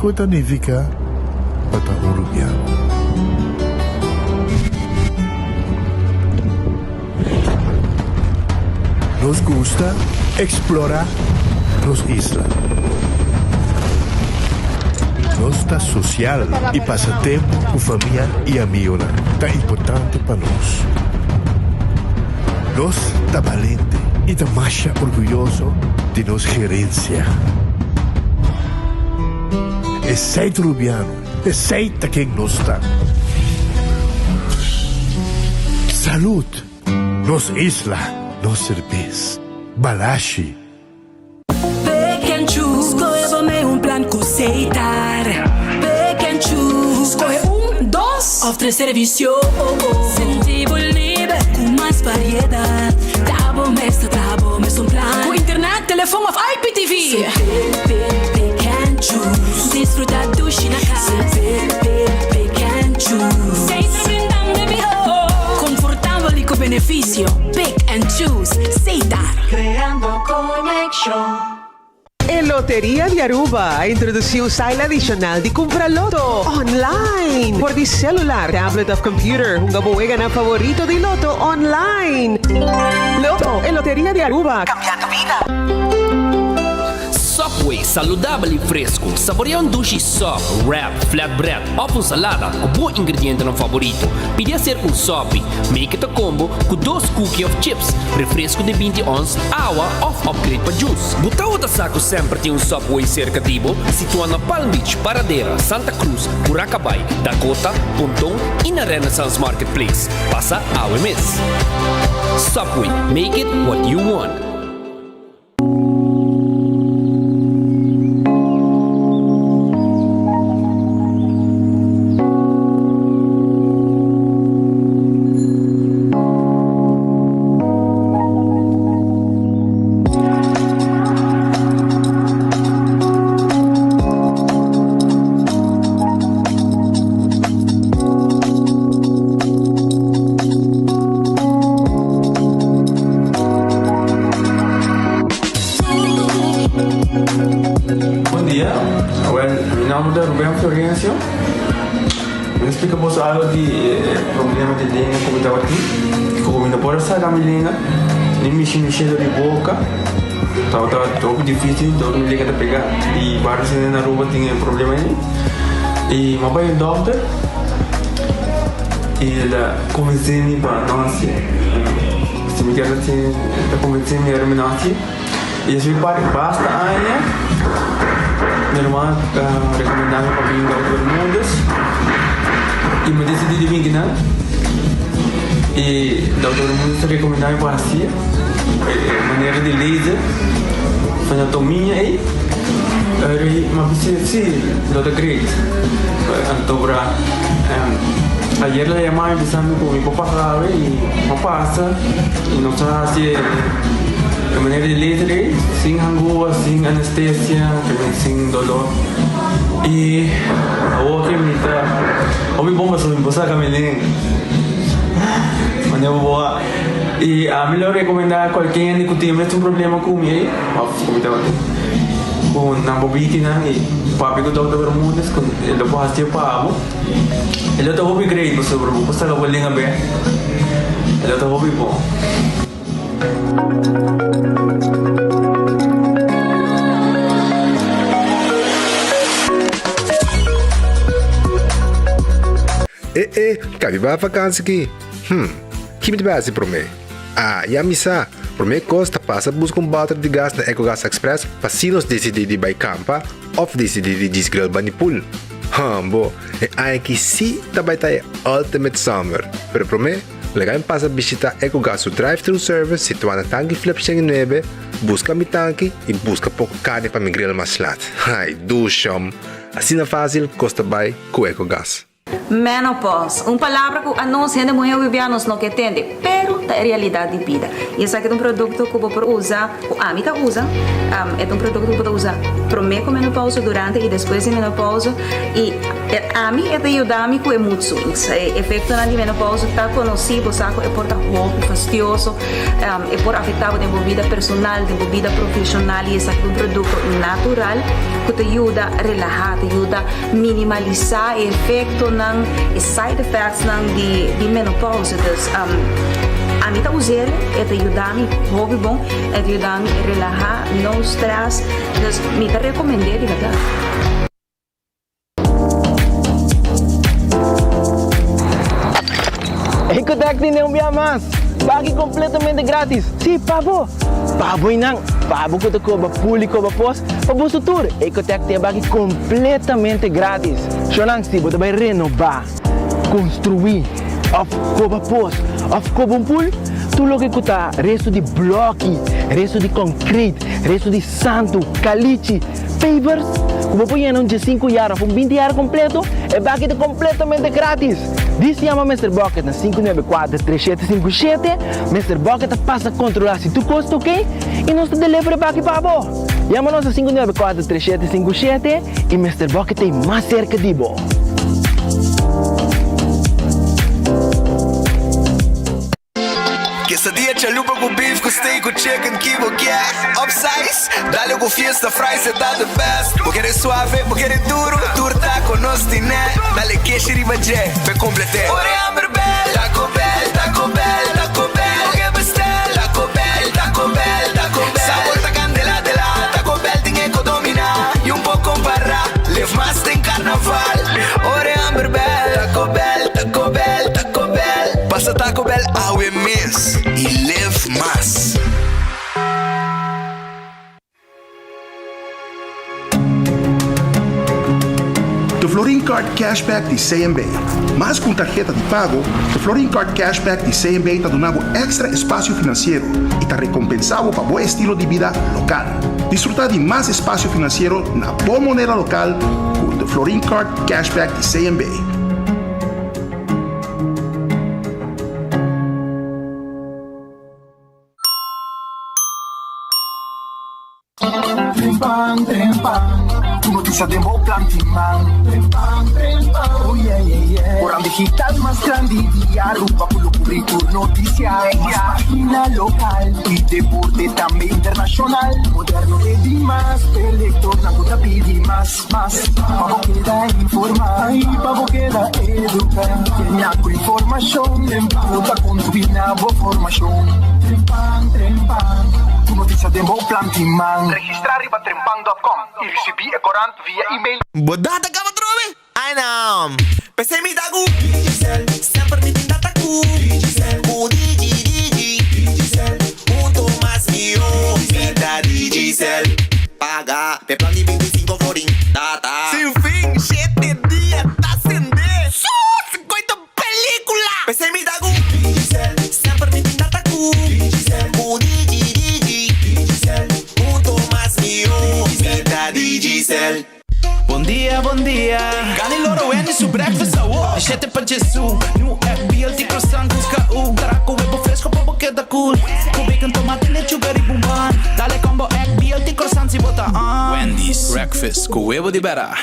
kiko ta nifiká pa ta un rubiano. Nos gusta eksplorá nos isla. Nos ta sosial i pasa tempu ku famia i amigonan ta importante pa nos. Nos ta balente i ta masha orguyoso di nos gerensia. Esei ta Rubiano, esei ta ken nos ta. Salud! Nos isla, nos serbes. Balashi. Pick and choose, skohe bo mei un plan ku Setar. Pick and choose, skohe un, dos òf tres servisio. Sinti bo liber ku mas variedat. Ta bo mes ta traha bo mesun plan. Ku internet, telefon òf IPTV. Pick, pick, pick and choose. Disfruta dushi na kas. Pick, pick, pick and choose. Setar brindando e mihó. Konfortabel i ku benefisio. Pick and choose. Setar. Creando conexion. E Loteria di Aruba a introduci un style adicional di cumpra loto online. Por di celular, tablet of computer, hunga bo weganan favorito di loto online. Loto, e Loteria di Aruba, cambiando bida. Subway, saludabel y fresco. Saborea un dushi sub, wrap, flatbread of un salada cu bo ingredientenan favorito. Pidi acerca un sopi. Make it a combo cu dos cookie of chips, refresco di 20 ons, awa of upgrade pa juice. Bo tawata sa cu semper tin un Subway cerca di bo? Situa na Palm Beach, Paradera, Santa Cruz, Curacabai, Dakota, Ponton y na Renaissance Marketplace. Pasa awe mes. Subway, make it what you want. Bon dia, awel mi nomber ta Ruben Florencio. Mi ta splika boso algo di e problema di lenga ku mi tabatin. Ku mi no por a saka mi lenga, ni mishi mishi dor di boka. Tabata hopi dificil, dor mi lenga ta pega. I varios hende na Aruba tin e problema ei. I mi a bai un dokter i el a konvensé mi pa no hasié. Si mi kier hasié, el a konvensé mi ora mi no hasié. I esei parti basta aña mi ruman a rekomendá mi pa bin Dokter Bermudez i mi disidí di bin kinan. I Dokter Bermudez a rekomendá mi pa hasié e manera di laser frenatomiña ei. Eri mi a bisa si lo ta great. Anto bra ayer el a yama mi bisa mi ku mi por pasa awe i mi a pasa i nos a hasi e manera di laser ei sin hangua, sin anestesia, sin dolor i awor ke mi ta hopi bon pasobra mi por saka mi lenga manera bo a i ami lo rekomenda kualke hende ku tin e mesun problema ku mi ei òf ku mi tabatin ku nan por biki nan i papia ku Dòkter Bermudez ku e lo por hasié pa bo e lo ta hopi great pasobra bo por saka bo lenga bèk e lo ta hopi bon. E e, ka biba vakansi ki? Hm, ki mi ta bai hasi promé? Ah, ya mi sa! Promé kos ta pasa buska un bòter di gas na Ecogas Express pa si nos disidí di bai kampa òf disidí di djis grill bani pool. Hòmbo, e aña aki sí ta bai ta e ultimate summer! Pero promé, Laga mi pasa bishita Ecogas su drive-thru service situá na Tanki Flip 109, buska mi tanki i buska poko karni pa mi grill mas lat. Ai, dushom! Asina fásil kos ta bai ku Ecogas. Menopause, un palabra ku anos hende muhé hopi bia nos no ke tende, pero ta e realidat di bida. I esaki ta un produkto ku bo por usa, ku ami ta usa, e ta un produkto ku bo ta usa promé ku menopause, durante i despues di menopause. I ami e ta yuda mi ku e mood swings. E efektonan di menopause ta konosí, bo sa ku e por ta hopi fastioso, e por afektá bo den bo bida personal, den bo bida profeshonal i esaki ta un produkto natural ku ta yuda relahá, ta yuda Minimalisá e efektonan, e side effectsnan di di menopausa. Dus ami ta us'el, e ta yuda mi hopi bon, e ta yuda mi relahá, no stress. Dus mi ta rekomend'é di bèrdat. Ecotec tene un bia mas! Pagi completamente gratis! Si, pa bo! Pa bo y nan! Pa bo cu ta coba pul y coba pos, pa boso tur! Ecotec tin e baki completamente gratis! Shonan, si bo ta bay renoba, construi, of coba pos, of coba un pul, tur loke cu ta resto di bloki, resto di concrete, resto di santu, calichi, pavers, cu bo por yena un diesinku yar of un binti yar completo, e baki ta completamente gratis! Dis yama Mister Bucket na 594 3757, Mister Bucket ta pasa kontrolá si tur kos ta oké i nos ta deliver e baki pa bo. Yama nos na 594 3757 i Mister Bucket ta ei mas serka di bo. Quesadilla chalupa cu beef cu steak cu chicken ki bo kier Upsize, dale cu fiesta fries e ta the best Bo kere suave, bo kere duro, tur taco nos tine Dale keshi riba dje, p'e complete Ora e hamber bel, Taco Bell, Taco Bell, Taco Bell Bo ke bestel, Taco Bell, Taco Bell, Taco Bell Sabor ta candela de la, Taco Bell tin e co domina Y un por compara, live mas den carnaval Ora e hamber bel, Taco Bell, Taco Bell, Taco Bell Pasa Taco Bell awe mes y live mas. De Florin Card Cashback di CMB. Mas ku un tarheta di pago, de Florin Card Cashback di CMB ta duna bo èkstra espasio finansiero i ta rekompensá bo pa bo estilo di bida lokal. Disfrutá di mas espasio finansiero na bo moneda lokal ku de Florin Card Cashback di CMB. Trempan, trempan, tur noticia den bo plan tin man. Trempan, trempan, oh yeah, yeah, yeah. Koran digital mas grandi di Aruba cu lo cubri tur noticia. Mas pagina local y deporte tambe internacional. Moderno e di mas, e lectornan cu ta pidi mas, mas. Pa bo keda informa y pa bo keda educa. Kenia cu informacion cu ta contribui na bo formacion. Trempan, trempan, tur noticia den bo plan tin man. Registra riba trempan dot com y ricibi e corant via email. Bo data caba trobe? Ay no. P'esei mi ta cu Digicel. Semper mi tin data cu Digicel. Cu Digi Digi. Digicel. Hunto mas mihó. Mi ta Digicel. Paga p'e plan di 25 florin. Data. Sin fin, shete dia ta sende. Su! Sikoito pelicula! P'esei mi ta cu Digicel. Semper mi tin data cu Digicel. Cu Digi Digi. Digicel. Hunto mas mihó. Mi ta Digicel. Bon dia, bon dia. Gani loro Wendy su breakfast awo. Di shete pa Jesu. New egg, BLT croissant ku KU. Caraco webo fresco pa bo keda cool. Ku bacon, tomate, lechuga riba un bun. Dale combo egg, BLT croissant si bo ta on. Wendy's breakfast ku webo di bera.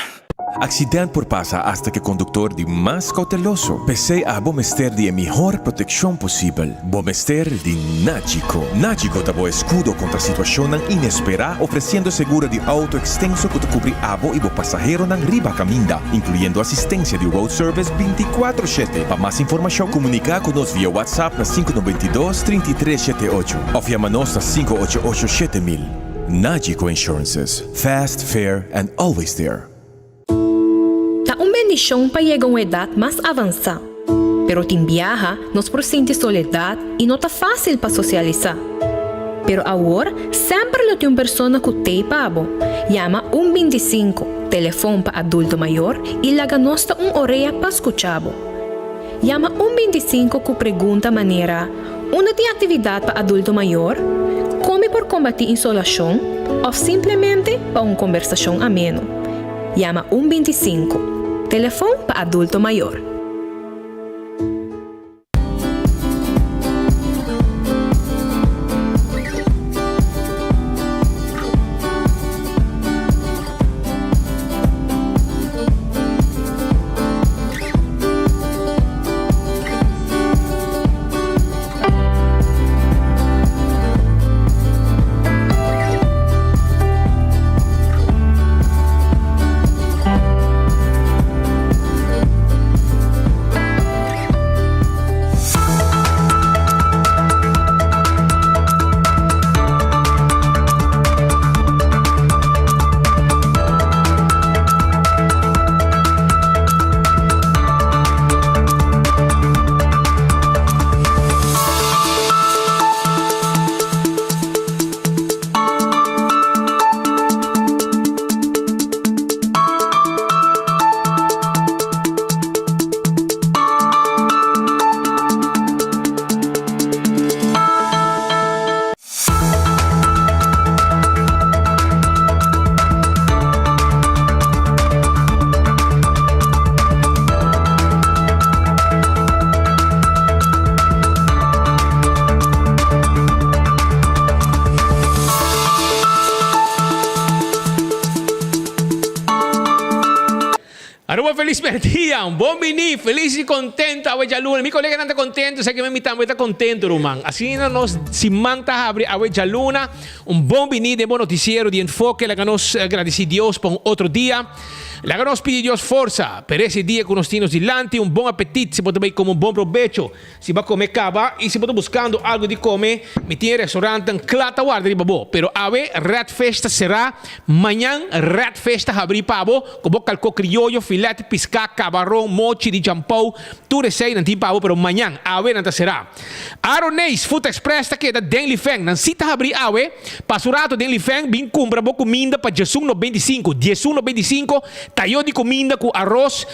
Accident por pasa hasta ke conductor di mas cauteloso. P'esey abo mester di e mihor proteccion posibel. Bo mester di Nagico. Nagico ta bo escudo contra situacionnan inespera, ofreciendo seguro di auto extenso cu ta cubri abo y bo pasaheronan riba caminda, incluyendo asistencia di road service binticuatro shete. Pa mas informacion, comunica cu nos via WhatsApp na sinku noventa i dos, trinta i tres shete ocho of yama nos na sinku ocho ocho 7000. Nagico Insurances, fast, fair and always there. Ta un bendishon pa yega un edat mas avansá, pero tin biaha nos por sinti soledat i no ta fásil pa sosialisá. Pero awor semper lo tin un persona ku t'ei pa bo. Yama un 25, telefon pa adulto mayor, i laga nos ta un orea pa skucha bo. Yama un 25 ku pregunta manera, Unda tin aktividat pa adulto mayor? Kon mi por kombatí insolashon? Òf simplemente pa un kombersashon ameno. Yama un 25, telefon pa adulto mayor. Aruba felis merdia, un bon bini, felis y contento awe djaluna. Mi coleganan ta contento, sa ke mi tambe ta contento ruman. Asina nos siman ta habri awe djaluna. Un bon bini den bo noticiero di Enfoke. Laga nos gradici Dios pa un otro dia. Laga nos pidi Dios forsa pa resi dia ku nos tin nos dilanti. Un bon apetit si bo ta bay come un bon probecho. Si bo a come caba y si bo ta buscando algo di come, mi tin e restaurantnan cla ta warda riba bo. Pero awe Red Fish ta cera, mañan Red Fish ta habri pa bo cu bo calco crioyo, filet, pisca, cabaron, mochi di jampou, tur esey nan tin pa bo pero mañan, awe nan ta cera. Aroneis Food Express ta keda den Lifeng, nan si ta habri awe, pasa un rato den Lifeng bin cumpra bo cuminda pa djesun 95, djesun 95, tayo di cuminda cu aros,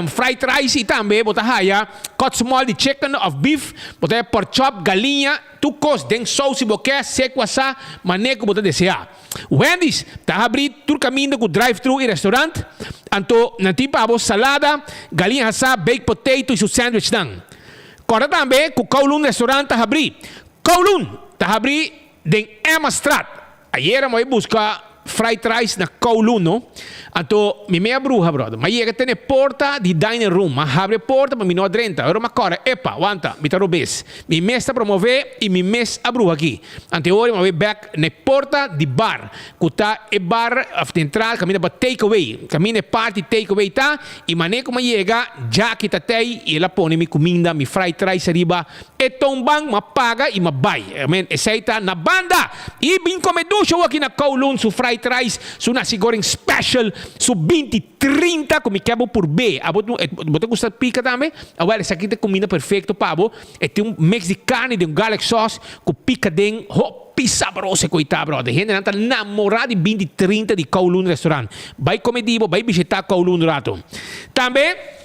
fried rice y tambe bo ta haya Cut small di chicken of beef, bo ta e pork chop, galiña, tur kos den sous si bo ke, seku asá, mané ku bo ta deseá. Wendy's ta habrí tur kaminda ku drive-thru i restaurant, anto nan tin pa bo salada, galiña hasá, baked potato i su sandwichnan. Kòrda tambe ku Kowloon Restaurant ta habrí. Kowloon ta habrí den Emmastraat. Ayera mi a buska fried rice na Kowloon no. Anto mi mea bruha brother. Mi a yega te na e porta di dining room. Mi a habri e porta pa mi no a drenta. Ora mi a kòrda, epa, wanta, mi ta robes. Mi mes ta promové i mi mes a bruha aki. Anto e ora mi a bai bèk na e porta di bar, ku ta e bar òf di entrada kaminda pa take away. Kaminda e parti take away ta i manera ku mi a yega, Jackie ta tei i el a pone mi kuminda, mi fried rice ariba E ton ban m'a paga y m'a bay. Amen. Esey ta na banda. Y bin come dushi awo aki na Kowloon su fried rice, su nasi goreng special, su binti 30 cu mi ke bo purbe. Abo bo ta gusta pica tambe? Awel esaki ta e cuminda perfecto pa bo. E tin un mix di carni den un garlic sauce cu pica den hopi sabroso e coy ta brother. Hendenan ta namora di binti 30 di Kowloon restaurant. Bay come di bo, bay bishita Kowloon un rato. Tambe.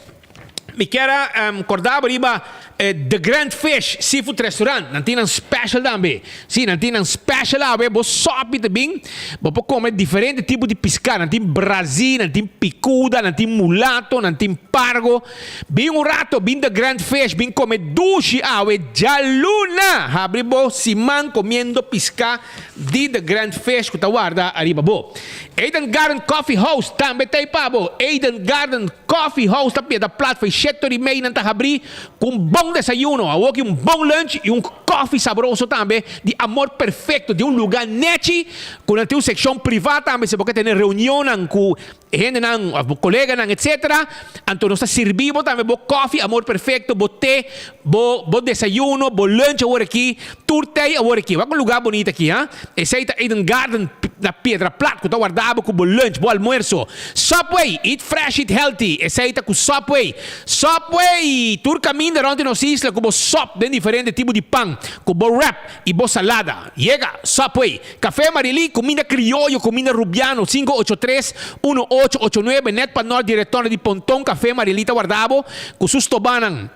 Mi kier a corda bo riba The Grand Fish Seafood Restaurant. Nan tin nan special tambe. Si, nan tin nan special awe. Bo sopi ta bin, bo por come diferente tipo di pisca. Nan tin brazi, nan tin picuda, nan tin mulato, nan tin pargo. Bin un rato, bin The Grand Fish, bin come dushi awe djaluna. Habri bo siman comiendo pisca di The Grand Fish cu ta warda ariba bo. Eden Garden Coffee House tambe ta ei pa bo. Eden Garden Coffee House ta pieda plat for shete ora y mei nan ta habri cu un bon desayuno, awoki un bon lunch y un coffee sabroso tambe di Amor Perfecto di un luga nechi cu nan tin un seccion priva tambe si bo ke tene reunionnan cu hendenan of bo coleganan etc. Anto nos ta sirbi bo tambe bo coffee Amor Perfecto, bo te, bo bo desayuno, bo lunch awor aki, tur tei awor aki. Wak un lugar bonito aki ha. Esey ta Eden Garden na Piedra Plat cu ta warda bo cu bo lunch, bo almuerzo. Subway, eat fresh, eat healthy. Esey ta cu Subway. Subway! Tur caminda rond di nos isla cu bo sop den diferente tipo di pan, cu bo wrap y bo salada. Yega Subway! Café Marilí, cuminda crioyo, cuminda rubiano, 583 1889, net pa nort di retorno di Ponton, Café Marilí ta warda bo cu su stobanan.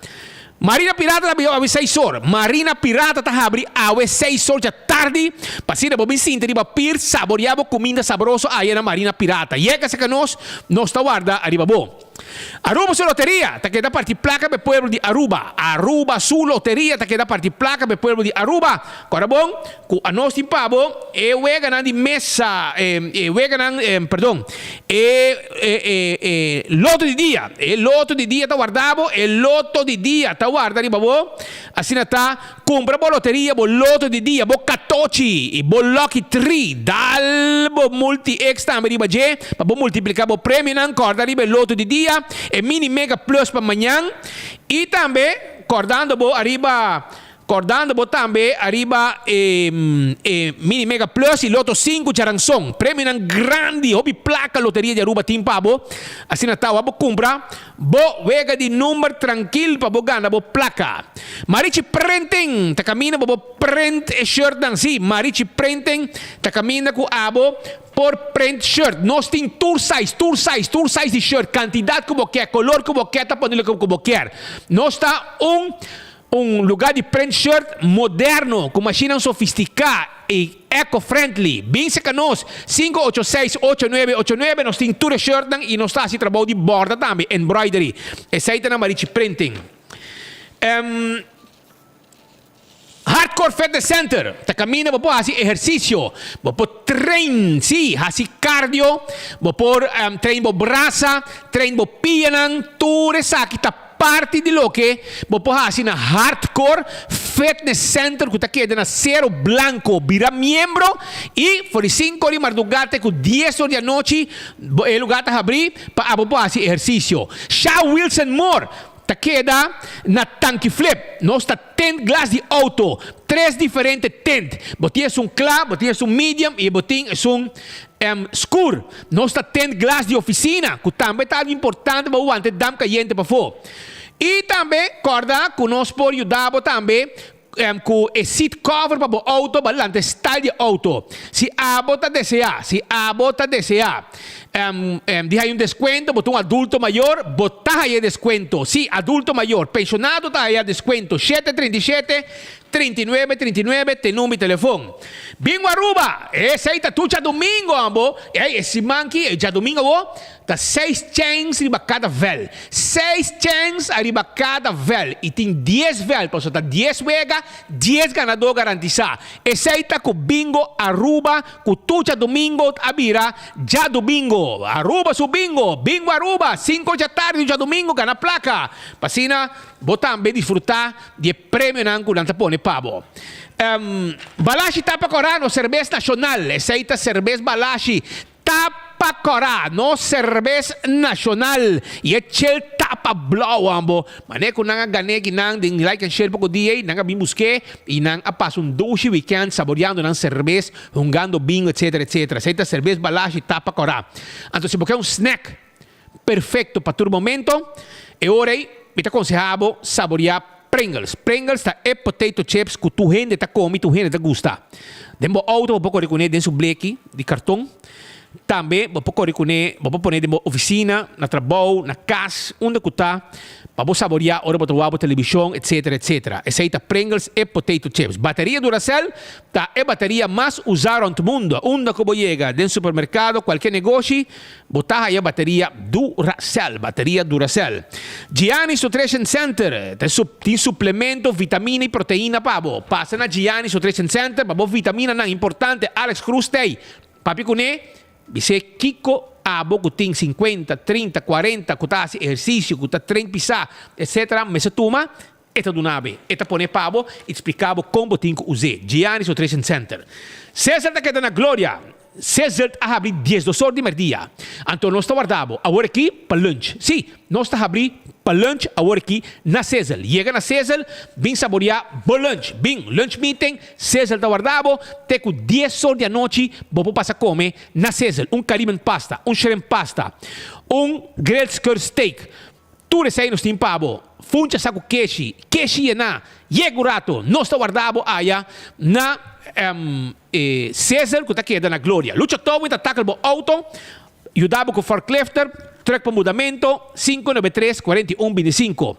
Marina Pirata ta habri awe seis or. Marina Pirata ta habri awe seis or dja tardi, pa asina bo bin sinti riba pir, saborea bo cuminda sabroso aya na Marina Pirata. Yega cerca nos, nos ta warda ariba bo. Aruba su loteria ta keda parti placa pa e pueblo di Aruba. Aruba su loteria ta keda parti placa pa e pueblo di Aruba. Kora bon cu anos tin pa bo e weganan di mesa, e weganan, perdon, e e e loto di dia. E loto di dia ta warda bo, e loto di dia ta warda riba bo. Asina ta, cumpra bo loteria, bo loto di dia, bo catochi y bo lucky tree. Dal bo multi-x tambe riba dje pa bo multiplica bo premionan. Corda riba e loto di dia, e mini mega plus pa mañan y tambe cordando bo ariba Kordando bo tambe ariba e e Mini Mega Plus y Lotto sinku Charanson. Premionan grandi, hopi placa Loteria di Aruba tin pa bo. Asina ta, wak bo cumpra bo wega di number trankil pa bo gana bo placa. Marichi Printing ta caminda bo bo print e shirtnan. Si, Marichi Printing ta caminda cu abo por print shirt. Nos tin tur size, tur size, tur size di shirt. Cantidad cu bo kier, color cu bo kier, ta pone loke cu bo kier. Nos ta un. Un lugar di print shirt moderno cu mashinnan sofistica y eco-friendly. Bin cerca nos, 586-8989, nos tin tur e shirtnan y nos ta haci trabou di borda tambe, embroidery. Esey ta na Marichi Printing. Hardcore Fitness Center ta kaminda bo por hasi ehersisio, bo por train, sí, hasi cardio, bo por train bo brasa, train bo pianan, tur esaki ta parti di loke bo por hasi na Hardcore Fitness Center ku ta keda na Cero Blanco. Bira miembro i for di sinku or di mardugá te ku dies or di anochi e lugá ta habrí pa abo por hasi ehersisio. Sha Wilson Moore Ta keda na Tanki Flip. Nos ta tint glas di auto. Tres diferente tint. Bo tin esun kla, bo tin esun medium i bo tin esun skur. Nos ta tint glas di ofisina, ku tambe ta algu importante pa bo wanta e damp kayente pafó. I tambe kòrda ku nos por yuda bo tambe ku e seat cover pa bo auto pa lanta e style di e auto. Si abo ta desea, si abo ta desea di haya un descuento, bo ta un adulto mayor, bo ta haya e descuento. Si, adulto mayor, pensionado ta haya descuento. Shete 37, 39, 39 te number di telefon. Bingo Aruba! Esey ta tur djadomingo abo. Ey, e siman ki, e djadomingo awo. Ta seis chèns riba kada vèl. Seis chèns ariba kada vèl. I tin dies vèl, pasobra ta dies wega, dies ganadó garantisá. Esei ta ku Bingo Aruba ku tur djadumingo a bira djadumingo. Aruba su bingo! Bingo Aruba! Sinku djatardi djadumingo gana plaka! Pa asina bo tambe disfrutá di e premionan ku nan ta pone pa bo. Balashi Tapa Kòrá, nos serbes nashonal. Esei ta serbes Balashi. Tapa kòrá, nos serbes nashonal i e chel tapa blou ambo. Manera ku nan a gan'é ki nan den Like and Share poko dia ei, nan a bin busk'é i nan a pasa un dushi wikènt saboreando nan serbes, hungando bingo etsetera etsetera. Esei ta serbes Balashi tapa kòrá. Anto si bo ke un snack perfekto pa tur momento, e ora ei mi ta konsehá bo saboreá Pringles. Pringles ta e potato chips ku tur hende ta komi, tur hende ta gusta. Den bo outo bo por kore kuné den su bleki di karton. Tambe bo por kore kuné, bo por pone den bo ofisina, na trabou, na kas, unda ku ta, pa bo saboreá ora bo ta wak bo televishon, etsetera, etsetera. Esei ta Pringles, e potato chips. Bateria Duracell ta e bateria mas usá rònt mundu. Unda ku bo yega, den supermerkado, kualke negoshi, Bo ta haya bateria Duracell, bateria Duracell. Gianni's Nutrition Center ta tin suplemento, vitamina y proteina pa bo. Pasa na Gianni's Nutrition Center pa bo vitaminanan importante. Alex Cruz t'ey. Papia cune, bis'é kico abo cu tin cincuenta, trinta, cuarenta, cu ta haci ehercicio, cu ta train pisa, etc. Mester tuma, e ta duna be. E ta pone pa bo y splica bo con bo tin cu us'é. Gianni's Nutrition Center. Cesar ta keda na Gloria. Cezelt a habri diesdos or di merdia. Anto nos ta warda bo awor aki pa lunch. Sí, nos ta habri pa lunch awor aki na Cezelt. Yega na Cezelt, bin saboria bo lunch. Bin lunch meeting, Cezelt ta warda bo te ku dies or di anochi bo por pasa kome na Cezelt. Un Caribbean pasta, un shrimp pasta, un grilled skirt steak. Tur esei nos tin pa bo. Funcha sa ku keshi, keshi yená. Yega un rato, nos ta warda bo aya na e Cesar ku ta keda na Gloria. Lucha Towing ta tackle bo auto, yuda bo ku forklifter, truck pa mudamento, 593 41 25.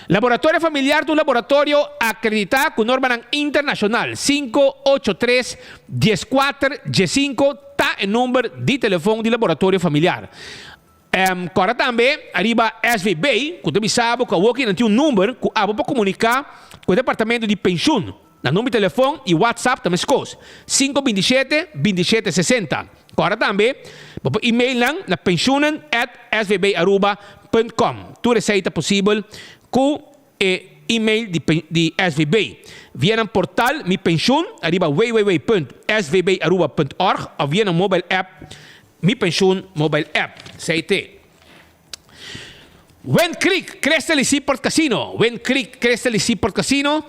Laboratorio Familiar ta un laboratorio akreditá ku normanan internashonal. 583 14 15 ta e number di telefon di Laboratorio Familiar. Kòrda tambe ariba SVB ku ta bisa bo ku awoki nan tin un number ku abo por komuniká ku e departamento di penshun. Nan number di telefòn i WhatsApp ta meskos, 5 27 27 60. Kòrda tambe bo por email nan na pensioenen at svbaruba punt com. Tur esei ta posibel ku e email di di SVB via nan portal Mi Pensioen ariba www.svbaruba.org of via nan mobile app Mi Pensioen Mobile App. CT. Wind Creek Crystal y Seaport Casino Wind Creek Crystal y Seaport Casino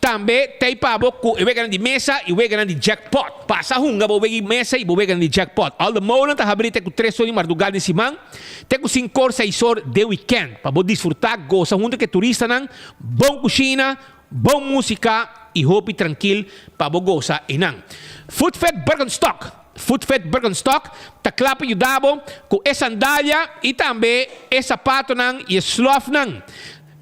Tambe t'ei pa bo ku e weganan di mesa i weganan di jackpot. Pasa hunga bo wega di mesa i bo weganan di jackpot. All the Molen ta habrí te ku tres or di mardugá den siman, te ku sinkor, seis or den wikènt pa bo disfrutá, gosa huntu ku e turistanan, bon kushina, bon músika i hopi trankil pa bo gosa einan. Foodfed Birkenstock Foodfed Birkenstock ta kla pa yuda bo ku e sandalia i tambe e sapatonan i e slòfnan.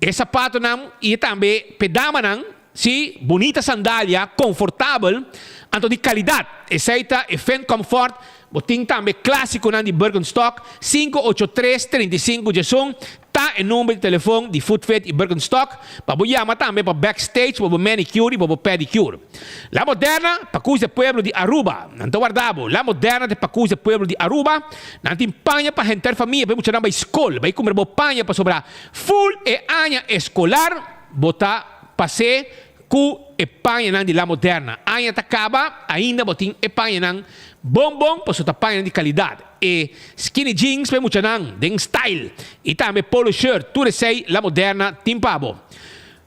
E sapatonan i tambe p'e damanan, sí, bunita sandalia, konfortabel, anto di kalidat. Esei ta e Fen Comfort. Bo tin tambe klásikonan di Birkenstock, sinku ocho tres 35 diesun ta e number di telefon di Footfit i Birkenstock pa bo yama tambe pa backstage pa bo manicure i pa bo pedicure. La Moderna, pakus di pueblo di Aruba. Nan ta warda bo. La Moderna ta e pakus di pueblo di Aruba. Nan tin paña pa henter famia, pa e muchanan bai skol, bai kumpra bo paña pasobra full e aña eskolar bo ta pas'é Ku e pañanan di La Moderna aña ta kaba, ainda bo tin e pañanan bon bon pasobra ta pañanan di kalidat. E skinny jeans pa e muchanan den style i tambe polo shirt tur esei La Moderna tin pa bo.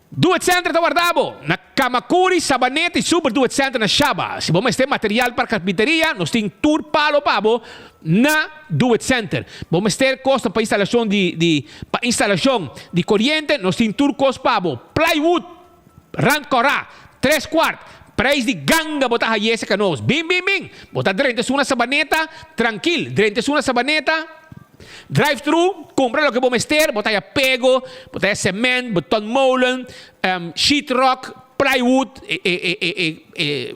Do It Center ta warda bo na Kamakuri, Sabaneta i Super Do It Center na Shaba. Si bo mester material pa karpinteria nos tin tur palo pa bo na Do It Center. Bo mester kosnan pa instalashon di di pa instalashon di koriente nos tin tur kos pa bo. Plywood! Rand Kòrá, tres kuart, Preis di ganga bo ta haye serka nos. Bin, bin, bin! Bo ta drenta esun na Sabaneta, trankil, drenta esun na Sabaneta, drive thru, kumpra loke bo mester, bo ta haya pego, bo ta haya sement, betonmolen, sheetrock, plywood, e, e, e, e, e, e.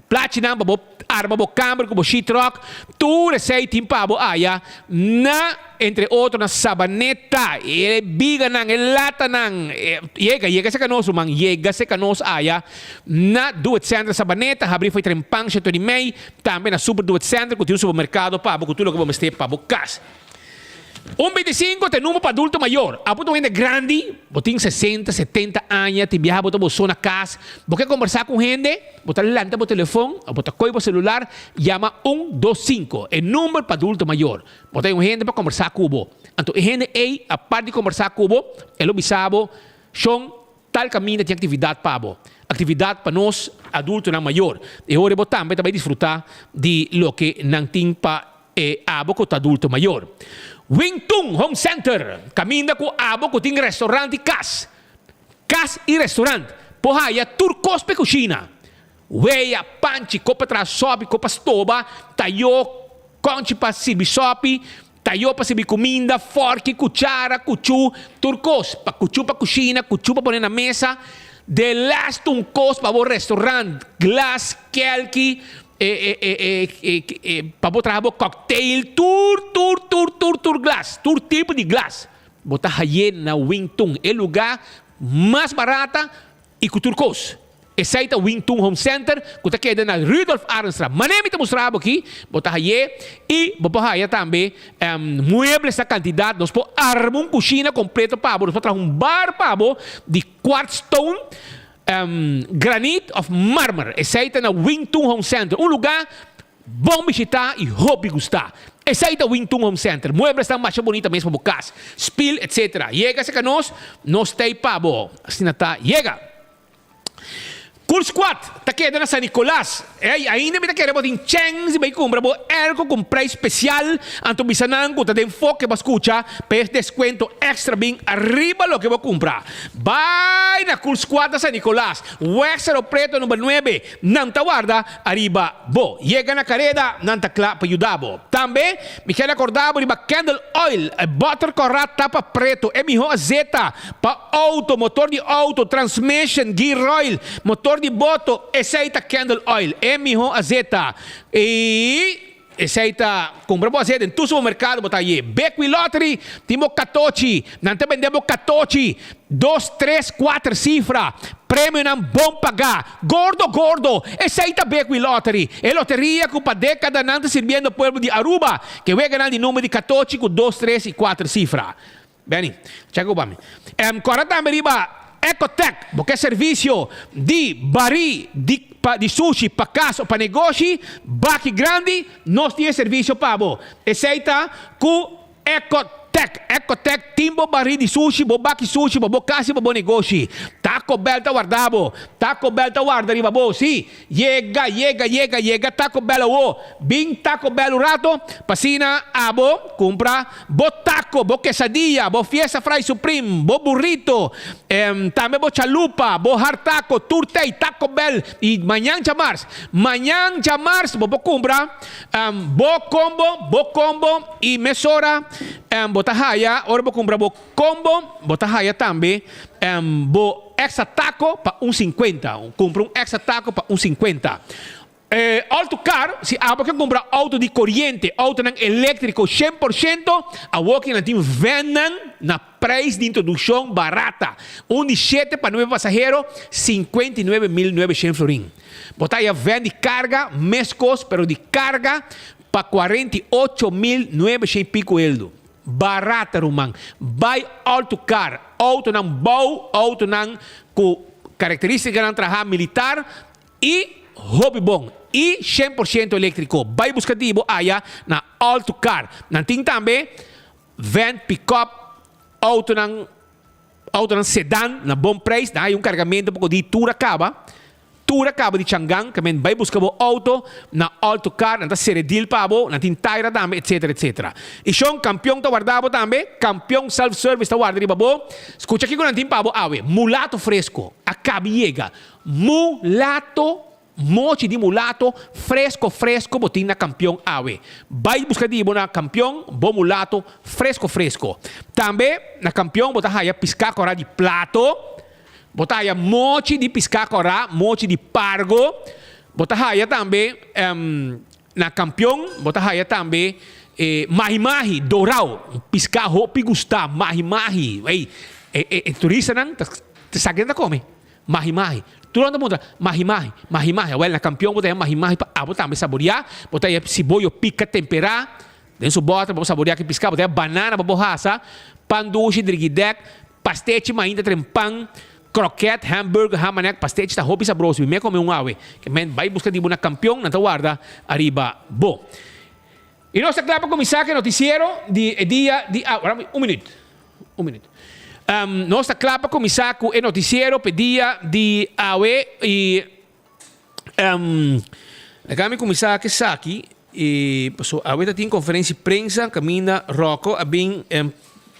Plachinan pa bo arma bo kamber ku bo sheetrock, tur esei tin pa bo aya na entre otro na Sabaneta, e biganan, e latanan, yega, yega serka nos ruman, yega serka nos aya na Do It Center Sabaneta, habri for trempan sheto di mei, tambe na Super Do It Center ku tin un supermerkado pa bo ku tur loke bo mester pa bo kas. Un 25 ta e number pa adulto mayor. Abo ta un hende grandi, bo tin 60, 70 aña, tin biaha bo ta bo so na kas, bo ke kombersá ku un hende, bo ta lanta bo telefon òf bo ta kohe bo selular, yama un dos sinku, e number pa adulto mayor. Bo ta un hende pa kombersá ku bo. Anto e hende ei, apart di kombersá ku bo, e lo bisa bo, Shon, tal kaminda tin aktividat pa bo. Aktividat pa nos adultonan mayor. E ora bo tambe ta bai disfrutá di loke nan tin pa E abo ku ta adulto mayor. Wing Tun Home Center, kaminda ku abo ku tin restaurant i kas. Kas i restaurant por haya tur kos p'e kushina. Wea, panchi, kopa traha sòpi, kopa stoba, tayó, kònchi pa sirbi sòpi, tayó pa sirbi kuminda, fòrki, kuchara, kuchú, tur kos. Pa kuchú pa kushina, kuchú pa pone na mesa. De last un kos pa bo restaurant, glas, kèlki, E e e e e e pa bo traha bo cocktail tur tur tur tur tur glas tur tipo di glas bo ta haye na Wing Tun e luga mas barata y cu tur cos esey ta Wing Tun Home Center cu ta keda na Rudolf Arendstraat mane mi ta mustra bo aki bo ta haye y bo por haya tambe muebles na cantidad nos por arma un cushina completo pa bo nos por traha un bar pa bo di quartz stone. Granit of marmer. Esei ta na Wing Tun Home Center, un lugá bon bishitá i hopi gustá. Esei ta Wing Tun Home Center. Mueblesnan masha bunita mes pa bo kas, spil, etc. Yega serka nos, nos ta ei pa bo. Asina ta, yega! Cool Squad ta keda na San Nicolas. Ey, ainda mi ta kere bo tin chèns di bai kumpra bo airco ku un preis spesial, anto bisa nan ku ta den foke bo skucha pa e deskuento èkstra bin ariba loke bo kumpra. Bai na Cool Squad na San Nicolas, Weg Cerro Preto number nuebe, nan ta warda ariba bo. Yega na kareda, nan ta kla pa yuda bo. Tambe mi kier rekorda bo riba Candle Oil, e bòter kòrá tapa preto, e mihó azeta pa outo, motor di outo, transmission, gear oil, motor di boto, esei ta Candle Oil, e mihó azeta. I esei ta, kumpra bo azeta den tur supermerkado bo ta haye. Bekwee Lottery tin bo katochi, nan ta bende bo katochi, dos, tres, kuater sifra, premionan bon pagá, gordo gordo, esei ta Bekwee Lottery, e loteria ku pa dékadanan ta sirbiendo pueblo di Aruba, ke weganan di number di katochi ku dos, tres i kuater sifra. Benny, check ku pa mi. Em kòrda tambe riba Ecotec, bo ke servisio di barí di pa di sushi pa kas o pa negoshi, baki grandi, nos tin e servisio pa bo. Esei ta ku Ecotec. Ecotec tin bo barí di sushi, bo baki sushi pa bo kas i pa bo negoshi. Taco Bell ta warda bo. Taco Bell ta warda riba bo, si. Yega, yega, yega, yega Taco Bell awo. Bin Taco Bell un rato, pa asina abo cumpra bo taco, bo quesadilla, bo Fiesta Fry Supreme, bo burrito, tambe bo chalupa, bo hard taco, tur tey Taco Bell. Y mañan djamars, mañan djamars bo por cumpra bo combo, bo combo y mesora bo ta haya, ora bo cumpra bo combo, bo ta haya tambe bo extra taco pa un cincuenta. Cumpra un extra taco pa un cincuenta. Auto car, si abo ke kumpra auto di koriente, autonan eléktriko 100%, awor ki nan tin vannan na prijs di introdukshon barata. Un di shete pa nuebe pasahero, 59.900 florin. Bo ta haya van di karga meskos, pero di karga pa 48.900 i piko eldo. Barata ruman. Bai Auto Car, autonan bou, autonan ku karakteristikanan traha militar, I hopi bon i 100% eléktriko. Bai buska di bo aya na All to Car. Nan tin tambe van, pick-up, autonan, autonan sedan na bon prijs. Nan hay un kargamento poko di tur a kaba. Tur a kaba di Changan. Ke men bai buska bo auto na All to Car. Nan ta sere deal pa bo. Nan tin taira tambe etcetera etcetera. I shon Kampion ta warda bo tambe. Kampion Self Service ta warda riba bo. Skucha kiko nan tin pa bo awe. Mulato fresko a kabi yega. Mulato, mochi di mulato, fresco fresco bo tin na Campeon awe. Bai busca di bo na Campeon bo mulato fresco fresco. Tambe na Campeon bo ta haya pisca cora di plato, bo ta haya mochi di pisca cora, mochi di pargo, bo ta haya tambe na Campeon bo ta haya tambe mahi mahi dorao, un pisca hopi gusta, mahi mahi, ey e turistanan ta sa kinan ta come. Mahi mahi. Tur anda puntra, mahi mahi, mahi mahi. Awel na kampion bo ta haña mahi mahi pa abo tambe saboriá. Bo ta haña siboyo pika temperá den su bòter pa bo saboriá ki piská. Bo ta haña banana pa bo hasa, pan dushi, drigidèk, pastechi mainta tren pan, krokèt, hamburger, hamanek. Pastechi ta hopi sabroso. Mi mei kome un awe. Ke men bai buska di bo na kampion, nan ta warda ariba bo. I nos ta kla pa kuminsá ku e notisiero di e dia di awe. Un minüt. Un minüt. Nos ta kla pa kuminsá ku e notisiero p'e dia di awe i laga mi kuminsá ku esaki i paso awe ta tin konferensia di prensa kaminda Rocco a bin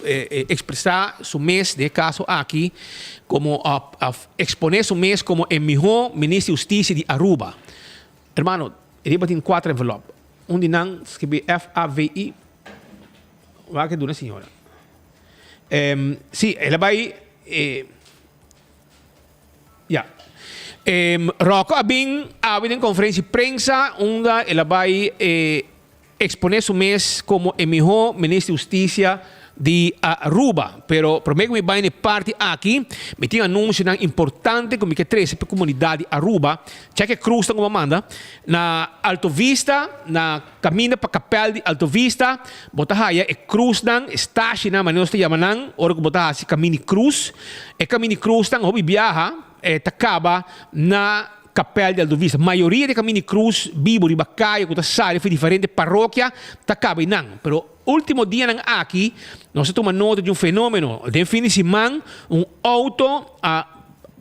ekspresá su mes den e kaso aki komo òf eksponé su mes komo e mihó minister di hustisia di Aruba. Hermano, riba tin kuater envelop. Un di nan skibi FAVI. Wak e duna señora. Um, si, el a bai eh, ya. Um, Rocco a bin awe den conferencia di prensa unda el a bai eh, expone su mes como e miho minister di husticia di Aruba. Pero prome ku mi bai na e parti aki, mi tin anunsionan importante ku mi ke trese pa e komunidat di Aruba. Check e krusnan ku bo a manda. Na Alto Vista, na kaminda pa kapèl di Alto Vista, bo ta haya e krusnan, e stashinan, manera nos ta yama nan, ora ku bo ta hasi kamin di krus. E kamin di krusnan hopi biaha ta kaba na Kapèl di Alto Vista. Mayoria di e kamin di krus bibu riba kaya ku ta sali for diferente parokia ta kaba einan. Pero Ultimo dianan aki nos a tuma nota di un fenomeno. Den fin di siman un auto a,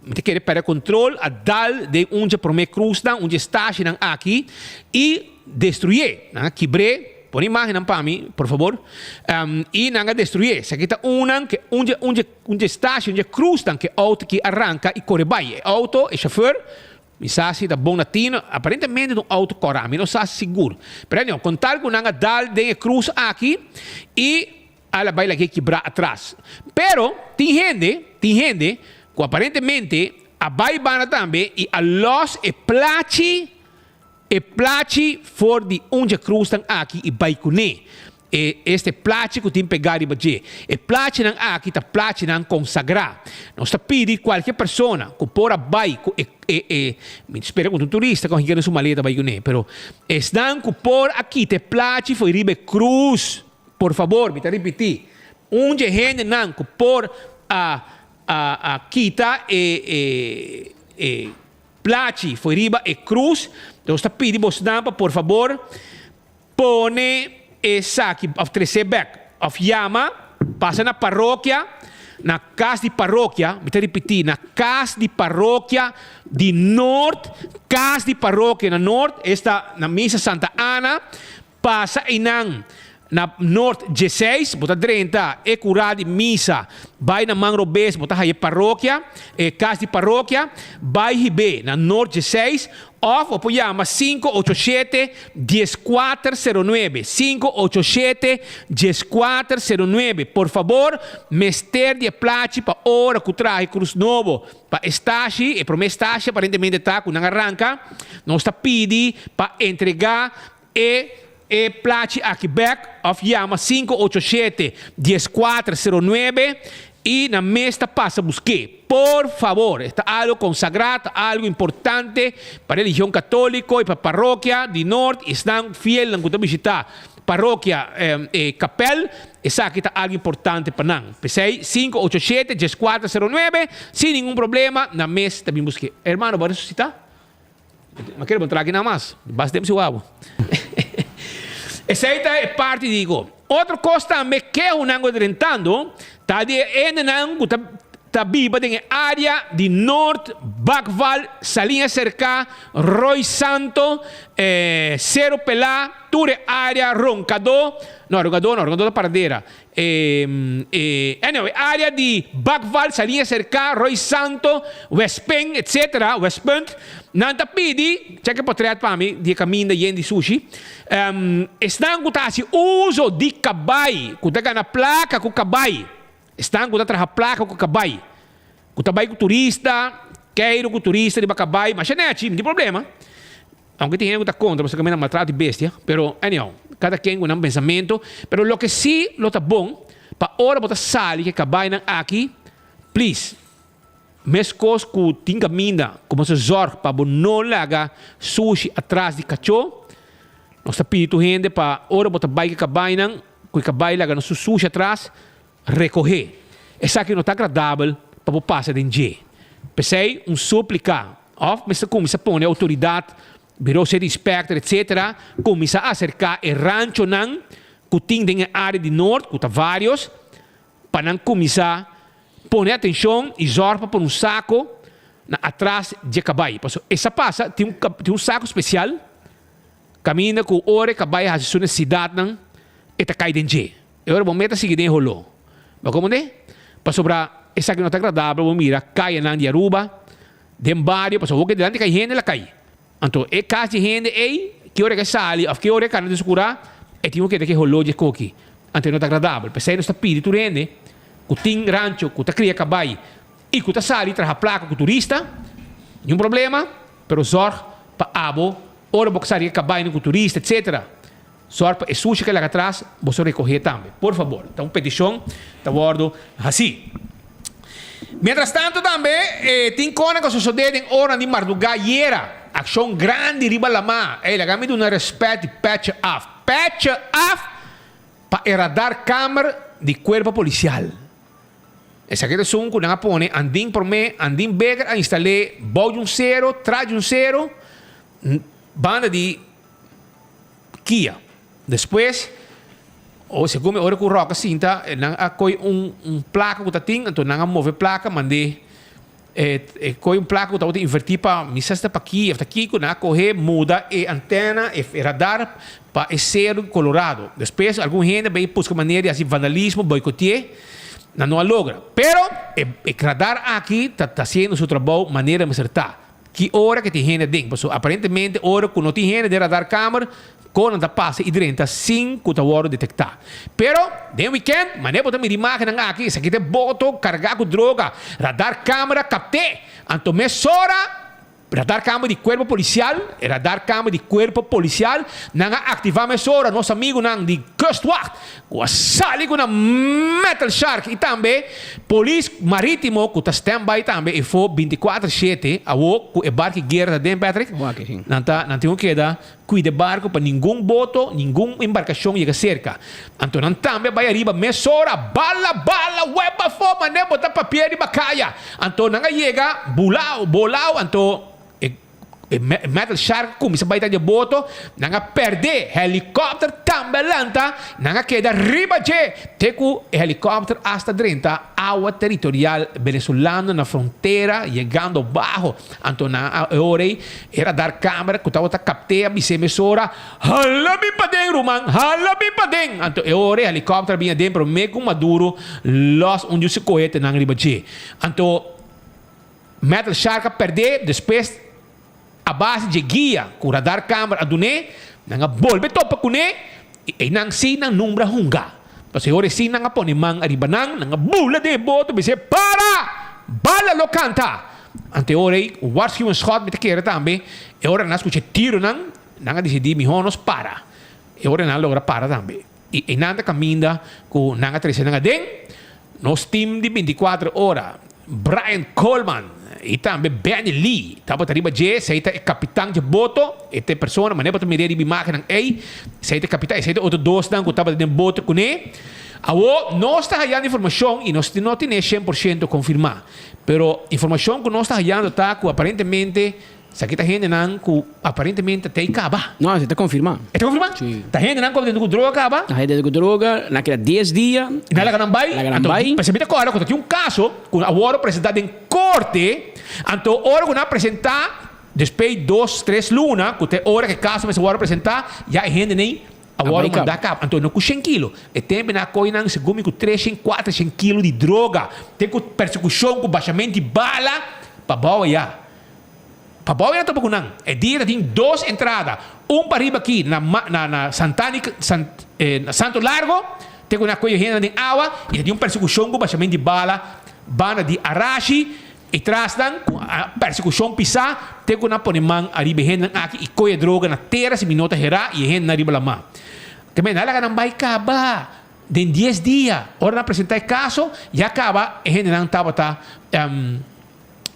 mi ta kere perde control, a dal den un dje prome cruznan, un dje stashinan aki y destruyé. Nan a kibr'é, pone imagennan pa mi por fabor, y nan a destruyé. Esaki ta unnan ke un dje un dje un dje stashi, un dje cruznan ke auto aki a ranca y core bay. E auto, e chauffeur, Mi sa si ta bon na tino, aparentemente ta un auto kòrá, mi no sa sigur. Pero anyway, kon tal ku nan a dal den e krus aki i a la bai lag'é kibrá atras. Pero tin hende, tin hende ku aparentemente a bai banda tambe i a lòs e plachi, e plachi for di un dje krusnan aki i bai kuné. E este plachi ku tin pegá riba dje. E plachinan aki ta plachinan konsagrá. Nos ta pidi kualke persona ku por a bai ku e e e mi ta spera ku ta un turista ku a hinka den su maleta bai kuné, pero esnan ku por a kita e plachi fo'i riba e krus, por fabor, mi ta ripití, un dje hendenan ku por a a a kita e e e plachi fo'i riba e krus, nos ta pidi bosnan pa por fabor Pone esaki of trese bek of yama pasa na parokia, na kas di parokia, mi ta ripiti, na kas di parokia di Noord, kas di parokia na Noord, esta na misa Santa Ana, pasa einan. Na Noord 16, bo ta drenta e kurá di misa, bai na man robes bo ta haya e parokia, e kas di parokia, bai hib'é na Noord 16 òf bo por yama 587 1409, 587 1409. Por fabor, mester di e plachi pa ora ku traha e krus nobo pa e stashi, e promé stashi aparentemente ta ku nan a ranka, nos ta pidi pa entregá E e plachi aki bek of yama 587 1409 y nan mes ta pasa buske. Por favor, e ta algo consagra, ta algo importante pa religion catolico y pa parokia di Noord y esnan fielnan cu ta bishita parokia e kapel, esaki ta algo importante pa nan. P'esey 587 1409 sin ningun problema nan mes ta bin buske. Hermano bo a resucita? Ma kere bo traki nan mas. Bas dem si wabo. Esei ta e parti di go. Otro kos tambe kehonan ku ta drentando ta di e hendenan ku ta ta biba den e área di Noord, Bakval, Saliña Serká, Rooi Santo, Sero Pelá, tur e área Ronkadó, no Ronkadó no, Ronkadó ta Paradera, E anyway, area di Bakval, Saliña Serká, Rooi Santo, Westpen, etc. Westpunt, nan ta pidi, check e potret pa mi, di e kaminda yen di sushi, esnan ku ta hasi uso di kabai, ku ta gana plaka ku kabai, esnan ku ta traha plaka ku kabai, ku ta bai ku turista, keiru ku turista riba kabai, masha nechi, no tin problema. Aunke tin hende ku ta kontra pasobra kaminda maltrato di bestia, pero anyhow, kada ken ku nan pensamentu. Pero loke si lo ta bon, pa ora bo ta sali ku e kabainan aki, please, meskos ku tin kaminda ku bo ta zòrg pa bo no laga sushi atras di kachó, nos ta pidi tur hende pa ora bo ta bai ku e kabainan, ku e kabai laga su sushi atras, rekohé. Esaki no ta agradabel pa bo pasa den dje. P'esei un súplika òf mester kuminsá pone outoridat, Bureau City Inspector etc. Kuminsá aserká e ranchonan ku tin den e área di Noord, ku ta vários, pa nan kuminsá pone atenshon i zòrg pa pone un sako na atras dje kabai. Pasobra esa pasa tin un tin un sako spesial kaminda ku ora e kabai hasi su nesesidatnan e ta kai den dje. E ora bo meta sigui den e holó. Bo komprendé? Pasobra esaki no ta agradabel bo mira kayanan di Aruba, den bario, pasobra hopi dilanti kai hende la kai. Anto e kas di hende ei, ki ora ke sali òf ki ora e kana den su kurá, e tin ku keda ku e holó dje koki. Anto e no ta agradabel. P'esei nos ta pidi tur hende ku tin rancho, ku ta kria kabai i ku ta sali traha plaka ku turista, niun problema, pero zòrg pa abo ora bo sali ku e kabainan ku turista etcetera. Sòr pa e sushi ke laga atras boso rekohé tambe. Por fabor. Ta un petishon ta wòrdu hasí. Mientras tanto tambe tin kona ku a sosodé den oranan di mardugá ayera. Akshon grandi riba lamá. Ey, laga mi duna rèspèt di pètje af. Pètje af pa e radarkamer di kuerpo polisial. Esaki ta esun ku nan a pone Andin promé, Andin Beker a instal'é bou di un sero, tras di un sero, banda di. Kia. Despues, o segun mi ora ku Rock a sinta, nan a koi un un plaka ku ta tin, anto nan a move plaka mand'é e koi un plaka ku tabata invertí pa mi sa si ta pa Kia of ta kiko, nan a kohe muda e antena, e radar pa e seru Colorado. Despues algun hende bai buska manera di hasi vandalismo, boikotié, nan no a logra. Pero e e radar aki ta ta hasiendo su trabou manera mester ta. Ki ora ke tin hende aden? Pasobra aparentemente ora ku no tin hende den radarkamer, konan ta pasa i drenta sin ku ta wòrdu detektá. Pero, den wikènt, manera bo ta mira imágennan aki, esaki ta e boto kargá ku droga. Radarkamera kapt'é! Anto mesora radarkamer di kuerpo polisial, e radarkamer di kuerpo polisial, nan a aktivá mesora nos amigunan di Kustwacht Ku a sali ku nan metal shark i tambe polis maritimo ku ta standby tambe e fo bintikuater shete awo ku e barki guera ta den Patrick nan ta nan tin ku keda kuida e barko pa ningun boto ningun embarkashon yega serka anto nan tambe a bai ariba mesora bala bala web afo mane bo ta papia riba kaya anto nan a yega bulao bolao anto e. E Metal Shark a kuminsá bai ta dje boto, nan a pèrdé. Helikòpter tambe a lanta, nan a keda riba dje te ku e helikòpter asta drenta awa teritorial venezolano na frontera yegando baho. Anto nan a e ora ei e radar camera ku tabata kapt'é a bis'é mesora, Hala bin paden ruman, hala bin paden! Anto e ora e helikòpter a bin aden promé ku Maduro lòs un di su kohetenan riba dje. Anto. Metal Shark a perdé despues a base dje guia ku radar camera a dun'é, nan a bolbe topa kuné i einan sí nan numbra hunga. Pasobra e ora esí nan a pone man ariba nan, nan a bula den e boto bis'é, Para! Bala lo kanta! Anto e ora ei un waarschuwingsschot mi ta kere tambe, e ora nan a skucha e tironan, nan a disidí mihó nos para. E ora nan a logra para tambe. I einan ta kaminda ku nan a trese nan aden. Nos tim di bintikuater ora, Brian Coleman i tambe Benny Lee tabata riba dje. Esei ta e kapitan dje boto. E ta e persona, manera bo ta mir'é riba imágennan ei. Esei ta e kapitan. Esei ta e otro dosnan ku tabata den boto kuné. Awor, nos ta hayando informashon i nos no tene shen por shento konfirmá. Pero informashon ku nos ta hayando ta ku aparentemente Esaki ta hendenan ku aparentemente ta ei kaba. No, esei ta konfirmá. E ta konfirmá? Sí. Ta hendenan ku a dentro ku droga kaba. Ta hende ku droga, nan keda dies dia. I nan laga nan bai. Laga nan bai. Anto, mi ta kòrda ku ta tin un kaso ku a wòrdu presentá den korte. Anto ora ku nan a presentá, despues dos, tres luna, ku ta e ora ku e kaso mester wòrdu presentá, ya e hendenan ei a wòrdu mandá kaba. Anto no ku shen kilo. E tempu nan a kohe nan segun mi ku treshen, kuatershen kilo di droga. Te ku persekushon, ku bashament di bala pa bou aya. Pa bou e na topa ku nan. E dia ta tin dos entrada, un pa riba aki na na na Santani San na Santo Largo te ku nan a kohe hendenan den awa i ta tin un persekushon ku bashament di bala banda di Arashi i tras nan ku a persekushon pisá te ku nan pone man ariba e hendenan aki i kohe e droga na tera si mi no ta herá i e hendenan riba lamá. Te men nan laga nan bai kaba den dies dia ora nan presentá e kaso ya kaba e hendenan tabata.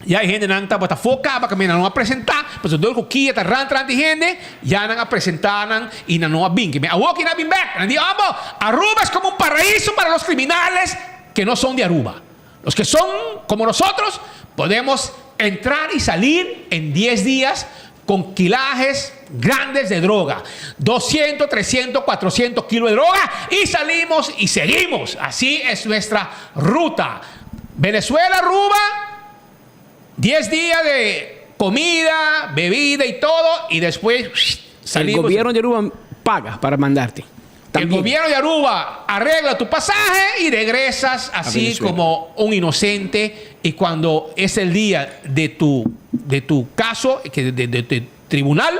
Ya e hendenan tabata for kaba kaminda nan no a presentá, pasobra dor ku kia ta rant rant di hende, ya nan a presentá nan i nan no a bin. Kimen awor ki nan a bin bèk, nan di, Obo, Aruba es como un paraíso para los criminales que no son de Aruba. Los que son como nosotros podemos entrar y salir en dies días con kilajes grandes de droga, doscientos, trescientos, cuatrocientos kilo de droga y salimos y seguimos. Así es nuestra ruta. Venezuela, Aruba, dies dia de comida, bebida y todo y despues salimos. El gobierno de Aruba paga para mandarte. El gobierno de Aruba arregla tu pasaje y regresas así como un inocente y cuando es el día de tu de tu caso que de, de, de tribunal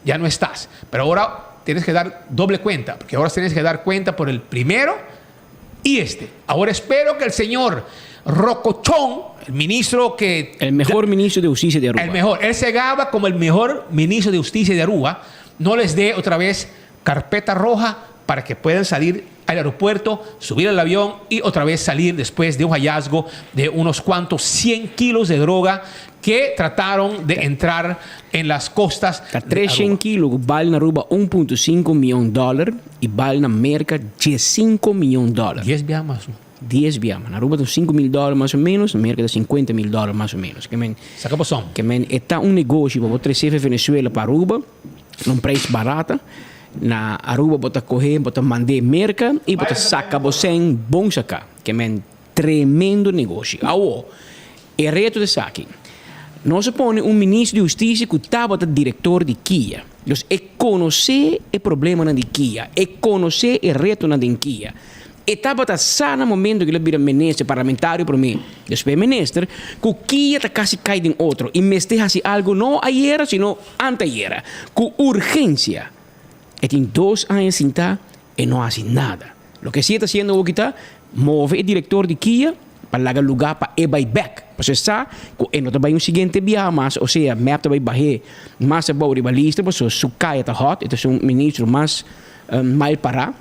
ya no estás. Pero ahora tienes que dar doble cuenta, porque ahora tienes que dar cuenta por el primero y este. Ahora espero que el señor Rocochón, el ministro que... El mejor ministro de justicia de Aruba. El mejor. Él se gaba como el mejor ministro de justicia de Aruba. No les dé otra vez carpeta roja para que puedan salir al aeropuerto, subir al avión y otra vez salir después de un hallazgo de unos cuantos 100 kilos de droga que trataron de entrar en las costas Ta 300 kilo ku bal na Aruba 1.5 mion dòler i bal na Merka 15 mion dòler. Dies bia mas no? Dies bia mas. Na Aruba ta un 5 mil dòler mas o ménos, na Merka ta 50 mil dòler mas o ménos. Ke men, Saka bo som. ke men e ta un negoshi pa bo trese fe Venezuela pa Aruba na un preis barata. Na Aruba bo ta kohe, bo ta mand'é Merka i bo ta saka bo sèn bon saká. Ke men tremendo negoshi. Awo, e reto ta esaki, Nos a pone un ministro di hustisia ku tabata direktor di kia. Dus e konosé e problemanan di kia, e konosé e retonan den kia. E tabata sa na momento ku el a bira minister, parlamentario promé, despues minister, ku kia ta kasi kai den otro i mester hasi algu no ayera sino antayera, ku urgensia. E tin dos aña sintá, e no hasi nada. Loke si e ta hasiendo awoki ta move e direktor di kia pa laga lugá pa e bai bèk. Pasobra e sa ku e no ta bai un siguiente biaha mas, osea mep ta bai bah'é mas abou riba lista pasobra su kaya ta hòt, e ta su ministro mas mal pará.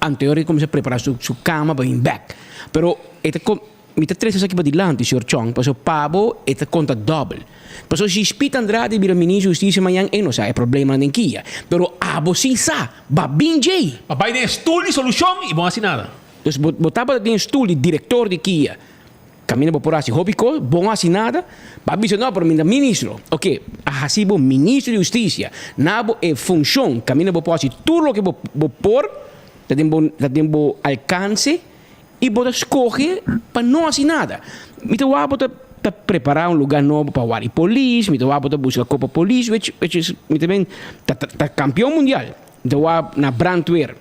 Anterior e kuminsá prepará su su kama pa bin bèk. Pero e ta kon mi ta trese esaki padilanti señor Chong pasobra pa bo e ta konta dòbel. Pasobra si Piet Andrade bira ministro di hustisia mañan e no sa e problemanan den kia. Pero abo si sa! Ba bin djei! Ba bai den e stul di solushon i bo no hasi nada. Dus bo bo tabata den e stul di direktor di kia. Kaminda bo por hasi hopi kos, bo no hasi nada, bo a bisa no, pero mi ta ministro. Oke, a hasi bo ministro di hustisia, na bo e funshon kaminda bo por hasi tur loke bo bo por, ta den bo ta den bo alkanse i bo ta skohe pa no hasi nada. Mi ta wak bo ta ta prepará un lugá nobo pa wari polis, mi ta wak bo ta buska kopa polis, which which is mi ta ben ta ta kampion mundial. Mi ta wak na brandweer.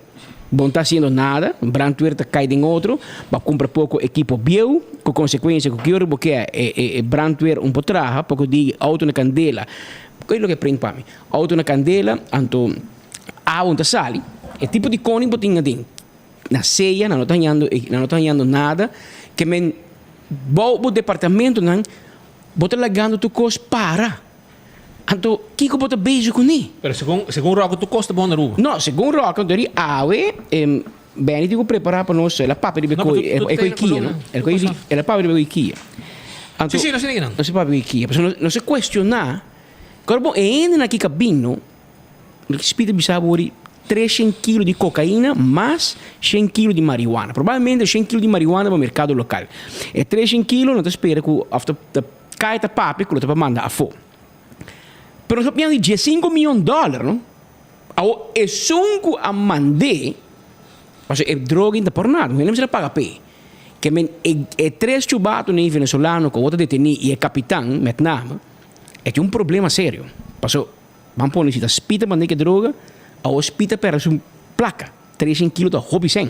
Bo no ta hasiendo nada, brandweer ta kai den otro, bo a kumpra poko ekipo bieu, ku konsekuensia ku ki ora bo ke e brandweer un por traha, poko di outo na kandela, koi loke print pa mi, outo na kandela, anto awa no ta sali, e tipo di koning bo tin aden, na sea nan no ta hañando nan no ta hañando nada, ke men bou bo departamentonan bo ta lagando tur kos para. Anto, kiko bo ta bezig kuné? Pero segun, segun Rocco tur kos ta bon na Aruba. No, segun Rocco, anto di awe, Benny tin ku prepará pa nos, el a papia riba e No, koi, pero e tur koi ta kia, no? columna. El koi, el a papia riba e koi kia. Anto, Sí, sí, nos a nan. Nos a papia koi kia. Pasobra nos, nos a kuestioná, kor bon, e hendenan aki ka bin, no? Lo ke Speed a bisa bo di 300 kilo di kokaina mas 100 kilo di marihuana. Probablemente 100 kilo di marihuana pa merkado lokal. E 300 kilo no ta spera ku, òf ta, ta. Kai ta papia ku lo ta pa manda afó. Pero nos papia di diesinko mion dòler, no? Awor esun ku a mand'é, pasobra e droga ta por nada, un hende mester a paga p'e. Ke men e e tres chubatonan venezolano ku awor ta detení i e kapitan, met name, e tin un problema serio. Pasobra ban pone si ta Speed a mand'é ku e droga, awor Speed a pèrdè su plaka, 300 kilo ta hopi sèn.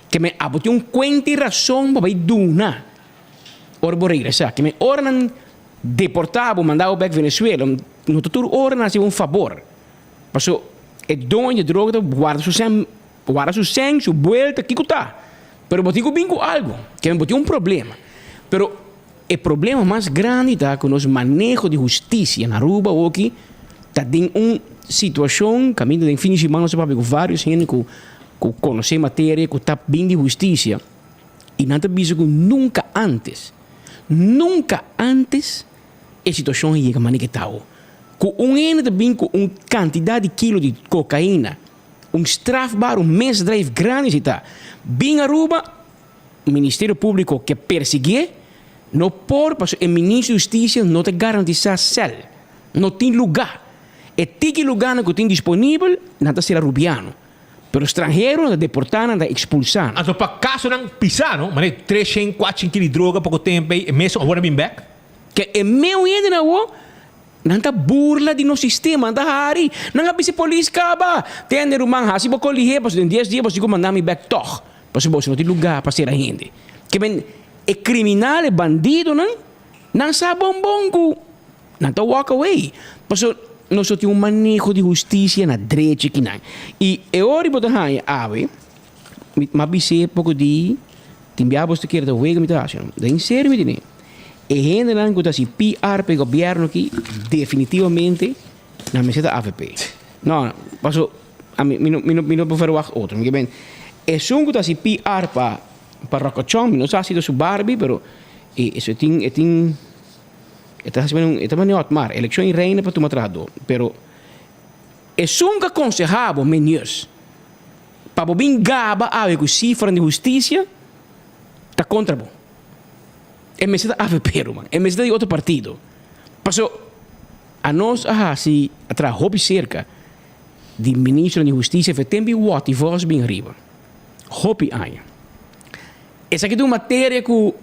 Ke men abo tin un kuenta i rason pa bai duna. Ora bo regresá, ke men ora nan deportá bo, mandá bo bèk Venezuela, no ta tur ora nan hasi bo un fabor. Paso e doño di droga ta warda su sèn, warda su sèn, su buelta, kiko ta. Pero bo tin ku bin ku algu, ke men bo tin un problema. Pero e problema mas grandi ta ku nos maneho di hustisia na Aruba awoki ta den un situashon kaminda den fin di siman nos a papia ku vários hende ku ku konosé materia, ku ta bin di hustisia. I nan ta bisa ku nunka ántes, nunka ántes e situashon a yega manera ke ta awo. Ku un hende ta bin ku un kantidat di kilo di kokaina, un strafbaar, un misdrijf grandi si ta, bin Aruba, Ministerio Públiko ke persiguié, no por pasobra e Ministro di Hustisia no ta garantisá sèl, no tin lugá. E tiki lugánan ku tin disponibel, nan ta ser arubiano. Pero stranhero nan ta deportá, nan ta expulsá. Anto pa kasonan pisá no, manera 300, 400 kilo di droga poko tempu ei, e mesun awor a bin bek. Ke e meu hendenan awor, nan ta burla di nos sistema, nan ta hari, nan a bisa e polis kaba, tende ruman hasi bo kolihé pasobra den dies dia bo sigur manda mi bek tòg, pasobra boso no tin lugá pa sera hende. Ke men e kriminal, e bandidonan, nan sa bon bon ku. Nan ta walk away. Paso nos no tin un maneho di husticia na drechi kinan. Y e ora bo ta haña awe, mi m'a bis'é poko di, tin bia bo ta kere ta wega mi ta haci no. Den serio mi tene. E hendenan ku ta haci PR pa e gobierno aki definitivamente nan mester ta avp. No, paso ami mi no mi no mi no por verwacht otro. Mi ke ben esun ku ta haci PR pa pa Rocochon mi no sa si ta su Barbie pero e e tin e tin. E ta hasi manera un, e ta manera Otmar, elekshon i reina pa tuma trahadó. Pero esun ku a konsehá bo, menius, pa bo bin gaba awe ku sifranan di hustisia, ta kontra bo. E mester ta avp, ruman. E mester ta di otro partido. Paso anos a hasi, a traha hopi serka di ministronan di hustisia for e tempu i Watty Vos bin ariba. Hopi aña. Esaki ta un materia ku.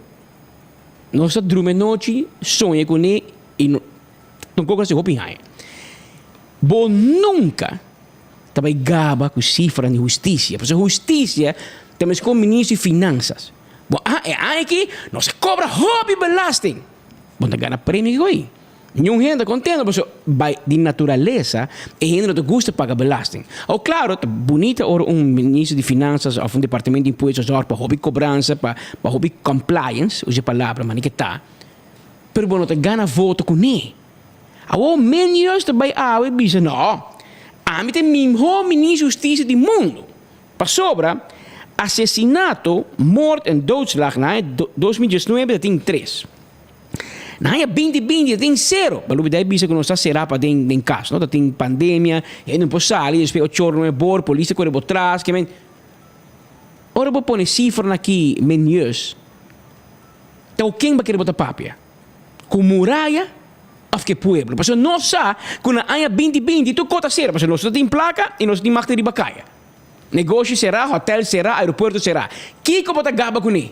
Nos ta drumi anochi, soña kuné i no tampoco hasi hopi haña. Bo nunca ta bai gaba ku sifranan di hustisia, pasobra hustisia ta meskos ministro di finansas. Bo a e aña aki nos a kobra hopi belasting. Bo ta gana premio kiko ei? Niun hende ta kontento pasobra bai di naturalesa e hende no ta gusta paga belasting. Awor klaro ta bunita ora un ministro di finansas òf un departamento di impuesto zòrg pa hopi kobransa, pa pa hopi compliance, usa e palabra mane ke ta, pero bo no ta gana voto kuné. Awor Mendios ta bai awe i bisa no, ami ta e mihó ministro di hustisia di mundu pasobra asesinato, moord en doodslag na aña 2019 ta tin tres. Na aña 2020 ta tin sero. Ba lubida e bisa ku nos ta será pa den den kas, no? Ta tin pandemia, hende no por sali, despues ocho ora nuebe bor, polis ta kore bo tras, ke men. Ora bo pone sifranan aki, men Dios. Ta ku ken bo kere bo ta papia? Ku muraya òf ku e pueblo? Pasobra nos sa ku na aña 2020 tur kos ta sera pasobra nos no tin plaka i nos no tin mag riba kaya. Negoshi será, hotèl será, aeropuerto será. Kiko bo ta gaba kuné?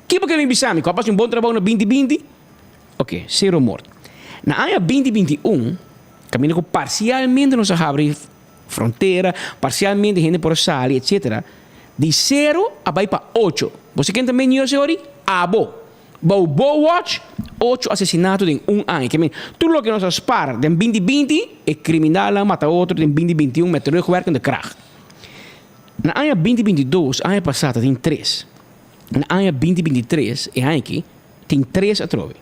Ki bo ke bin bisa mi? Ku a pasa un bon trabou na 2020? Oke, sero mort. Na aña 2021, kaminda ku parsialmente nos a habri frontera, parsialmente hende por a sali, etcetera, di sero a bai pa ocho. Bo sa ken ta menior ese ori? Abo. Bou bo watch, ocho asesinato den un aña. Ke men, tur loke nos a spar den 2020, e kriminalnan mata otro den 2021 met terugwerkende kracht. Na aña 2022, aña pasá, ta tin tres. Na aña 2023, e aña aki, tin tres atrobe.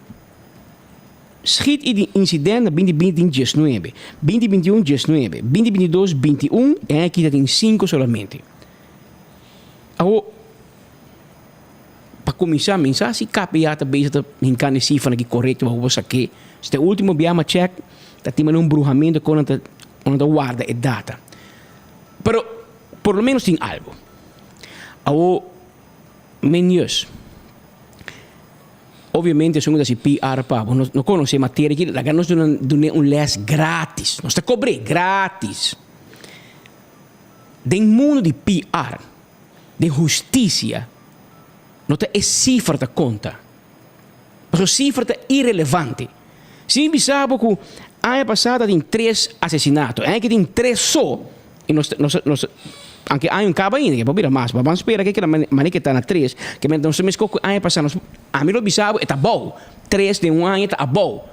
Schiet i di insident na 2020 tin diesnuebe, 2021 diesnuebe, 2022 bintiun, e aña aki ta tin sinku solamente. Awor, pa kuminsá mi sa si KPA ta bezig ta hinká e sifranan aki korekto pa bo sak'é. Si ta e último biaha mi a chèk, ta tin manera un bruhamentu kon nan ta kon nan ta warda e data. Pero por lo ménos tin algu. Awor, Menius, obviamente esun ku ta hasi PR pa bo no konosé materia aki, laga nos duna dun'é un lès grátis. Nos ta kobr'é grátis. Den mundu di PR, den hustisia, no ta e sifra ta konta. Pasobra sifra ta irelevante. Si mi bisa bo ku aña pasá ta tin tres asesinato, aña aki tin tres so, i nos nos nos anke aña no kaba ainda, ke por bira mas, pero ban spera ke keda manera ke ta na tres, ke nos ta meskos ku aña pasá, nos ami lo bisa bo e ta abou, tres den un aña ta abou.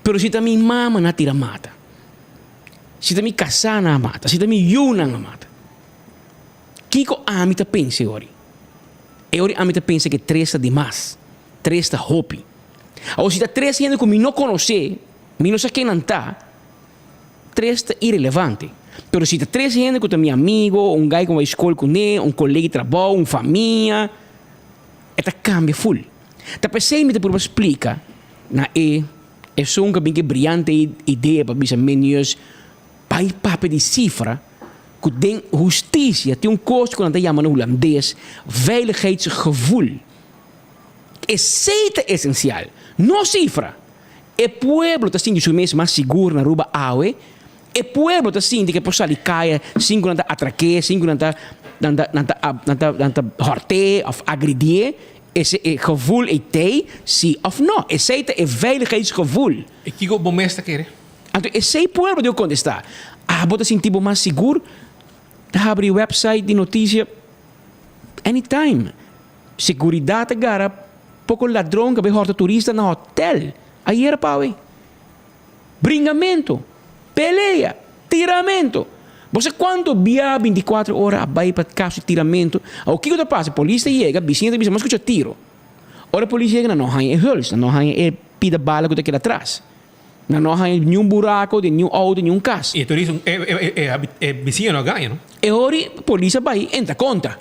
Pero si ta mi mama nan a tira mata, si ta mi kasá nan a mata, si ta mi yunan a mata, kiko ami ta pensa e ora? E ora ami ta pensa ke tres ta dimas, tres ta hopi. Awor si ta tres hende ku mi no konosé, mi no sa ken nan ta, tres ta irelevante. Pero si ta tres hende ku ta mi amigo, un gai ku mi bai skol kuné, un kolega di trabou, un famia, e ta kambia ful. Ta p'esei mi ta purba splika na e esun ku a bin ku e briante idea pa bisa Menius bai papia di sifra ku den hustisia tin un kos ku nan ta yama na hulandes veiligheidsgevoel. Esei ta esensial, no sifra. E pueblo ta sinti su mes mas sigur na Aruba awe, e pueblo ta sinti ku e por sali kaya sin ku nan ta atrak'é, sin ku nan ta nan ta nan ta nan ta nan ta hòrt'é òf agridié. Ese e gevoel ei t'ei, si òf no. Esei ta e veiligheidsgevoel. I kiko bo mes ta kere? Anto esei pueblo debe kontestá, Abo ta sinti bo mas sigur? Ta habri website di notisia anytime. Seguridat a gara poko ladron ku a bai hòrta turista na hòtèl ayera pawe. Bringamentu, pelea, tiramentu. Bo sa kuantu bia 24 ora a bai pa kaso di tiramentu? Awor kiko ta pasa? Polis ta yega, bisiña ta bisa, Mos skucha tiro. Ora polis yega nan no haña e huls, nan no haña e pida bala ku ta keda atras. Nan no haña niun buraco den niun auto, niun cas. E turista, e bisiña no a gaña, no? E ora polis a bai entra contra.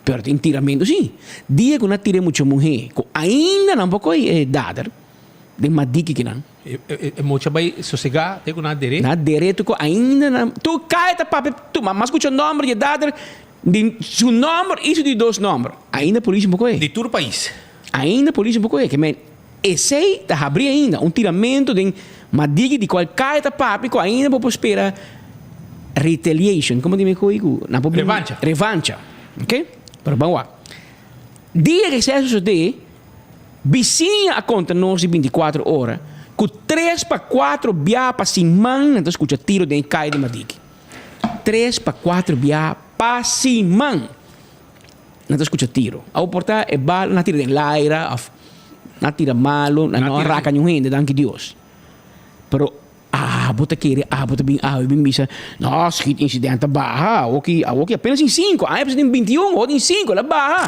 Pero tin tiramento si. Dia cu nan a tira e mucha muhe, cu ainda nan por coy e dader, den madiki kinan. E mucha bai sosega te cu nan a dere. Nan a dere te cu ainda nan, tur caya ta papia, tur, mas scucha nomber di e dader, di su nomber y su di dos nomber. Ainda polis no por coy. Di tur pais. Ainda polis no por coy. Ke men, esey ta habri ainda un tiramento den madiki di cual caya ta papia cu ainda bo por spera retaliation. Como di mi coy cu nan por bin. Revancha. Revancha. Ok? Pero ban wak. Dia cu esey a sucede, bisiña a conta nos di 24 ora cu tres pa cuatro bia pa siman nan ta scucha tiro den e caya di Madiki. Tres pa cuatro bia pa siman. Nan ta skucha tiro. Awo por ta e bala nan a tira den laira of nan a tira malo, nan no a raka niun hende, danki Dios. Pero abo ta kere, abo ta bin awe bin bisa, no, schiet incident a baha, awo ki, awo ki apenas tin sinku, aña pasa tin bintiun, awo tin sinku, el a baha.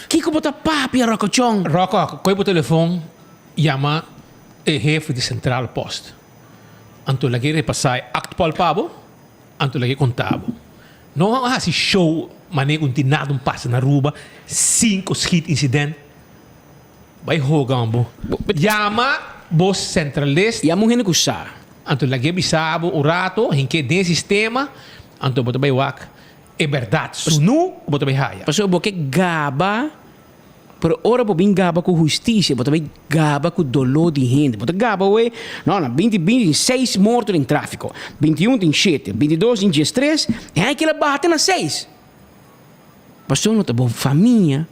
Kiko bo ta papia, Rockochon? Rocko, kohe bo telefon, yama e hefe di Centrale Post. Anto lag'e repasa e aktpol pa bo, anto lag'e konta bo. No a hasi show manera ku no tin nada un pasa na Aruba, sinku schiet incident. Bai hoga un bo. Yama bo centralist. Yama un hende ku sa. Anto lag'e bisa bo un rato, hink'e den sistema, anto bo ta bai wak e bèrdat. Sunu ku bo ta bai haya. Pasobra bo ke gaba. Pero ora bo bin gaba ku hustisia, bo ta bai gaba ku doló di hende. Bo ta gaba oe, no, na binti binti tin seis morto den tráfiko, bintiun tin shete, bintidos tin diestres, e ai kila baha te na seis. Pasobra no ta bo famia,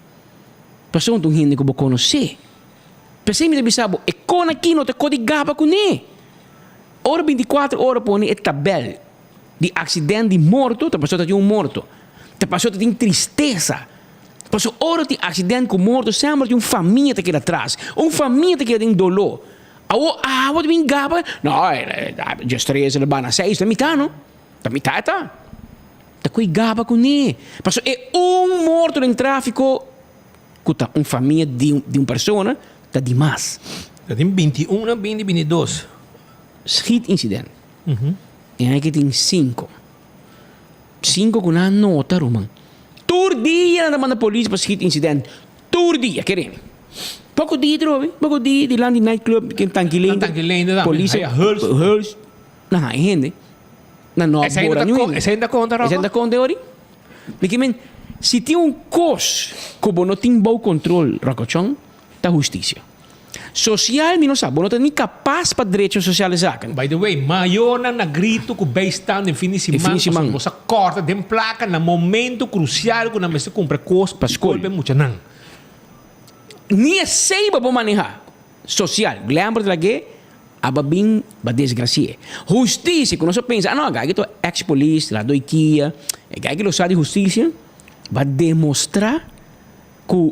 pasobra no ta un hende ku bo konosé. P'esei mi ta bisa bo, e kon aki no ta ko di gaba kuné. Ora bintikuater ora pone e tabèl di aksident di morto, ta pasobra ta tin un morto, ta pasobra ta tin tristesa. Pasobra ora tin aksident ku morto semper tin un famia ta keda atras, un famia ta keda den doló. Awor awa ta bin gaba, no, djes tres el a bana seis, ta mitá no, ta mitá e ta. Ta koe gaba kuné. Pasobra e un morto den tráfiko ku ta un famia di un persona ta dimas. Ta tin 21 na 20 22. Schietincident. E aki tin sinku. Sinku ku nan nota ruman. Tur dia nan ta manda polis pa schietincident. Tur dia, kere mi. Poko dia trobe, poko dia dilanti night club ken Tanki Leende. Polis a huls. Nan haña hende. Nan no a bora niun hende. Esei no ta konta Rocco? Esei no ta konta ori. Mi ke men, si tin un kos ku bo no tin bou kontrol Rocco Chong, ta hustisia. Sosial mi no sa, bo no ta ni kapas pa drecho sosial esaki. By the way, mayornan na grito ku bijstand den fin di siman pasobra bo sa kòrta den plaka na momento krusial ku nan mester kumpra kos pa skol pa e muchanan. Ni esei bo por manehá. Sosial, Glenbert Lagé a ba bin ba desgrasi'é. Hustisia, ku nos a pensa, ah no, gaki ta ex polis, la doi kia, e gaki lo sa di hustisia, ba demostrá ku.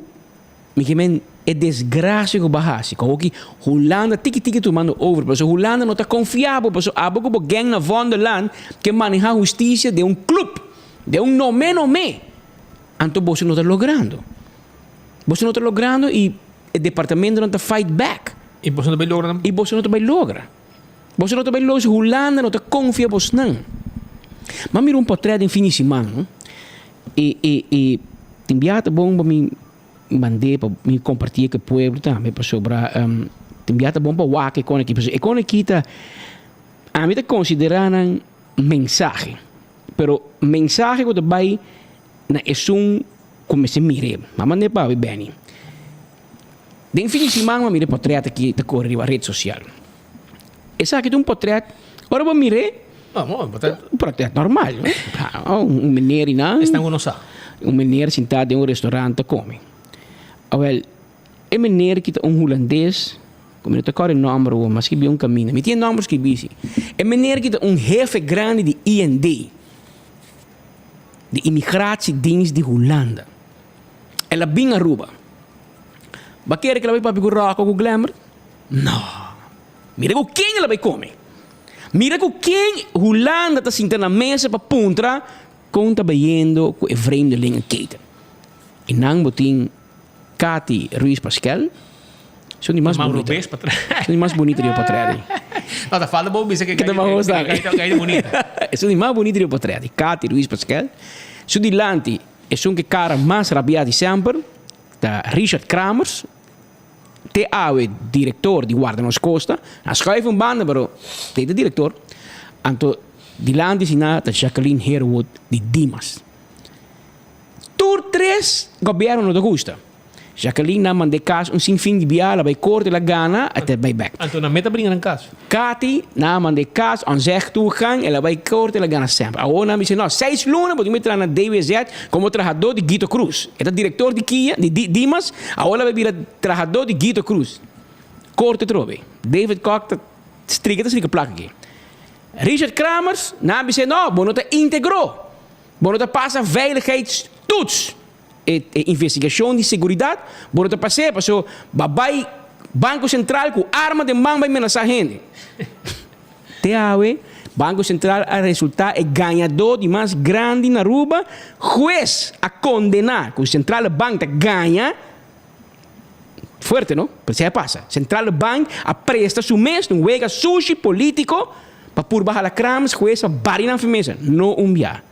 Mi ke men e desgracia ku bo a hasi. Komo ki Hulanda tiki tiki tumando over. Pasobra Hulanda no ta konfia bo. Pasobra abo ku bo gang na Vondelland ke maneha hustisia den un club. Den un nome nome. Anto boso no ta logrando. Boso no ta logrando i e departamentonan ta fight back. I boso no ta bai logra tampoco. I boso no ta bai logra. Boso no ta bai logra si Hulanda no ta konfia bosnan. Mi a mira un potret den fin di siman no. E e e tin biaha ta bon pa mi mand'é pa mi kompartié ku e pueblo tambe pasobra tin biaha ta bon pa wak e kon aki pasobra e kon aki ta ami ta konsiderá nan mensahe pero mensahe ku ta bai na esun ku mester mir'é mi a mand'é pa Benny den fin di siman mi a mira e potrèt aki ta kore riba ret sosial esaki ta un potrèt ora bo mir'é Un potrèt normal un meneer einan. Esnan ku no sa. Un meneer sintá den un restaurant ta kome. Awel, e meneer ki ta un hulandes, ku mi no ta kòrda e nòmber awor, ma skibí un kaminda. Mi tin e nòmber skibí si. E meneer ki ta un hefe grandi di IND, di Immigratiedienst di Hulanda. El a bin Aruba. Bo a kere ku el a bai papia ku Rocco ku Glenbert? No. Mira ku ken el a bai kome. Mira ku ken Hulanda ta sinta na mesa pa puntra kon ta bayendo ku e vreemdelingenketen. I nan bo tin Cathy Ruiz Paskel, esun di mas bunita. Esun di mas bunita riba potret ei. No, ta falta bo bisa ke gaita bunita. Esun di mas bunita riba potret ei, Cathy Ruiz Paskel. Su dilanti esun ke kara mas rabiá di semper ta Richard Kramers. Te awe director di Guarda Nos Costa, a schuif un banda pero te ta director, anto dilanti asina ta Jacqueline Harewood di Dimas. Tur tres gobierno no ta gusta. Jacqueline nan manda e cas un sin fin di bia, la bay corte, la gana, e ta bay bek. Anto nan meta bringa nan cas. Cathy nan a manda e cas onzeg toegang, el a bay corte, el a gana semper. Awor nan bisa no, seis luna bo tin bay traha na DWZ como trahador di Guito Cruz. E ta director di Kia, di Dimas, awor el a bay bira trahador di Guito Cruz. Corte atrobe. David Kock ta strika ta strika plaka aki. Richard Kramers, nan a bisa no, bo no ta integro. Bo no ta pasa veiligheidstoets. E investigashon di seguridat bo no ta pas'é paso ba bai Banko Sentral ku arma den man bai menasá hende. Te awe Banko Sentral a resultá e gañadó di mas grandi na Aruba. Hues a kondená ku Centrale Bank ta gaña. Fuerte no? Pero esei a pasa. Centrale Bank a presta su mes na un wega sushi polítiko pa purba hala Kramers. Hues a bari nan firmesa. No un bia.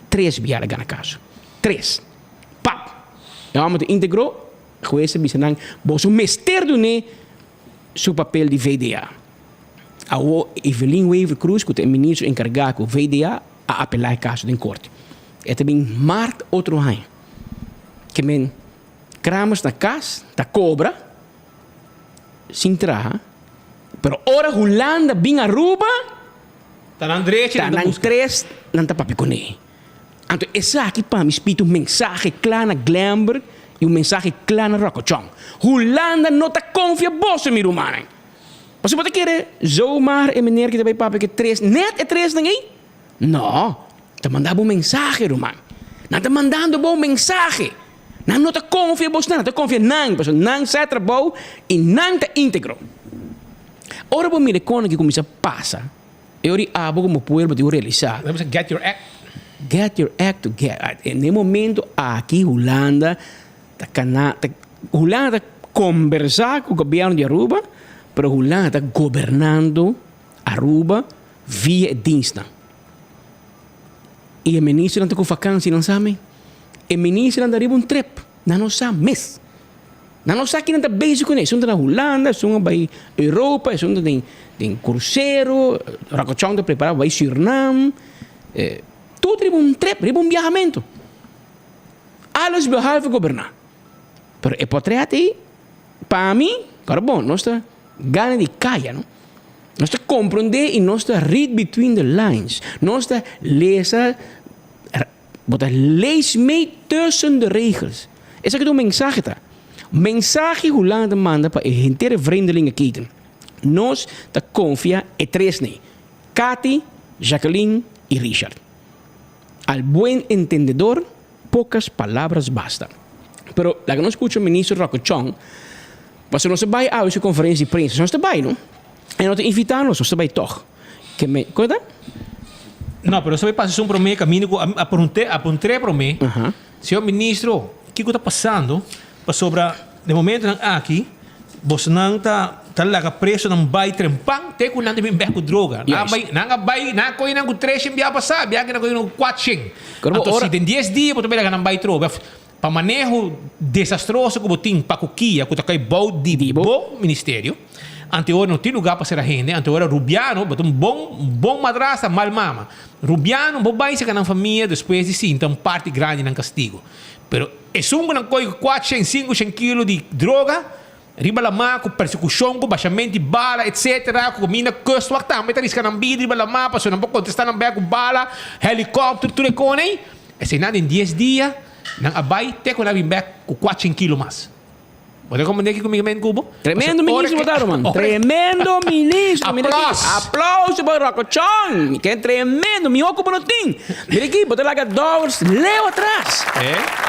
Tres bia el a gana kaso. Tres. Pap! E hòmber ta íntegro. Hues a bisa nan, Boso mester dun'é su papel di VDA. Awor Evelyn Wever-Croes, ku ta e ministro enkargá ku VDA, a apelá e kaso den korte. E ta bin mart otro aña. Ke men. Kramers na kas ta kobra sin traha, pero ora Hulanda bin Aruba, Ta nan drechi ta nan ta nan buska. tres nan ta papia kuné. Anto esaki pa mi spit un mensahe kla na Glenberg i un mensahe kla na Rokochon. Hulanda no ta konfia boso mi rumannan. Pasobra bo ta kere zomaar e meneer ki ta bai papia ku e tres, nèt e tresnan ei? No, ta manda bo un mensahe ruman. Nan ta mandando bo un mensahe. Nan no ta konfia bos nan, nan ta konfia nan, pasobra nan sa e trabou i nan ta íntegro. Ora bo mira e kosnan ki kuminsá pasa, e ora abo komo pueblo tin ku realisá. Nan bisa get your act. Get your act together. Na e momento aki Hulanda ta kana, ta, Hulanda ta kombersá ku gobièrnu di Aruba, pero Hulanda ta gobernando Aruba via e dienstnan. I e ministernan ta ku vakansi, nan sa mi. E ministernan ta riba un trip, nan no sa mes. Nan no sa kinan ta bezig kuné. Esun ta na Hulanda, esun a bai Europa, esun ta den den krusero, Rakochon ta prepará pa bai Sürnam. Tur ta riba un trip, riba un biahamentu. Alles behalve goberná. Pero e potret ei, pa mi, kòrda bon, nos ta gana di kaya, no? Nos ta komprondé i nos ta read between the lines. Nos ta lesa. Bo ta lees mee tussen de regels. Esaki ta un mensahe ta. Mensahe Hulanda ta manda pa e henter e vreemdelingenketen. Nos ta konfia e tresnan, Cathy, Jacqueline i Richard. Al buen entendedor, pocas palabras bastan. Pero laga nos skucha Minister Rocco Chong, pasobra nos ta bai awe su konferensia di prensa. Nos ta bai no. E no ta invita nos, nos ta bai tog. Ke me, kon ta? No, pero sabe pasa esun prome caminda cu a pregunté, a puntré prome, Señor Ministro, kico ta pasando? Pasobra den momentonan aki bosnan ta ta laga presonan bay trempan te cu nan ta bin bek cu droga. Nan a bay, nan a bay, nan a coge nan cu tres shen bia pasa, bia aki nan a coge nan cu cuatro shen. Anto si den dies dia bo ta bay laga nan bay trobe of pa maneho desastroso cu bo tin pa cu kia cu ta cay bou di bo ministerio, Anteora no tin lugar pa sera hende, anteora Rubiano bo ta un bon bon madrastra mal mama. Rubiano bo bai seka nan famia despues di sinta un parti grandi nan castigo. Pero esun cu nan coge cu cuatshen cincoshen kilo di droga riba lama cu persecucion cu bashamento di bala etc. Cu caminda kustwacht tambe ta risca nan bida riba lama pasobra nan por contesta nan bek cu bala, helicopter tur e con ey. Esey nan den dies dia nan a bai te cu nan a bin bek cu cuatshen kilo mas. Bo ta comprende kico mi men cubo? Tremendo ministro bo ta ruman. Tremendo ministro. Mira aki. Aplauso pa Rocochon. Ke tremendo. Miho cu bo no tin. Mira aki bo ta laga Dowers leu atras.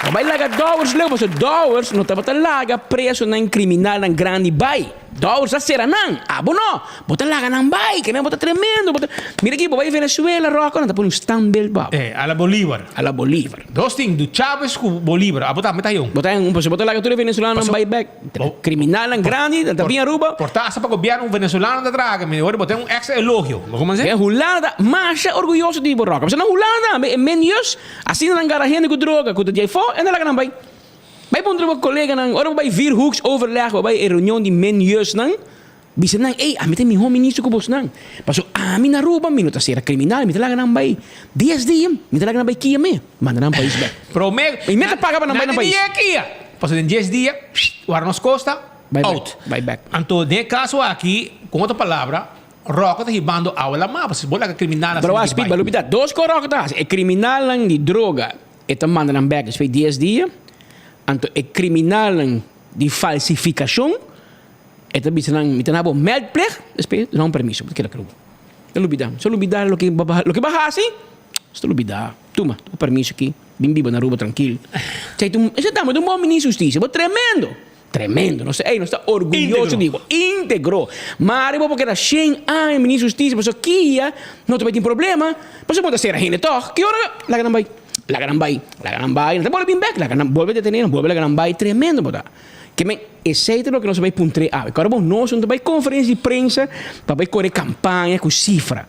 Bo bai laga Dowers leu pasobra Dowers no tabata laga presonan criminalnan grandi bai. Dowers a cera nan. Abo no. Bo ta laga nan bai. Ke men bo ta tremendo. Bo ta Mira aki bo bai Venezuela Rocco nan ta pone un standbeeld pa bo. A la Bolívar. A la Bolívar. Dos tin, du Chávez ku Bolívar. Abo tambe ta yon. Bo ta yon, pasobra bo ta laga tur e venezolanonan bai bek. Kriminalnan grandi nan ta bin Aruba. Por ta hasta pa gobierno un venezolano ta traha mi ora bo ten un extra elogio. Bo komo E Hulanda ta masha orguyoso di bo Roca. Pasobra na Hulanda tambe e menios asina nan gara hende ku droga ku ta di afó e nan laga nan bai. Bai puntra bo koleganan ora bo bai vier hoeks overleg bo bai e reunion di meniosnan. Bisa nan, Ey, ami ta e mihó ministro ku bosnan. Paso ami na Aruba, mi no ta sera kriminal, mi ta laga nan bai dies dia, mi ta laga nan bai kia me, manda nan pais bèk. Promé, I mi ta paga pa nan bai nan pais. Nan di kia. Paso den dies dia, wara nos kosta, out. Bai bèk. Anto den e kaso aki, ku otro palabra, Ròkò ta hibando awa lamá, paso si bo laga kriminalnan Pero wak, Speed, balupita, dos kos Ròkò ta hasi. E kriminalnan di droga, e ta manda nan bèk despues di dies dia. Anto e kriminalnan di falsifikashon, E ta bisa nan, Mi ta na bo meldplicht, despues duna un permiso, bo ta keda kruba. Ta lubida, so lubida loke bo a loke bo a hasi, so ta lubida. Tuma, tuma permiso aki, bin biba na Aruba trankil. Esei ta un, esei tambe ta un bon ministro di hustisia, bo tremendo, tremendo, nos ta, ey, nos ta orguyoso di bo, integro. Mari bo por keda shen aña ministro di hustisia, pasobra kia no ta bai tin problema, pasobra bo ta sera hende tog, ki ora laga nan bai, laga nan bai, laga nan bai, nan ta bolbe bin bek, laga nan bolbe detene nan, bolbe laga nan bai, tremendo bo ta. Ke men, esei ta loke nos a bai puntr'é awe. Kòrda bon, nos no ta bai konferensia di prensa pa bai kore kampaña ku sifra.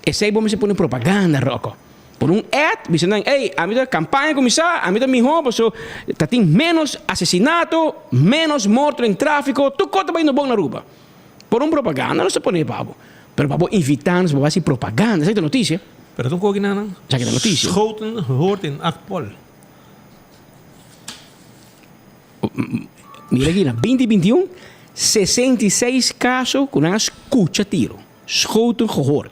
Esei bo mester pone propaganda, ròkò. Pone un ad, bisa nan, ey, ami ta kampaña kuminsá, ami ta mihó paso ta tin ménos asesinato, ménos morto den tráfiko, tur kos ta bai no bon na Aruba. Pone un propaganda nos ta pone pa bo. Pero pa bo invitá nos pa bo hasi propaganda, esaki ta notisia. Pero ta un koki nan. Esaki ta notisia. Schoten gehoord in Akpol. Mira aki na 2021, 66 kaso ku nan a skucha tiro, schoten gehoord.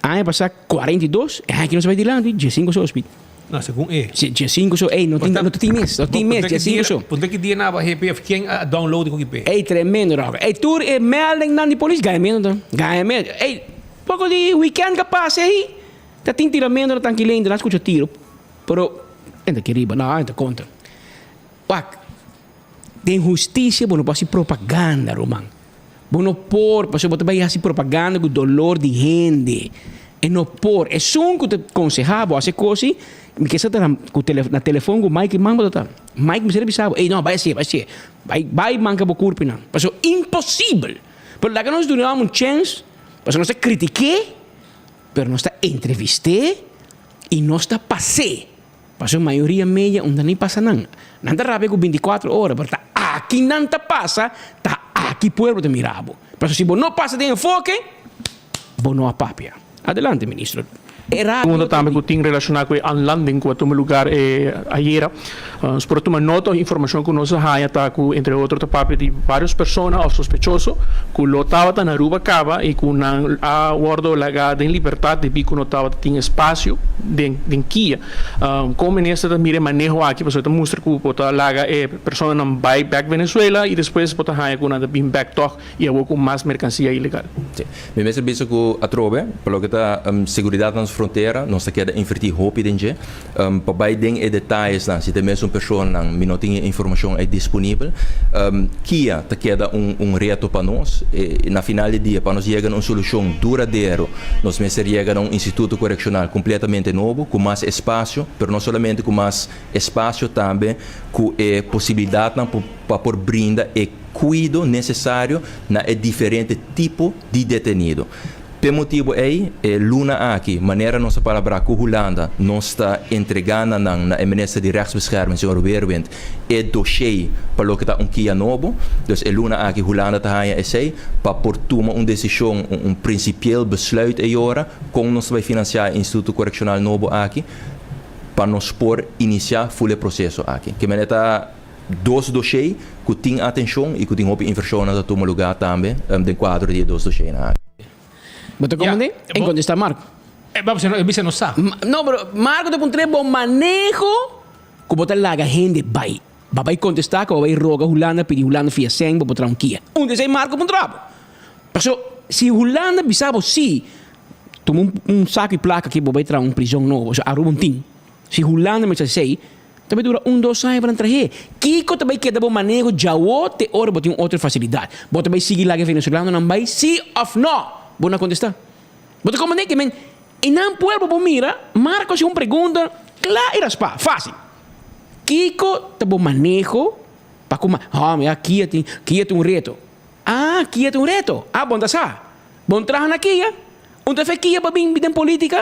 Aña pasá 42, e aña aki nos a bai dilanti, 15 so hospital. No, segun e. Si, 15 so, ey, no tin, no tin mes, no tin mes, 15 so. Punta ki dia nan a bai GP of ken a download e ku GP? Ey, tremendo Roque. Ey, tur e meldingnan di polis gañamento ta, gañamento. Ey, poko di weekend ka pasa ey, ta tin tiramento na Tanki Lento, nan a skucha tiro, pero e ta keriba, no, e ta kontra. Wak, den hustisia bo no por hasi propaganda, ruman. Bo no por, pasobra bo ta bai hasi propaganda ku dolor di hende. E no por. Esun ku ta konsehá bo hasi e kos ei, mi ke sa ta ku na telefon ku Mike man bo ta ta. Mike mester a bisa bo, ey no, bai hasié, bai hasié. Bai, bai manka bo kurpinan. Pasobra imposibel. Pero laga nos duna un chèns, pasobra nos ta kritik'é, pero nos ta entrevist'é i nos ta pas'é. Pasobra mayoria media unda ni pasa nan. Nan ta rabia ku bintikuatro ora, pero ta aki nan ta pasa, ta aki pueblo ta mira bo. Pasobra si bo no pasa den enfoke, bo no a papia. Adelante, ministro. E radio Pregunta tambe ku tin relashoná ku e aanlanding ku a tuma lugar e ayera. Nos por a tuma nota òf informashon ku nos a haña ta ku entre otro ta papia di vários persona òf sospechoso ku lo tabata na Aruba kaba i ku nan a wòrdu lagá den libertat debí ku no tabata tin espasio den den kia. Kon minister ta mira e maneho aki pasobra e ta mustra ku bo ta laga e personanan bai bek Venezuela i despues bo ta haña ku nan ta bin bek tòg i awor ku mas merkansia ilegal. Sí. Mi mester bisa ku atrobe pa loke ta seguridat na nos frontera nos ta keda invertí hopi den dje. Pa bai den e detayesnan si ta e mesun personanan mi no tin e informashon ei disponibel. Kia ta keda un un reto pa nos. Na final di dia pa nos yega na un solushon duradero Nos mester yega na un instituto korekshonal kompletamente nobo, ku mas espasio, pero no solamente ku mas espasio, tambe ku e posibilidatnan pa por brinda e kuido nesesario na e diferente tipo di detenido. P'e motibu ei, e luna aki, manera nos a palabrá ku Hulanda, nos ta entregá na nan, na e minister di Rechtsbescherming, señor Weerwind, e doshé pa loke ta un kia nobo. Dus e luna aki Hulanda ta haña esei pa por tuma un desishon, un principieel besluit ei ora kon nos ta bai finansiá e instituto korekshonal nobo aki pa nos por inisiá ful e proseso aki. Ke manera ta dos doshé ku tin atenshon i ku tin hopi invershonnan ta tuma lugá tambe den kuadro di e dos doshénan aki. Bo ta komprendé? En kontestá Marco. E bisa no sa. No, pero Marco ta puntr'é bo maneho. Ku bo ta laga hende bai. Bo bai kontestá ku bo bai roga Hulanda pidi Hulanda fia sèn pa bo traha un kia. Un di esei Marco puntra bo. Paso si Hulanda bisa bo si, tuma un saku di plaka aki bo bai traha un prizon nobo, paso Aruba un tin. Si Hulanda mester esei, ta bai dura un dos aña pa nan trah'é. Kiko ta bai keda bo maneho djawo te ora bo tin un otro fasilidat? Bo ta bai sigui laga e venezolanonan bai si òf nò? Bo no a kontestá. Bo ta komprendé ke men I nan pueblo bo mira, Marco hasi un pregunta kla i raspá, fásil. Kiko ta bo maneho pa ku ma, hòmber, ya kia tin, kia tin un reto. Ah, kia tin un reto. Ah, bon ta sa. Bon traha na kia. Un ta fe kia pa bin den polítika?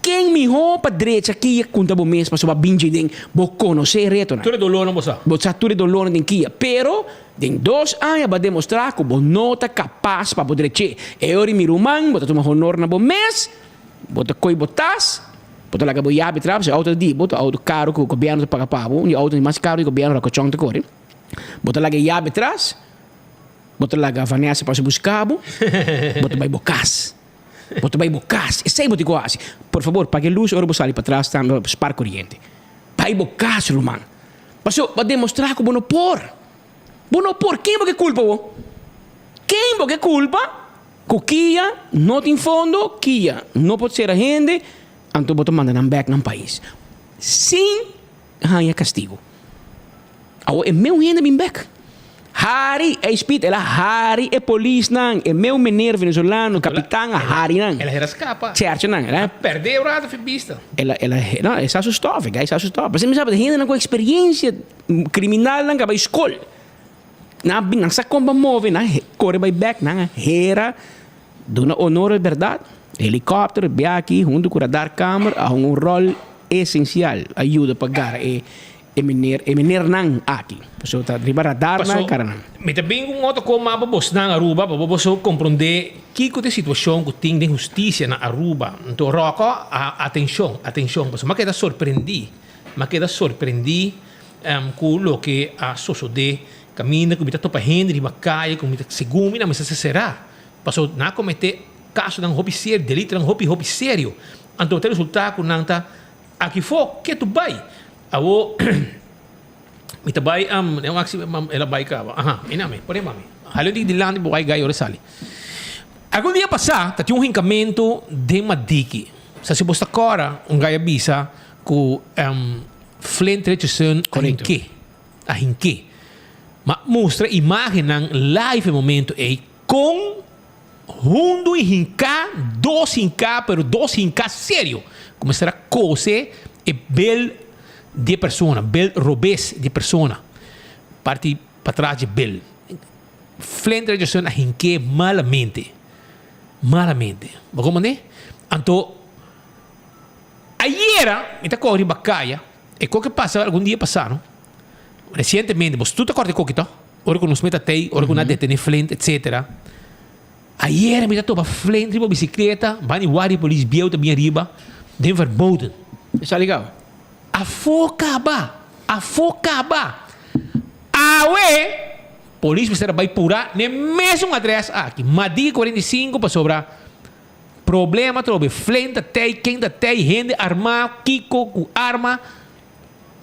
Ken mihó pa drecha kia ku ta bo mes pasobra bo a bin dje den, bo konosé e retonan. Tur e dolónan bo sa. Bo sa tur e dolónan den kia. Pero. Den dos aña bo a demostrá ku bo no ta kapas pa bo drech'é. E ora mi ruman, bo ta tuma honor na bo mes, bo ta koi bo tas, bo ta laga bo yabi tra, pasobra e outo ta di bo, ta outo karu ku gobièrnu ta paga pa bo, un di e outonan di mas karu di gobièrnu Rakochon ta kore. Bo ta laga e yabi tras, bo ta laga Vanessa pasa buska bo, bo ta bai bo kas. Bo ta bai bo kas, esei bo tin ku hasi. Por fabor, paga e lus ora bo sali patras tambe pa spar koriente. Bai bo kas, ruman. Pasobra bo a demostrá ku bo no por. Bo no por. Ken bo ke kulpa bo? Ken bo ke kulpa ku kia no tin fondo, kia no por sera hende, anto bo ta manda nan bèk nan pais sin haña kastigu. Awor e meu hende bin bèk. Hari, ey Speed, el a hari e polisnan, e meu meneer venezolano, kapitan a hari nan. El a hera skapa. Chercha nan. El a perde un rato fi bista. El a, el a, no, e sa su stof, e guy sa su stof. Pasobra mi sa hendenan ku eksperiencia, kriminalnan ku a bai skol. Nan a bin, nan sa kon pa move, nan a kore bai bèk, nan a hera duna honor al bèrdat. Helikòpter bia aki huntu ku radarkamer a hunga un ròl esensial, a yuda pa gara e E meneer, e meneernan aki. Pasobra ta riba radarnan Paso, kara nan. mi ta bin ku un otro kon mas pa bosnan Aruba, pa bo boso komprondé kiko ta e situashon ku tin den hustisia na Aruba. Anto Rocco, a atenshon, atenshon, pasobra mi a keda sorprendí, mi a keda sorprendí. Ku loke a sosodé kaminda ku mi ta topa hende riba kaya ku mi ta segun mi nan mester ser será. Pasobra nan a kometé kasonan hopi serio, delitonan hopi hopi serio. Anto ta resultá ku nan ta aki fo ketu bai. Awor mi ta bai el a bai kaba. Aha, mi nan mi, pone mami. Hali un tiki dilanti bo bai gai ora e sali. Algun dia pasá ta tin un hinkamentu den Madiki. Sa si bo sta kòrda un gai a bisa ku Flint Richardson a hink'é, a hink'é. Ma mustra imágennan live e momento ei kon hundu i hinká, dos hinká, pero dos hinká serio. Ku mester a kose e bel di e persona, bel robes di e persona, parti patras di e bel. Flint Richardson a hink'é malamente, malamente. Bo komprendé? Anto. Ayera mi ta kore riba kaya, e koke pasa algun dia pasa no, resientemente, bos tur ta kòrda e koke to? Ora ku nos meta tei, ora ku nan a detene Flint etcetera. Ayera mi ta topa Flint riba bisikleta, banda di guardia polis bieu ta bin ariba den Verboden. E sali gau? Afó kaba! Afó kaba! Awe polis mester a bai purá n'e mesun adrès aki, Madí 45 pasobra Problema atrobe, Flint ta tei, ken ta tei, hende armá, kiko ku arma,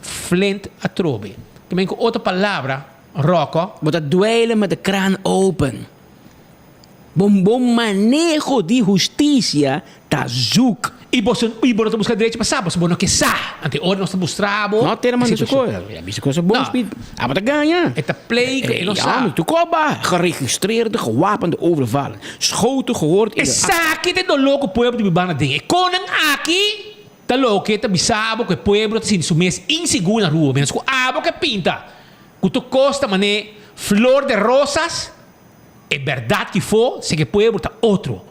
Flint atrobe. Te men ku otro palabra, Rocco. Bo ta dweilen met de kraan open. Bo bo maneho di hustisia ta zoek. I bo i bo no ta buska derecho pa sa, pasobra bo no ke sa. Anto e ora nos ta mustra bo No tera e manda su situashon. kos. Ya bisa kos bon No. speed. Abo ta gaña. E ta play ku e no sa. Ja, mi tur koba. Geregistreerde gewapende overvallen. Schoten gehoord in de. Esaki ta e doló ku pueblo ta biba na den. E konan aki ta loke ta bisa abo ku e pueblo ta sinti su mes insigur na rua. Mientras ku abo ke pinta ku tur kos ta man'é flor de rosas, e bèrdat ki fo si ke pueblo ta otro.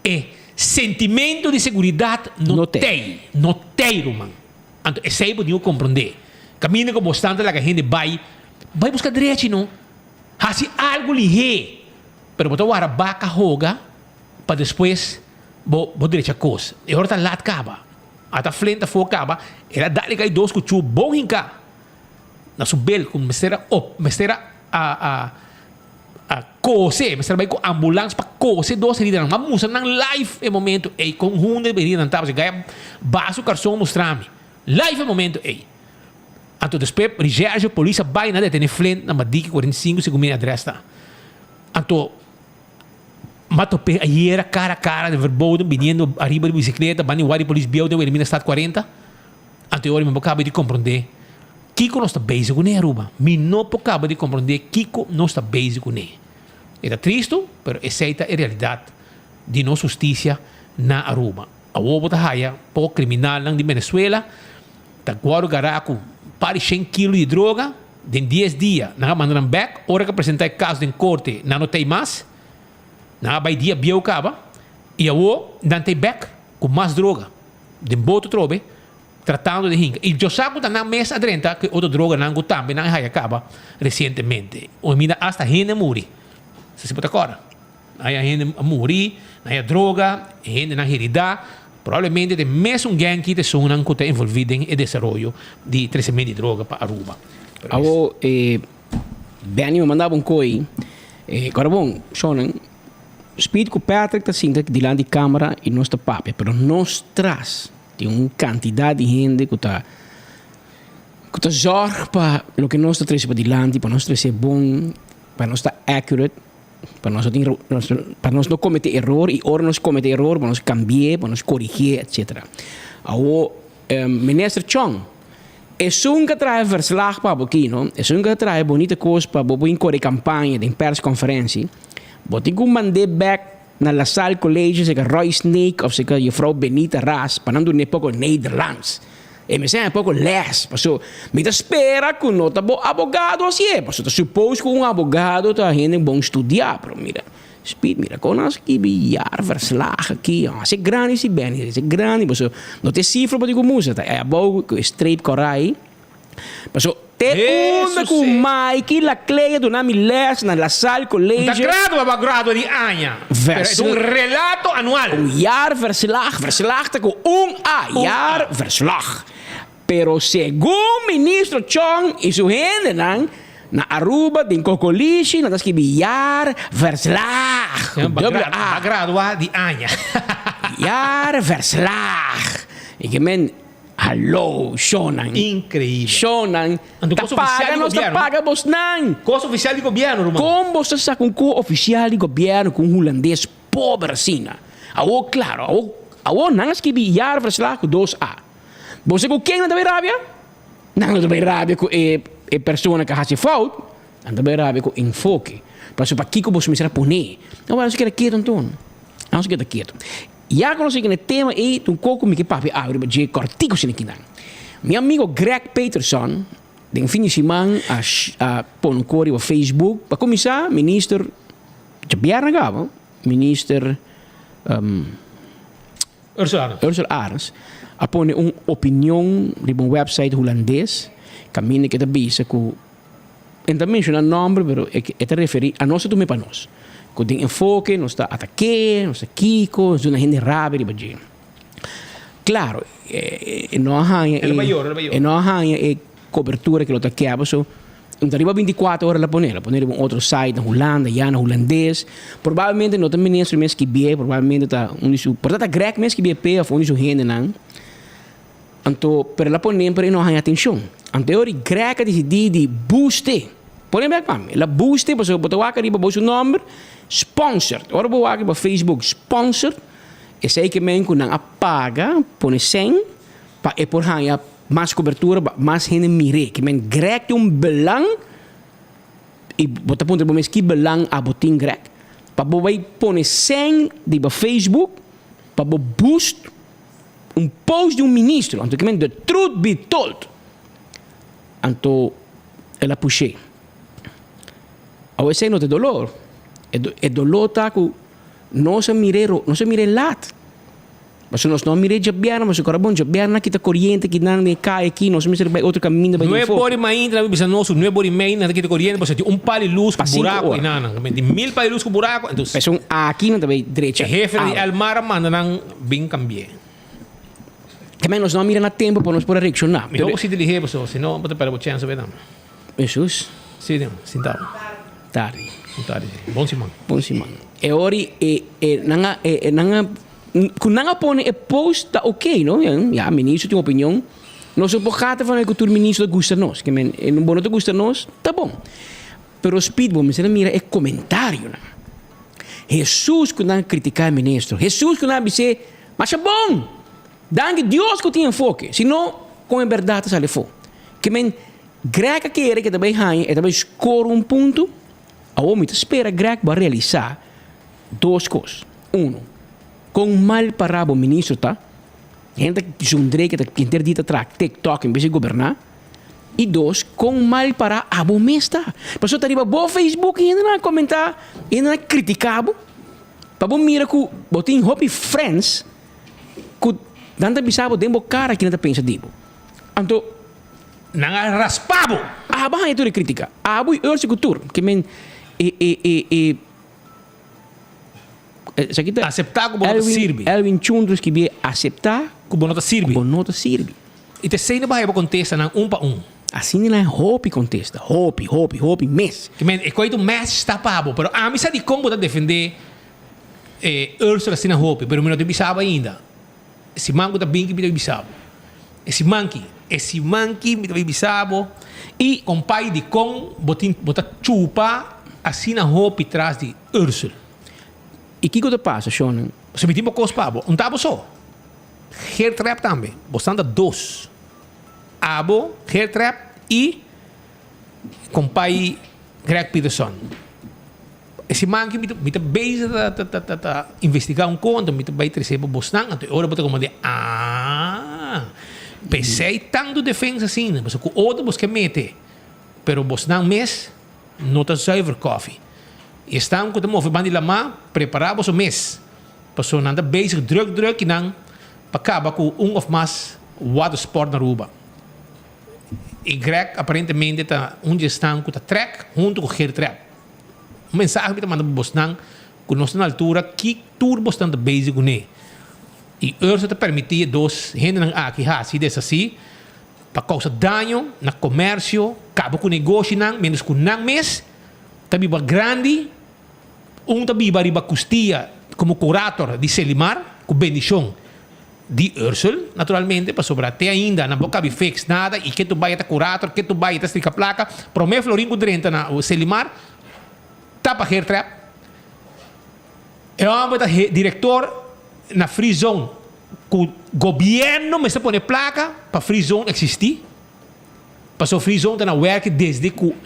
E sentimento di seguridat no tei, no tei ruman. Anto esei bo tin ku komprondé. Kaminda ku bo stan ta laga hende bai, bai buska drechi no. Hasi algu lihé, pero bo ta wara baka hoga pa despues bo bo drecha kos. E ora ta lat kaba. Ata flint afó kaba, el a dal e kai dos kuchú bon hinká na su bel ku mester a op, mester a a. A kose, mester a bai ku ambulans pa kose dos heridanan. M'a mustra nan live e momento ei kon hunde e heridanan tabata. Guy a baha su karson mustra mi live e momento ei. Anto despues recherche polis a bai nan a detene Flint na Madiki 45 segun mi adres ta. Anto m'a top'é ayera kara a kara den Verboden biniendo ariba di bisikleta banda di guardia polis bieu den Wilhelminastraat 40. Anto e ora mi bo kaba di komprondé kiko nos ta bezig kuné Aruba. Mi no por kaba di komprondé kiko nos ta bezig kuné. E ta tristu, pero esei ta e realidat di nos hustisia na Aruba. Awor bo ta haya poko kriminalnan di Venezuela ta wòrdu gará ku par di shen kilo di droga den dies dia. Nan a manda nan bèk. Ora ku a presentá e kaso den korte nan no ta ei mas. Nan a bai dia bieu kaba i awor nan ta ei bèk ku mas droga. Den boto trobe, tratando di hinka. I yo sa ku ta nan mes a drenta ku e otro droganan ku tambe nan a haya kaba resientemente. Oi mira asta hende a muri. Sa si bo ta kòrda. Nan haya hende a muri, nan haya droga, e hendenan heridá. Probablemente ta e mesun genki ta esunnan ku ta envolví den e desaroyo di tresement di droga pa Aruba. Pero es. Awo e Benny mi manda bo un koi. E kòrda bon, shownan. Speed ku Patrick ta sinta dilanti camera y nos ta papia pero nos tras tin un cantidad di hende cu ta cu ta zorg pa loke nos ta trece padilanti pa nos trece bon pa nos ta accurate pa nos no tin pa nos no comete eror y ora nos comete eror pa nos cambi'e pa nos corigi'e etcetera. Awo Minister Chong esun ka traha verslag pa bo aki no esun ka traha bonita cos pa bo por core campaña den persconferentie. Bo tin ku mand'é bèk na La Salle College seka Roy Snake òf seka Juffrouw Benita Ras pa nan dun'é poko Nederlands. E mester haña poko lès paso mi ta spera ku no ta bo abogado hasié paso ta suppose ku un abogado ta hende bon studiá pero mira Speed mira kon nan a skibi jaarverslag aki hasi grandi si Benny hasi grandi paso no ta e sifra bo tin ku mustra ta e abou ku e streep kòrá ei. Paso te unda ku Mikey Laclea duna mi les na La Salle College. Un ta gradua bo a gradua di aña, pero e ta un relato anual. Un jaarverslag, verslag ta ku un A, jaarverslag. Pero segun ministro Chong y su hendenan na Aruba den Cocolishi nan ta skibi jaarverslag cu dubbele A. Ba gradua di aña. Jaarverslag. Y ke men hallo shownan. Increíble. Shownan Anto ta cos oficial paga di nos ta gobierno. paga bosnan. Cos oficial di gobierno ruman. Con bos ta saca un co oficial di gobierno cu un hulandes pober asina? Awor claro awor awor nan a skibi jaarverslag cu dos A. Bo sa ku ken nan ta bai rabia? Nan no ta bai rabia ku e e persona ku a hasi fout, nan ta bai rabia ku enfoke. Pasobra pakiko boso mester a pone? Awor nan a keda ketu anto. Nan a keda ketu. Ya ku nos yega na e tema ei, ta un koko mi ke papia awe riba dje kòrtiku asina kinan. Mi amigo Greg Peterson den fin di siman a a pone un kos riba Facebook. Pa kuminsá minister djabièrnè kaba, minister. Ursula Arends. Ursula Arends a pone un opinion riba un website hulandes kaminda ke ta bisa ku e no ta menshona nòmber pero e ta referí a nos ta tuma e pa nos ku den enfoke nos ta atak'é nos ta kiko nos duna hende rabia riba dje. Klaro e no a haña e no a haña e kobertura ke lo ta keba so Un ta riba binticuater ora el a pone, el a pone riba un otro site na Hulanda, ya na hulandes. Probablemente no ta minister mes skibié, probablemente ta un di su, por ta ta Greg mes skibié p'e of un di su hendenan. Anto, pero el a pone pero e no a haña atencion. Anto e ora Greg a disidí di boost-e. Pone bek pa mi. El a boost-e pasobra bo ta wak riba bo su nomber, sponsored. Ora bo wak riba Facebook sponsored, esei ke men ku nan a paga pone sèn pa e por haña mas kobertura pa mas hende mir'é. Ke men Greg tin un belang i bo ta puntra bo mes ki belang abo tin Greg pa bo bai pone sèn riba Facebook pa bo boost un post di un ministro. Anto ke men the truth be told anto el a push'é. Awe esei no ta e dolor. E dolor ta ku nos a mir'é nos a mir'é lat. Pasobra nos no a mira e djabièrnè, pasobra kòrda bon, djabièrnè kita koriente kinan den e kai aki, nos mester bai otro kaminda bai den Nuebe foco. ora i mainta nan a bisa nos, nuebe ora i mei nan ta kita koriente pasobra tin un pal di lus ku Pa sinku buraku ora. einan. Nan tin mil pal di lus ku buraku, entos Pasobra aki nan ta bai drecha e hefe di awa. Elmar a manda nan bin kambi'é. Te nos no a mira na tempo pa nos por a reakshoná. Mihó bo sinti lihé pasobra si no bo ta pèrdè bo chèns awe tambe. Hesus. Sí, den, sinta bo. Tardi. Tardi, sí. Bon siman. Bon siman. E ora e e nan a e nan a ku nan a pone e post ta oké, no? Ya, ministro tin opinion. Nos no por gata van ku tur ministro ta gusta nos. Ke men, e bo no ta gusta nos, ta bon. Pero Speed bo mester a mira e komentarionan. Hesus ku nan a kritiká e ministro. Hesus ku nan a bis'é, Masha bon! Danki Dios ku tin enfoke. Si no, kon e bèrdat ta sali afó? Ke men, Greg a kere ku e ta bai haña, e ta bai skor un punto. Awor mi ta spera Greg bo a realisá dos kos. Uno, kon mal pará bo ministro ta. Hende ta zundré ke ta henter dia ta traha tiktok en bes di goberná. I dos, kon mal pará abo mes ta. Pasobra ta riba bo Facebook hendenan a komentá, hendenan a kritiká bo. Pa bo mira ku bo tin hopi friends ku nan ta bisa bo den bo kara kinan ta pensa di bo. Anto. Nan a raspa bo! Abo a haña tur e kritika. Abo i Ursi ku tur. Ke men e e e e esaki ta. Aseptá ku bo no ta sirbi. Elwin Chundro skibié aseptá. Ku bo no ta sirbi. Ku bo no ta sirbi. I ta esei no bo haña bo kontestanan un pa un. Asina nan hopi kontesta. Hopi, hopi, hopi mes. Ke men e koi ta un message ta pa bo. Pero ami sa dikon bo ta defendé e Ursula asina hopi. Pero mi no ta bisa bo ainda. E siman ku ta bin ki mi ta bin bisa bo. E siman ki, e siman ki mi ta bin bisa bo. I kompai dikon bo tin bo ta chupa asina hopi tras di Ursula. I kiko ta pasa, shonnan? Pasobra mi tin bo kos pa bo. Un ta bo so. Geert Rep tambe. Bo stan ta dos. Abo, Geert Rep i kompai Greg Peterson. E siman aki mi ta bezig ta investiga un konto, mi ta bai trese pa bosnan, anto e ora bo ta komo di aah, p'esei tantu defensa asina, pasobra ku otro bos ke mete, pero bosnan mes no ta zuiver koffie. I esnan ku ta move banda di lamá, prepara boso mes, pasobra nan ta bezig druk druk i nan pa kaba ku un of mas watersport na Aruba. I Greg aparentemente ta un di esnan ku ta trek huntu ku Geert Rep. Un mensahe mi ta manda pa bosnan ku nos ta na altura ki tur bosnan ta bezig kuné. I Ursa ta permití e dos hendenan aki hasi deshasí. pa kousa daño na komersio, kaba ku negoshinan miéntras ku nan mes ta biba grandi, un ta biba riba kustia komo kurator di Selimar ku bendishon di Ursel naturalmente pasobra te ainda nan por kabi fix nada i ke tu bai ta kurator, ke tu bai ta strika plaka, promé florin ku drenta na Selimar ta pa Geertrap. E hòmber ta direktor na Free Zone ku gobièrnu mester pone plaka pa Free Zone eksistí. Pasobra Free Zone ta na wèrk desde ku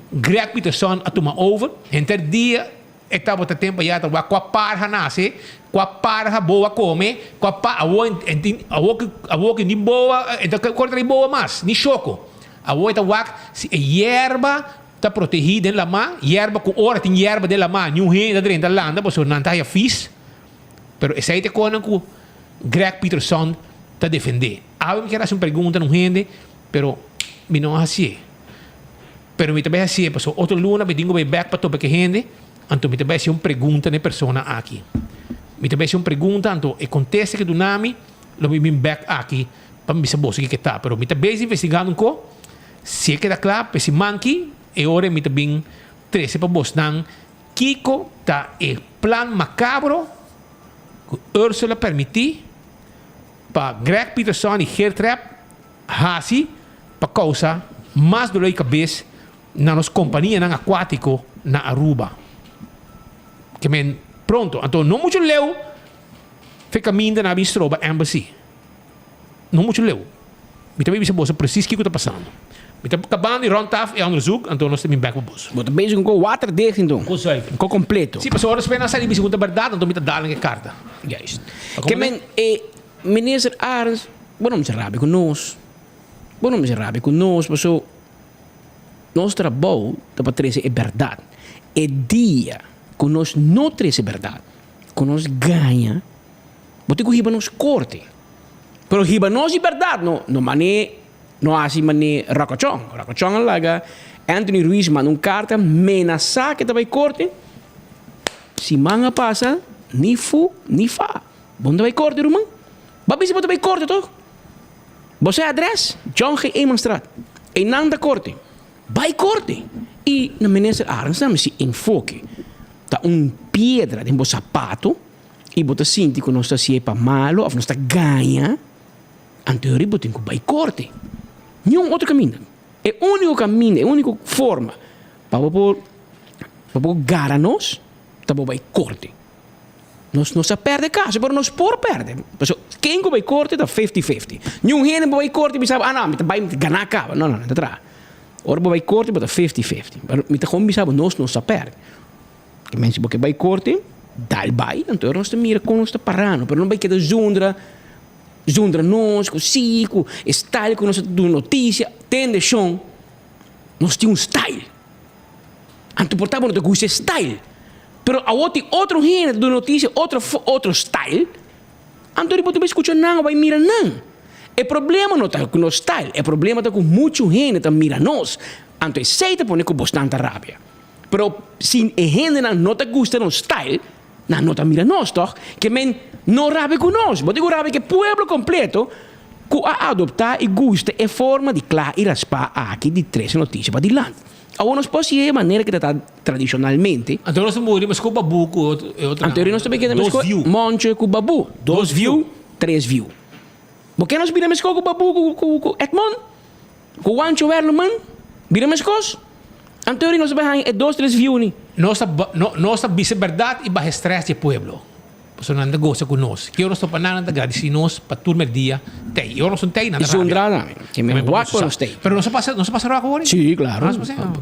Greg Peterson a tuma over. Henter dia e tabata tempu ayá ta wak kua parha nase, kua parha boa kome, kua pa awor e tin awor ku awor ku ni boa e ta kore trae boa mas, ni shoko. Awor e ta wak si e yerba Ta protehí den lamá, yerba ku ora tin yerba den lamá niun hende ta drenta landa pasobra nan ta haya fis. Pero esei ta e konan ku Greg Peterson ta defendé. Awe mi kier hasi un pregunta na un hende, pero mi no a hasié. Pero mi ta bai hasié pasobra otro luna mi tin ku bai bèk pa topa ku e hende, anto mi ta bai hasi un pregunta na e persona aki. Mi ta bai hasi un pregunta, anto e kontesta ku e duna mi lo mi bin bèk aki pa mi bisa boso kiko e ta. Pero mi ta bezig investigando un ko. Si e keda kla p'e siman ki, e ora mi ta bin trese pa bosnan kiko ta e plan makabro ku Ursula permití pa Greg Peterson i Geert Rep hasi pa kousa mas doló di kabes na nos kompanianan akuátiko na Aruba. Ke men pronto, anto no muchu leu fe kaminda nan a bin stroba Embassy. No muchu leu. Mi ta bay bisa boso precies kiko ta pasando. Mi ta kabando di rond taf e onderzoek, anto nos ta bin bek pa boso. Bo ta bezig ku waterdicht anto? Ku zuiver. Ku kompleto. Si, pasobra ora despues nan sali bisa ku ta bèrdat, anto mi ta dal nan e karta. Juist. Ke men e minister Arends, bo no mester rabia ku nos. Bo no mester rabia ku nos, paso nos trabou ta pa trese e bèrdat. E dia ku nos no trese bèrdat, ku nos gaña, Bo tin ku hiba nos korte. Pero hiba nos di bèrdat no, no man'é, no hasi man'é Rakochon. Rakochon a laga Anthony Ruiz manda un karta menasá ke ta bai korte. Siman a pasa, ni fu ni fa. Bo no ta bai korte ruman. Bo a bisa bo ta bai korte tòg? Bo sa e adrès? John G. Emanstraat. Einan ta korte. Bai korte! I na Minister Arends nan mester enfoke ta un piedra den bo sapato. i bo ta sinti ku nos ta hasié pa malu òf nos ta gaña, anto yori bo tin ku bai korte. Niun otro kaminda. E úniko kaminda, e úniko forma pa bo por pa bo gara nos ta bo bai korte. Nos no sa pèrdè kaso, pero nos por pèrdè. Pasobra ken ku bai korte ta fifty fifty. Niun hende por bai korte i bisa, ah no, mi ta bai mi ta gana kaba. No, no, no ta traha. Ora bo bai korte bo ta fifty fifty. Pero mi ta kon bisa bo nos no sa pèrdè. E mens bo ke bai korte, dal bai, anto nos ta mira kon nos ta parando, pero no bai keda zundra, zundra nos ku si, ku e style ku nos ta duna notisia, tende shon, nos tin un style. Anto por ta bo no ta gusta e style, pero awor tin otro hende ta duna notisia otro otro style, anto riba bo ta bai skucha nan o bai mira nan. E problema no ta ku nos style, e problema ta ku muchu hende ta mira nos, anto esei ta pone ku bosnan ta rabia. Pero si e hendenan no ta gusta nos style, nan no ta mira nos tòg? Ke men no rabia ku nos. Bo tin ku rabia ku e pueblo kompleto ku a adoptá i gusta e forma di kla i raspá aki di trese notisia padilanti. Awor nos por hasié e manera ku ta ta tradishonalmente. Anto nos ta muri meskos ku Babu ku e otro Anto nos ta bira meskos Moncho ku Babu. Dos view, tres view. Bo ke nos bira meskos ku Babu ku Edmond? Ku Wancho Werleman bira meskos, anto ori nos ta bai haña e dos tres view ni. Nos ta nos ta bisa bèrdat i baha e strès di e pueblo. Pasobra nan ta gosa ku nos. Ke ora nos topa nan, nan ta gradisí nos pa tur merdia tei. I ora nos no tei, nan ta rabia. Ke men wak pa nos tei. Pero nos a pasa nos a pasa ròk awor? Sí, klaro.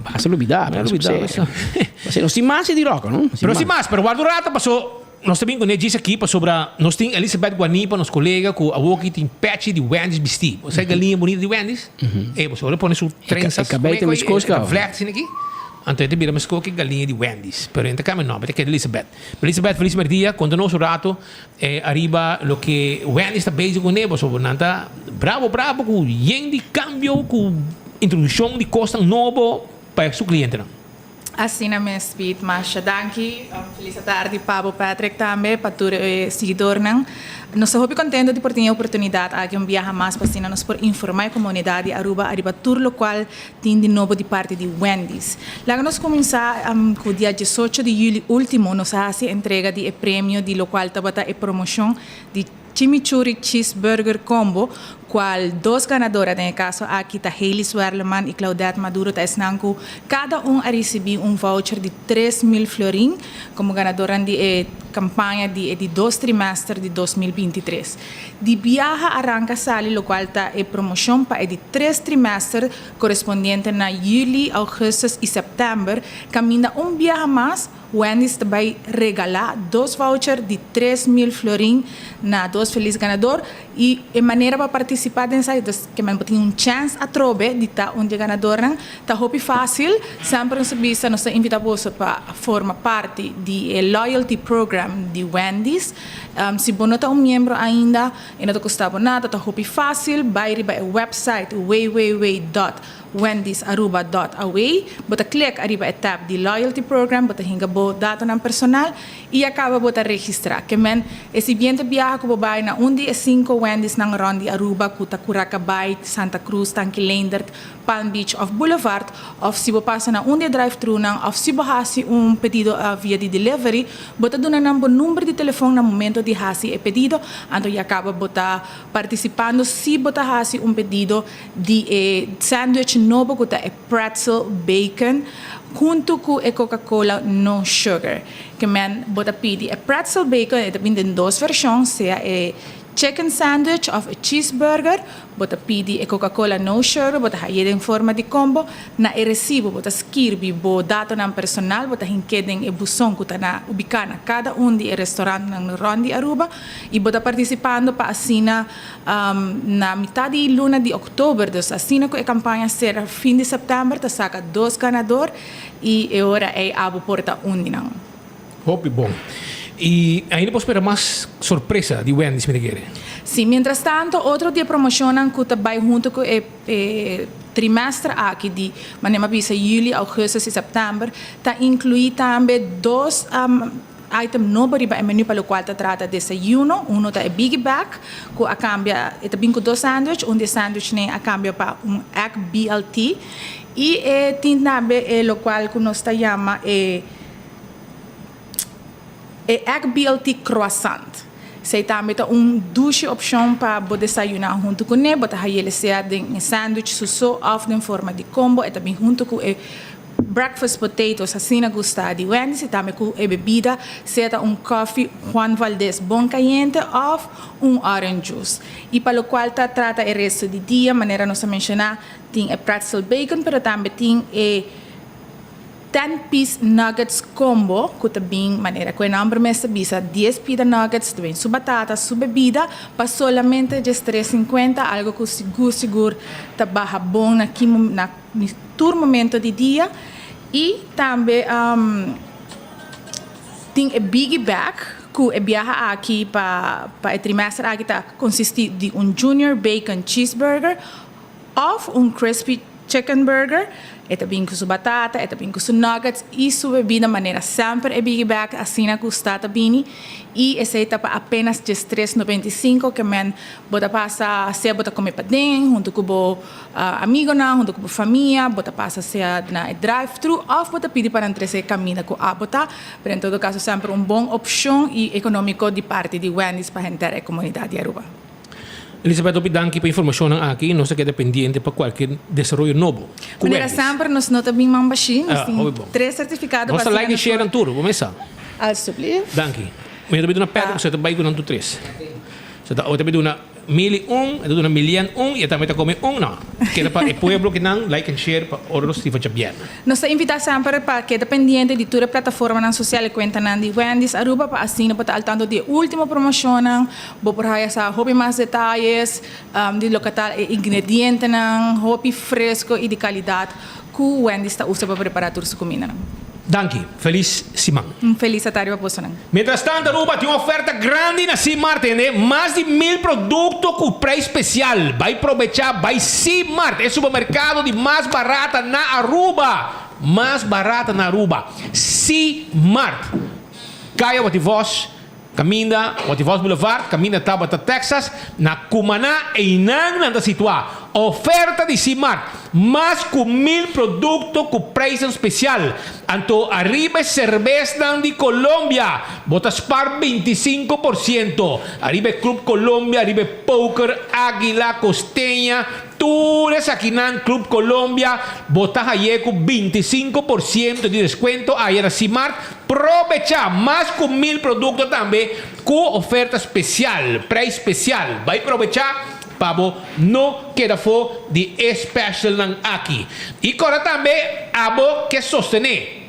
Basta lubidá. Nos tin mas di ròk, no? Pero nos tin mas, pero warda un rato paso. Nos ta bin ku Nedjis aki pasobra nos tin Elizabeth Guanipa, nos kolega ku awoki tin pechi di Wendy's bistí. Bo sa e galiña bunita di Wendy's? E bo sa ora pone su trensas E kabei ta meskos kaba. Vlècht asina aki. Anto e ta bira meskos ku e galiña di Wendy's. Pero e ta kambia nòmber, e ta keda Elizabeth. Elizabeth, felis merdia. Konta nos un rato ariba loke Wendy's ta bezig kuné pasobra nan ta brabo brabo ku yen di kambio ku introdukshon di kosnan nobo pa su klientenan. Asina mes Piet, masha danki. Felis atardi pa bo Patrick tambe, pa tur e siguidornan. Nos ta hopi contento di por tin e oportunidad aki un biaha mas pa asina nos por informa e comunidad di Aruba ariba tur locual tin di nobo di parti di Wendy's. Laga nos cuminsa cu dia diesocho di juli ultimo nos a haci entrega di e premio di locual tabata e promocion di Chimichurri Cheeseburger Combo, cual dos ganadora den e caso aki ta Hailey Swerleman y Claudette Maduro ta esnan cu cada un a ricibi un voucher di 3000 florin como ganadornan di e campaña di e di dos trimester di 2023. Di biaha a ranca sali locual ta e promocion pa e di tres trimester corespondiente na juli, augustus y september caminda un biaha mas Wendy's ta bai regalá dos voucher di 3000 florin na dos felis ganador i e manera pa partisipá den esaki ta ke men bo tin un chèns atrobe di ta un di e ganadornan. Ta hopi fásil, semper nos ta bisa nos ta invitá boso pa forma parti di e loyalty program di Wendy's. Si bo no ta un miembro ainda e no ta kostá bo nada, ta hopi fásil, bai riba e website www dòt wendysaruba dòt away, bo ta klik ariba e tab di Loyalty Program, bo ta hinga bo datonan personal i a kaba bo ta registrá. Ke men, e siguiente biaha ku bo bai na un di e sinku Wendy'snan rònt di Aruba ku ta Curaca Bight, Santa Cruz, Tanki Leendert, Palm Beach òf Boulevard, òf si bo pasa na un di e drive-thrunan òf si bo hasi un pedido via di delivery, bo ta duna nan bo number di telefòn na momento di hasi e pedido, anto ya kaba bo ta partisipando si bo ta hasi un pedido di e sandwich nobo ku ta e pretzel bacon huntu ku e coca cola no sugar. Ke men bo ta pidi e pretzel bacon e ta bin den dos vershon sea e chicken sandwich òf e cheeseburger. Bo ta pidi e coca cola no sugar bo ta haye den forma di combo. Na e resibo bo ta skirbi bo datonan personal bo ta hink'é den e buson ku ta na ubiká na kada un di e restorantnan rònt di Aruba i bo ta partisipando pa asina Na mitad di luna di oktober, dus asina ku e kampaña sera fin di sèptèmber, ta saka dos ganador i e ora ei abo por ta un di nan. Hopi bon. I ainda por spera mas sorpresa di Wendy's mi ta kere. Sí, mientras tanto otro di e promoshonnan ku ta bai huntu ku e e trimester aki di manera mi a bisa yüli, ougùstus i sèptèmber ta inkluí tambe dos Item nobo riba e menu pa locual ta trata desayuno, uno ta e Biggie Bag cu a cambia, e ta bin cu dos sandwich, un di e sandwichnan a cambia pa un Egg BLT y e tin tambe e locual cu nos ta yama e e Egg BLT Croissant. Esey tambe ta un dushi opcion pa bo desayuna hunto cu ne, bo ta hayele sea den e sandwich su so of den forma di combo, e ta bin hunto cu e Breakfast potatoes asina gusta di Wendy's y tambe cu e bebida sea ta un coffee Juan Valdez bon cayente of un orange juice. Y pa locual ta trata e resto di dia manera nos a menciona tin e pretzel bacon pero tambe tin e ten piece nuggets combo cu ta bin manera cu e nomber mes ta bisa dies pida nuggets ta bin su batata su bebida pa solamente djes tres cincuenta algo cu sigur sigur ta baha bon na ki na Tur momento di dia y tambe tin e biggie bag cu e biaha aki pa pa e trimester aki ta consisti di un junior bacon cheeseburger of un crispy chicken burger. E ta bin cu su batata, e ta bin cu su nuggets y su bebida manera semper e biggie bag asina gusta ta bini y esey ta pa apenas diestres noventa y cinco ke men bo ta pasa sea bo ta come paden hunto cu bo Amigonan hunto ku bo famia, bo ta pasa sea na e drive-thru òf bo ta pidi pa nan trese e kaminda ku abo ta, pero en todo kaso semper un bon opshon i ekonómiko di parti di Wendy's pa henter e komunidat di Aruba. Elizabeth, hopi danki pa e informashonnan aki. Nos ta keda pendiente pa kualke desaroyo nobo ku Manera Wendy's. semper nos no ta bin man bashí, nos Ah, tin hopi bon. tres sertifikado Nos pa ta asina like i nos share por. nan tur, bo mesa. Alstublieft. Danki. Mi ta bin duna Patrick, pasobra e ta bai ku nan tur tres. So ta ota mi duna mil i un, e ta duna milian un i e tambe ta come un. No, keda pa e pueblo ki nan like and share pa ora nos riba djabièrnè. Nos ta invita semper pa keda pendiente di tur e plataformanan sosial i kuentanan di Wendy's Aruba pa asina bo ta al tanto di e ultimo promoshonnan, bo por haya sa hopi mas detayes di loke ta e ingredientenan hopi fresco i di kalidat ku Wendy's ta usa pa prepara tur su kumindanan. Danki. Felis siman. Un felis atardi pa bosonan. Mientras tanto Aruba tin un oferta grandi na Simart tende mas di mil producto cu prijs special. Bay probecha bay Simart, e supermercado di mas barata na Aruba. mas barata na Aruba. C-Mart. Kaya Wativos, kaminda Wativos Boulevard, kaminda tabata Texas, na Cumaná einan nan ta situá. Oferta di C-Mart, mas ku mil produkto ku prijsnan spesial. Anto ariba e serbesnan di Colombia bo ta spar 25 por siento. Ariba e Club Colombia, ariba e Poker, Águila, Costeña, Tur esakinan Club Colombia bo ta haye ku 25 por siento di deskuento aya na Simart. Probecha! Mas ku mil produkto tambe ku oferta spesial, preis spesial. Bai probecha pa bo no keda afó di e specialnan aki. I kòrda tambe abo ke sostené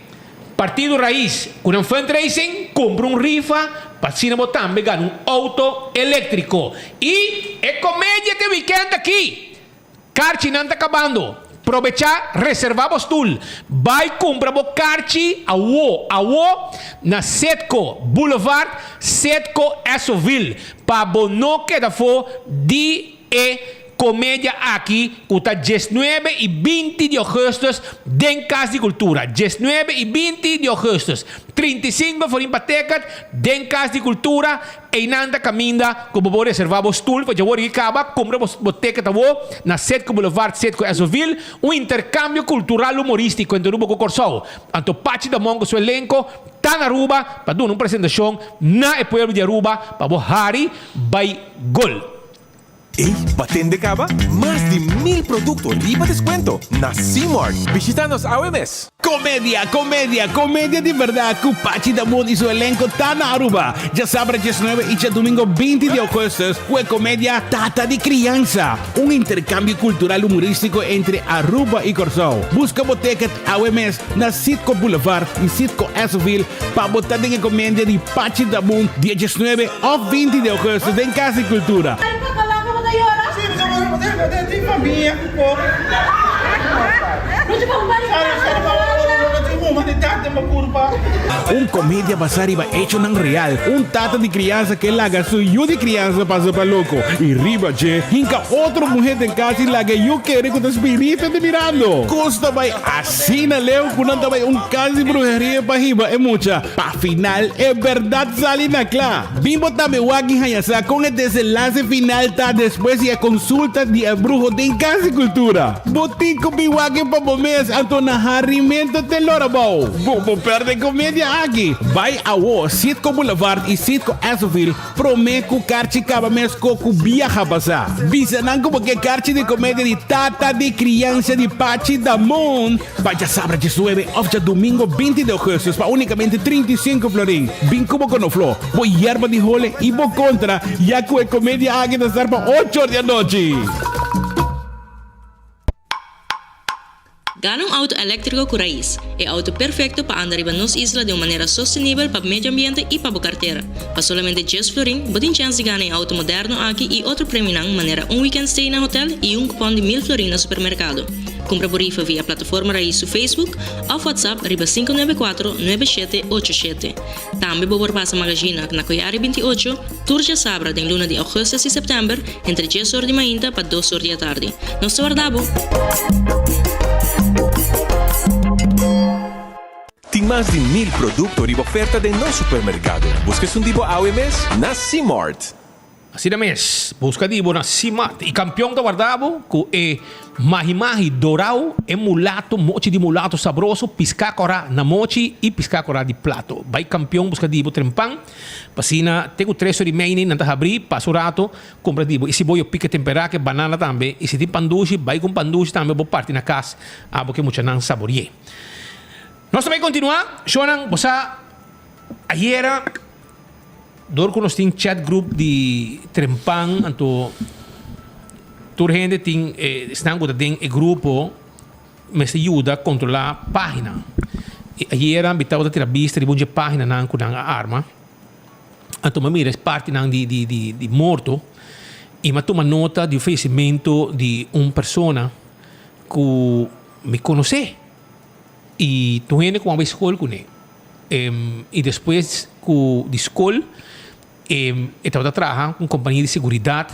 Partido Raiz ku nan fundraising, kumpra un rifa pa asina bo tambe gana un outo eléktriko. I e komedia te wikènt aki! Karchinan ta kabando. Probechá, reservá bo stul. Bai kumpra bo karchi awo, awo na Citgo Boulevard, Citgo Essoville, pa bo no keda afó di e Komedia aki ku ta diesnuebe i 20 di ougùstùs den Kas di Kultura. 19 i 20 di ougùstùs. 35 florin pa tèkèt den Kas di Kultura. Einan ta kaminda ku bo por reservá bo stul pa djawor i kaba kumpra bo bo tèkèt awó na Citgo Boulevard, Citgo Essoville. Un interkambio kultural humorístiko entre Aruba ku Kòrsou. Anto Pachi Damon ku su elenko ta na Aruba pa duna un presentashon na e pueblo di Aruba pa bo hari bai gol. Ey, pa tende caba? Mas di mil producto riba descuento na C-Mart. Bishita nos awe mes! Comedia, comedia, comedia di berdad cu Pachi Damon y su elenco ta na Aruba djasabra 19 y djadumingo 20 di augustus cu e comedia Tata di Crianza, un intercambio cultural humoristico entre Aruba y Corsou. Busca bo ticket awe mes na Citgo Boulevard y Citgo Essoville pa bo ta den e comedia di Pachi Damon dia 19 of 20 di augustus den Cas di Cultura. Un comedia basá riba echonan real. Un tata di criansa ke laga su yu di criansa pasa pa loco y riba dje hinca otro muher den cas y laga e yu kere cu ta spirito ta mirando. Cos ta bay asina leu cu nan ta bay un cas di bruheria pa hiba e mucha. Pa final e berdad sali na cla. Bin bo tambe wak i haña sa kon e desenlase final ta despues di e konsulta di e bruho den Kas di Kultura. Bo tin ku bin wak e pa bo mes, anto na harimento te lora bou. Bo por pèrdè komedia aki. Bai awo Citgo Boulevard i Citgo Essoville promé ku karchi kaba mes ko ku biaha pasá. Bisa nan ku bo ke karchi di komedia di Tata di Kriansa di Pachi Damon. Pa djasabra 19 òf djadumingo 20 di ougùstùs pa únikamente 35 florin. Bin ku bo konofló, bo yerba di hole i bo kontra, ya ku e komedia aki ta star pa ocho or di anochi. Gana un auto eléktriko ku Raiz, e auto perfekto pa anda riba nos isla den un manera sostenibel pa medio ambiente i pa bo kartera. Pa solamente djes florin, bo tin chèns di gana e auto moderno aki i otro premionan manera un weekend stay na hotel i un kupòn di mil florin na supermerkado. Kumpra bo rifa via Plataforma Raiz su Facebook òf WhatsApp riba 594 9787. Tambe bo por pasa Magazina na Koyari 28 tur djasabra den luna di augustus i sèptèmber entre djes or di mainta pa dos or di atardi. Nos ta warda bo! Tin mas di mil produkto riba oferta den nos supermerkado. Buska esun di bo awe mes na C-Mart. Asina mes, busca di bo na Simat y campeon ta warda bo cu e mahi mahi dorao, e mulato, mochi di mulato sabroso, pisca cora na mochi y pisca cora di plato. Bay campeon busca di bo trempan, pa asina te cu tres or y meini nan ta habri, pasa un rato, cumpra di bo. Y si bo yo pica tempera cu e banana tambe, y si tin pandushi, bay cu un pandushi tambe bo parti na cas, abo cu e muchanan saborie. Nos ta bay continua, shownan, bo sa ayera. Dor ku nos tin chat group di Trempan anto tur hende tin esnan ku ta den e grupo mester yuda kontrolá página. I ayera mi tabata tira bista riba un dje páginanan ku nan a arma. Anto mi a mira e partinan di di di di morto i mi a tuma nota di un fayesimentu di un persona ku mi konosé i tur hende ku a bai skol kuné. I despues ku di skol e tabata traha ku un kompania di seguridat.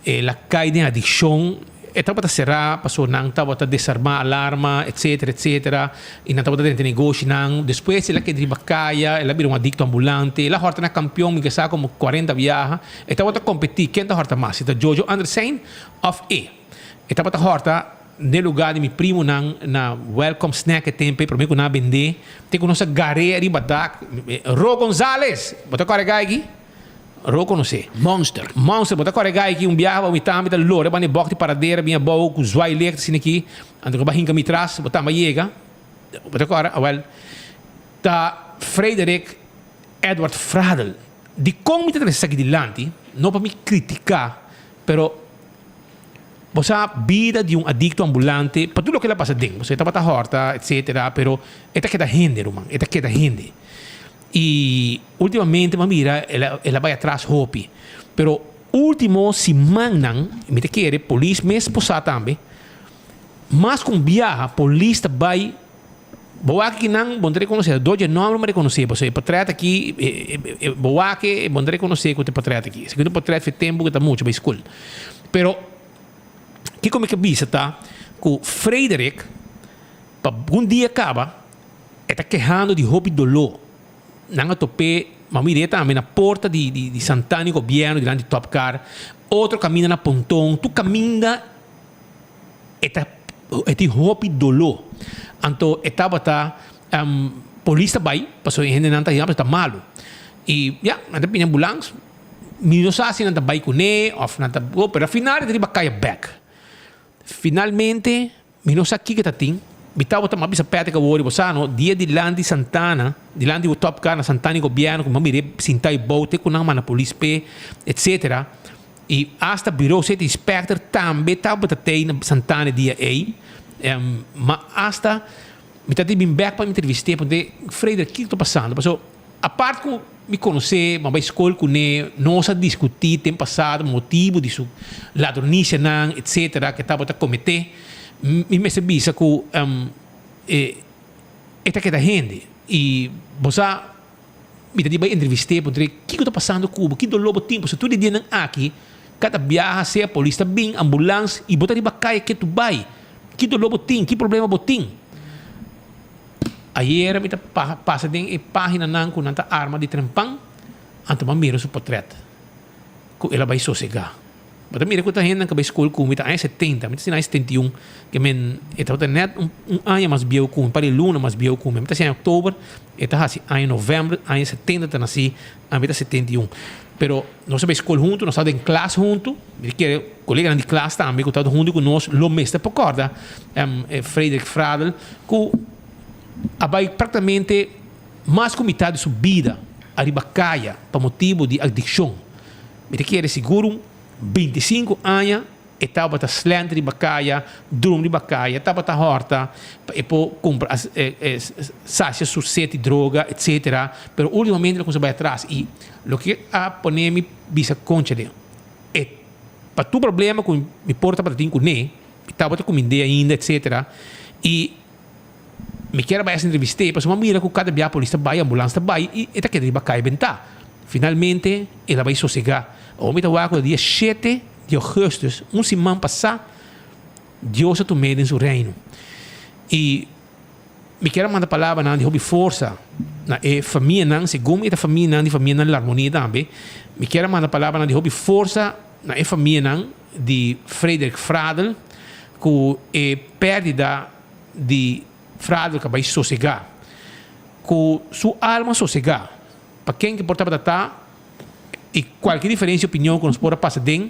El a kai den adikshon. E tabata será pasobra nan tabata desarmá alarma etcetera etcetera i nan tabata drenta negoshinan. Despues el a keda riba kaya, el a bira un adikto ambulante, el a hòrta na kampion mi ke sa komo kuarenta biaha. E tabata kompetí ken ta hòrta mas, si ta Jojo Andersijn òf e. E tabata hòrta n'e lugá di mi primonan na Welcome Snack e tempu ei promé ku nan a bendé te ku nos a gar'é riba dak. Ro Gonzales! Bo ta kòrda e gai aki? Ro konosé. Monster. Monster, bo ta kòrda e gai aki un biaha bo mi tambe ta lora banda e bòk di paradera bin abou ku zwai licht asina aki, anto ku bo a hinka mi tras, bo tambe a yega. Bo ta kòrda? Awèl, ta Frederik Edward Fradel. Dikon mi ta trese esaki dilanti? No pa mi kritiká, pero bo sa bida di un adikto ambulante, pa tur loke el a pasa den, pasobra e tabata hòrta, etsetera, pero e ta keda hende, ruman, e ta keda hende. I últimamente mi a mira el a el a bai atras hopi. Pero último simannan mi ta kere polis mes por sa tambe, mas ku un biaha polis ta bai Bo wak kinan bo no ta rekonosé. Dor dje nòmber bo rekonosé pasobra e potrèt aki bo wak e bo no ta rekonosé ku ta e potrèt aki. Esaki ta un potrèt for e tempu ku ta mucha bai skol. Pero kiko mi ke bisa ta ku Frederik pa un dia kaba e ta kehando di hopi doló. Nan a top'é, ma mir'é tambe na porta di di Santana di gobièrnu dilanti di Topcar, otro kaminda na Ponton, tur kaminda. E ta e tin hopi doló. Anto e tabata polis ta bai pasobra e hendenan ta hira pasobra ta malu. I ya, nan ta bini ambulans, mi no sa si nan ta bai kuné òf nan ta go, pero al final e ta riba kaya bèk. Finalmente mi no sa kiko ta tin, mi tabata mi a bisa Patrick awor bo sa no, dia dilanti Santana, dilanti bo top car na Santana di gobièrnu ku mi a mir'é sinta ei bou te ku nan manda polis p'e etsetera. I asta Bureau City Inspector tambe tabata tei na Santana e dia ei. Ma asta mi ta tin bin bek pa mi entrevist'é pasobra Frederik kiko ta pasando? Pasobra apart ku mi konos'é, mi a bai skol kuné, nos a diskutí den pasado motibu di su ladronisianan etsetera ke tabata kometé, mi mester bisa ku e ta keda hende i bo sa. Mi ta di bai entrevist'é puntr'é kiko ta pasando ku bo, ki doló bo tin, pasobra tur di dianan aki kada biaha sea polis ta bin, ambulans i bo ta riba kaya ke tu bai, ki doló bo tin, ki problema bo tin. Ayera mi ta pasa den e paginanan ku nan ta arma di trempan, anto mi a mira su potrèt ku el a bai sosegá. Bo ta mira ku ta hendenan ku a bai skol ku mi ta aña setenta, mi ta siña aña 71, ke men e tabata nèt un un aña mas bieu ku mi, un par di luna mas bieu ku mi. Mi ta siña aña oktober, e ta hasi aña novèmber, aña setenta ta nasí, ami ta 71. Pero nos a bai skol huntu, nos tabata den klas huntu, mi ta kere koleganan di klas tambe ku tabata huntu ku nos lo mester por kòrda Frederik Fradel ku a bai praktikamente mas ku mitad di su bida ariba kaya pa motibu di adikshon. Mi ta kere sigur un bintisinku aña e tabata slènt riba kaya, drum riba kaya, tabata hòrta pa e por kumpra sasia su set di droga etsetera, pero ultimamente el a kuminsá bai atras i loke a pone mi bisa koncha den e pa tur problema ku mi por tabata tin kuné, mi tabata kumind'é ainda etsetera i Mi kier a bai hasi entrevist'é pasobra mi a mira ku kada bia polis ta bai, ambulans ta bai i e ta keda riba kai bentá. Finalmente el a bai sosegá. Awor mi ta wak ku ta dia shete di ougùstùs, un siman pasá, Dios a tum'é den su reino. I mi kier a manda palabranan di hopi forsa na e famianan, segun mi e ta famianan di famianan Larmonie tambe, mi kier a manda palabranan di hopi forsa na e famianan di Frederik Fradel ku e pèrdida di Fradel ka bai sosegá, ku su alma sosegá, pa ken ke por tabata ta i kualke diferensia di opinion ku nos por a pasa den,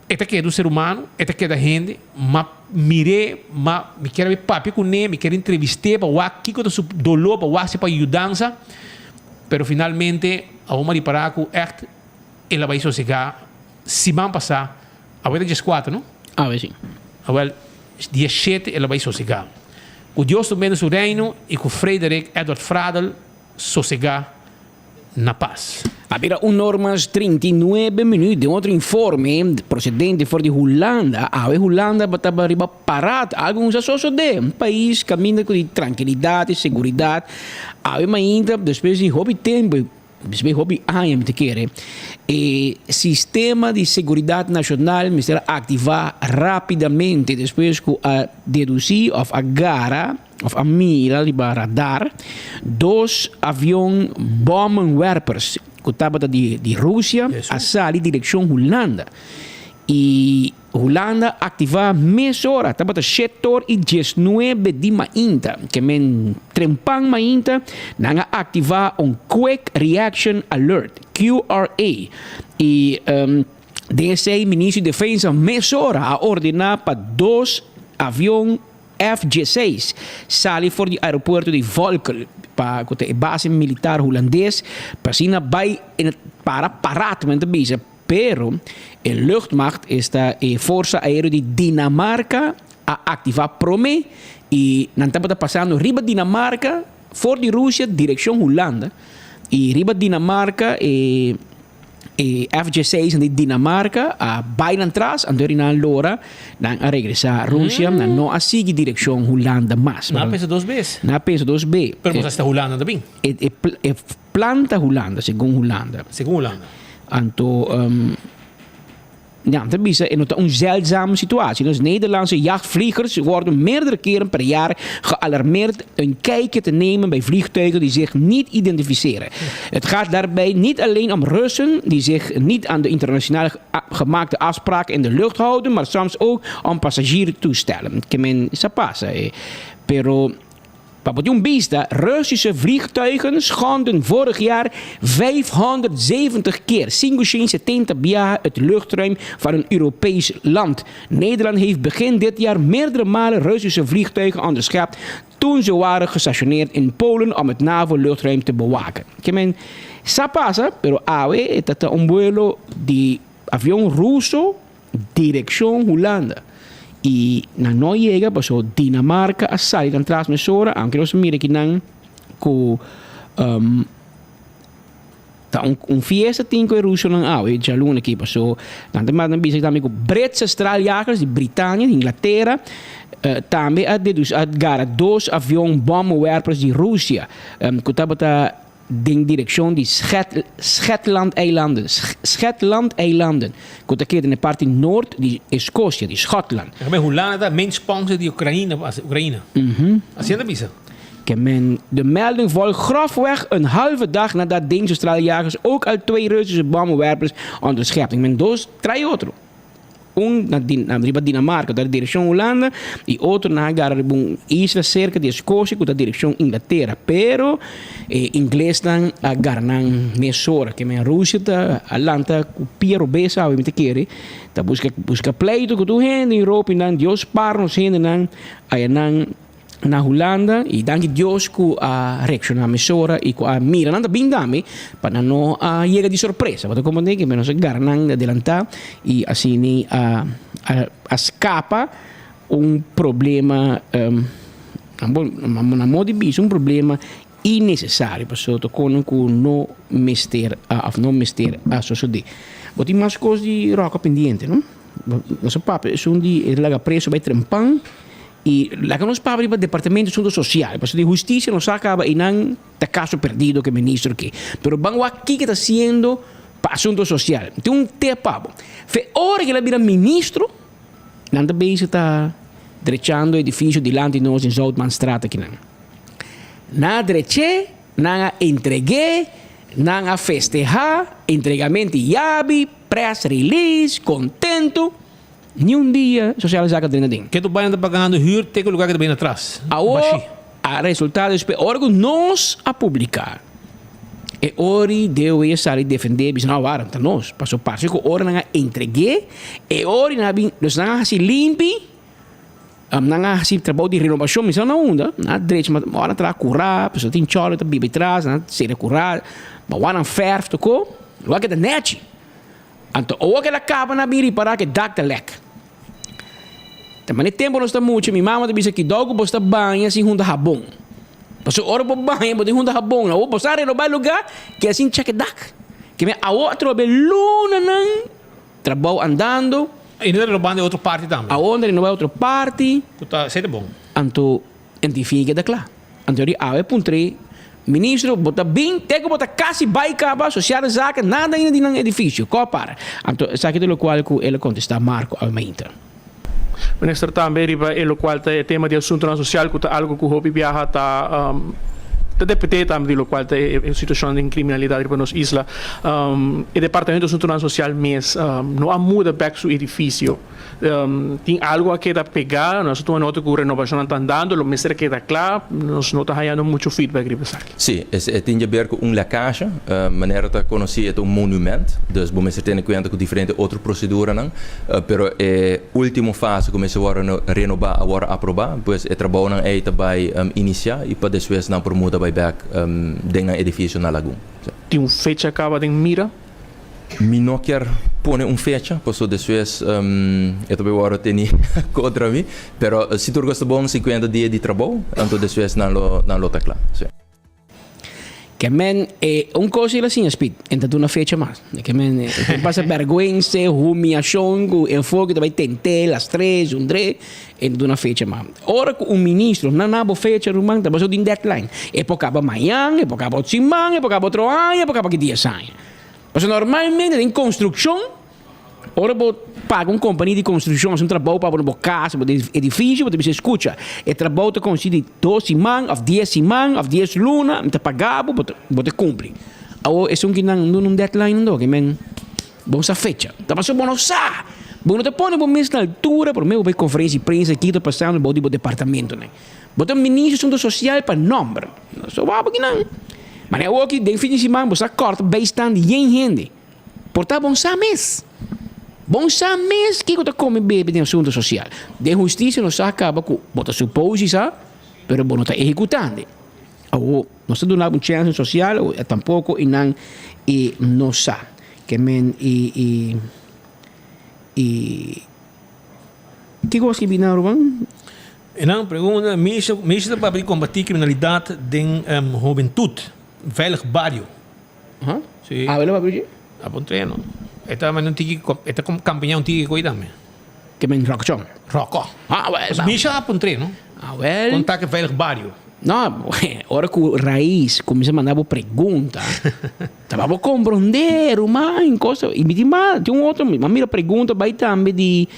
e ta keda un ser humano, e ta keda hende, ma mir'é, ma mi kier a bai papia kuné, mi kier entrevist'é pa wak kiko ta su doló, pa wak si pa yudansa, pero finalmente awor mi a ripará ku ègt el a bai sosegá siman pasá, awe ta dieskuater no? Awe si. Awel. Dia shete el a bai sosegá. Ku Dios tum'é na su reino i ku Frederik Edward Fradel sosegá na pas. A bira un or mas 39 minuut. Den otro informe procedente for di Hulanda, awe Hulanda tabata riba parad. Algo un sa sosode. Un pais caminda cu di tranquilidad y seguridad. Awe mainta despues di hopi tempo. Bisbe hopi aña mi ta kere e sistema di seguridad nacional mester a activa rapidamente despues cu a deduci of a gara of a mira riba radar dos avion bommenwerpers cu tabata di di Rusia a sali direccion Hulanda y Hulanda aktivá mesora, tabata shetor i diesnuebe di mainta, ke men trempan mainta, nan a aktivá un Quick Reaction Alert, QRA, i den esei Ministro di Defensa mesora a ordená pa dos avion F-16 sali for di aeropuerto di Volkel, pa ku ta e base militar hulandes, pa asina bai para parat, men ta bisa. Pero e luchtmacht, esta e forsa aereo di Dinamarca, a activa prome y nan tabata pasando riba Dinamarca for di Rusia direccion Hulanda y riba Dinamarca e e FJ-seis di Dinamarca a bay nan tras anto eri nan lora nan a regresa Rusia nan no a sigui direccion Hulanda mas. Nan a pensa dos bes. Nan a pensa dos be. Pero bo sa si ta Hulanda ta bin. E e e Planta Hulanda, segun Hulanda. Segun Hulanda. Anto, nan ta bisa e no ta un zeldzame situatie. Dus Nederlandse jachtvliegers worden meerdere keren per jaar gealarmeerd een kijkje te nemen bij vliegtuigen die zich niet identificeren. Het gaat daarbij niet alleen om Russen die zich niet aan de internationaal gemaakte afspraken in de lucht houden, maar soms ook om passagiertoestellen. Ke men sa pasa, eh. Pero Pa bo tin un bista, Russische vliegtuigen schonden vorig jaar 570 keer, 570 biaha, het luchtruim van een Europees land. Nederland heeft begin dit jaar meerdere malen Russische vliegtuigen onderschept toen ze waren gestationeerd in Polen om het NAVO-luchtruim te bewaken. Ke men sa pasa, pero awe e ta ta un buelo di avion Ruso Direkshon Hulanda i nan no yega paso Dinamarca a sali nan tras mesora aunke nos mira ki nan ku ta un fiesta tin ku e rusonan awe djaluna aki paso nan ta manda bisa tambe ku Britse straaljagers di Britania di Inglatera tambe a dedusi a gara dos avion bommenwerpers di Rusia ku tabata den direkshon di Shetlandeilanden, Shetlandeilanden, ku ta keda na e parti nort di Eskosia, di Schotland. Ke men Hulanda ta main sponsor di Ukraina, Ukraina. Asina ta bisa. Ke men de melding volgt grofweg een halve dag nadat Deense straaljagers ook al twee Russische bommenwerpers onderschepten. Men dos trae otro. Un na na riba Dinamarca ta direccion Hulanda y otro nan a gara riba un isla cerca di Escocia cu ta direccion Inglatera. Pero e inglesnan a gara nan mesora. Ke men Rusia ta a lanta cu pia robes awe mi ta kere ta busca busca pleito cu tur hende in Europa y nan Dios spaar nos hendenan ayanan na Hulanda y danki Dios cu a reacciona mesora y cu a mira nan ta bin tambe pa nan no a yega di sorpresa. Bo ta comprende que nos a gara nan adelanta y asina a a scapa un problema na modo di bisa un problema innecesario pasobra ta kono cu no mester a of no mester a sosode. Bo tin mas cos di roca pendiente no? Nos a papia esun di e laga preso bay trempan. Y laga nos papia riba departamento asunto social, pasobra di husticia nos sa caba eynan ta caso perdido ke ministro ke. Pero ban wak kiko ta haciendo pa asunto social. Tin un tip pa bo. Fe ora ke el a bira ministro, nan ta bezig ta drechando edificio dilanti nos den Zoutmanstraat akinan. Nan a dreche, nan a entregue, nan a festeha, entregamento di yabi, press release, contento. Ni un dia Sociale Zaken drenta den. Ke tur baina ta pagando huur te ku lugar ke ta bini atras. Awor Bashí. a resulta despues ora ku nos a publiká e ori DOW a sali defendé bisa no awor ta nos paso parse ku ora nan a entreg'é e ori nan a bin dus nan a hasi limpi nan a hasi trabou di renobashon mi sa na unda nan a drecha ma ora nan traha kurá pasobra tin chòlè ta biba atras nan a sera kurá bawa nan fèrf tokó lugar ke ta nèchi. Anto ora ku el a kaba nan a bin ripará ku e dak ta lèk. Ta manera tempu nos ta mucha, mi mama ta bisa kidou ku bo sta baña sin hunta habon. Pasobra ora bo baña bo tin hunta habon. Awor bo sa renobá e lugá keda sin chèk e dak. Ke men awor atrobe lunanan trabou andando. I nan ta renobando e otro parti tambe. Awor nan ta renobá e otro parti. Ku ta sete bon. Anto en tin fin e keda kla. Anto di awe puntr'é. Ministro, bo ta bin te ku bo ta kasi bai kaba, Sociale Zaken, nada ainda di nan edifisio. Kò para. Anto esaki ta lokual ku el a kontestá Marco Almeida. Minister tambe riba e lokual ta e tema di asuntunan sosial ku ta algu ku hopi biaha ta ta depende tambe di lokual ta e situashon den kriminalidat riba nos isla. E departamento di asuntunan sosial mes no a muda bek su edifisio. Tin algu a keda pegá, nos a tuma nota ku renobashonnan ta andando, lo mester a keda kla, nos no ta hañando muchu feedback riba esaki. Sí, e tin djaber ku un lekasha, manera ta konosí e ta un monument, dus bo mester tene kuenta ku diferente otro proseduranan, pero e último fase ku mester wòrdu renobá a wòrdu aprobá, pues e trabounan ei ta bai inisiá i pa despues nan por muda bai bèk den nan edifisio na Lagun. Tin un fecha kaba den mira? Mi no kier pone un fecha, paso despues e ta bay worde teni contra mi, pero si tur cos ta bon, 50 dia di trabou, anto despues nan lo nan lo ta cla. Sí. Ke men e un cos el a siña Speed, en ta duna fecha mas. Ke men e ta pasa berguense, humiacion cu enfoke ta bay tente las tres, un dre, en ta duna fecha mas. Ora cu un ministro na na bo fecha ruman ta paso tin deadline. E por caba mañan, e por caba otro siman, e por caba otro aña, e por caba ki dies aña. Pasobra normalmente den construccion, ora bo paga un compania di construccion haci un trabou pa bo na bo casa, bo edificio, bo ta bisa escucha, e trabou ta consisti di dos siman of dies siman of dies luna, mi ta paga bo, bo ta cumpli. Awor esun ki nan duna un deadline nan ke men bo sa fecha. Ta pasobra bo no sa, bo no ta pone bo mes na altura prome bo bay conferencia di prensa kiko ta pasando bou di bo departamentonan. Bo ta ministro di asunto social pa nomber. So wou aki nan. Mane awoki den fin di siman bo sa kòrta bijstand di yen hende. Por ta bon sa mes. Bon sa mes kiko ta kome bebe den asunto social. Den hustisia nos sa kaba ku bo ta supose sa, pero bo no ta ehekutande. Awo nos ta duna bo un chèns social o tampoko i nan i no sa. Ke men i i i kiko bo a skibi nan Ruben? E nan pregunta, Minister ta papia di kombatí kriminalidat den hobentut, veilig bario. Si. Ah, wela papia di? A bon treno. E ta manda un tiki, e ta kampiñá un tiki koe tambe. Ke men Ròkchon? Ròkò. Ah, wèl. Pues Misha a pon treno. Ah, wèl. Konta ke veilig bario. No, ora ku Raiz kuminsá manda bo pregunta, ta pa bo komprondé, ruman, kos. I mi tin mas, tin un otro, mi a mira pregunta bai tambe di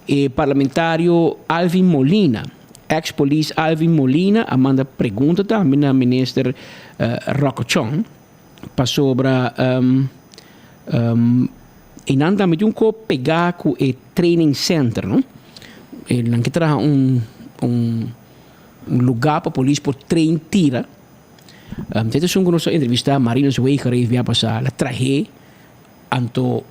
E parlamentario Alvin Molina, ex polis Alvin Molina a manda pregunta tambe na minister Rocco Chong pasobra e nan tambe tin un ko pega ku e training center no. E nan ke traha un un luga pa polis por train tira. Te esun ku nos a entrevista Marinus Wegereef bia pasa la trahe anto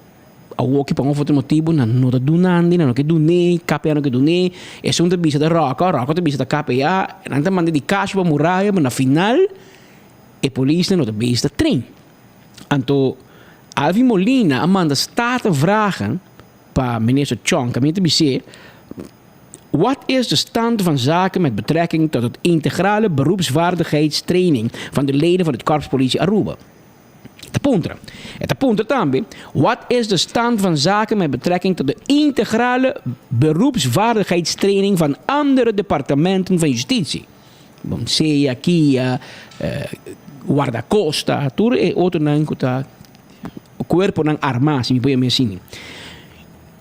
Awoki pa un of otro motibu nan no ta dunandi, nan no ke dun'é, KPA no ke dun'é, esun ta bisa ta Ròkò, Ròkò ta bisa ta KPA, nan ta manda di kashi pa muraya, ma na final e polisnan no ta bisa ta train. Anto Alvin Molina a manda Statenvragen pa minister Chong, kaminda ta bis'é, Wat is de stand van zaken met betrekking tot het integrale beroepsvaardigheidstraining van de leden van het Korps Politie Aruba? E ta puntra. E ta puntra tambe, Wat is de stand van zaken met betrekking tot de integrale beroepsvaardigheidstraining van andere departamenten van justitie? Bon, SEA, KIA, Guardacosta, tur e otronan ku ta kuerponan armá, si mi por yama asina.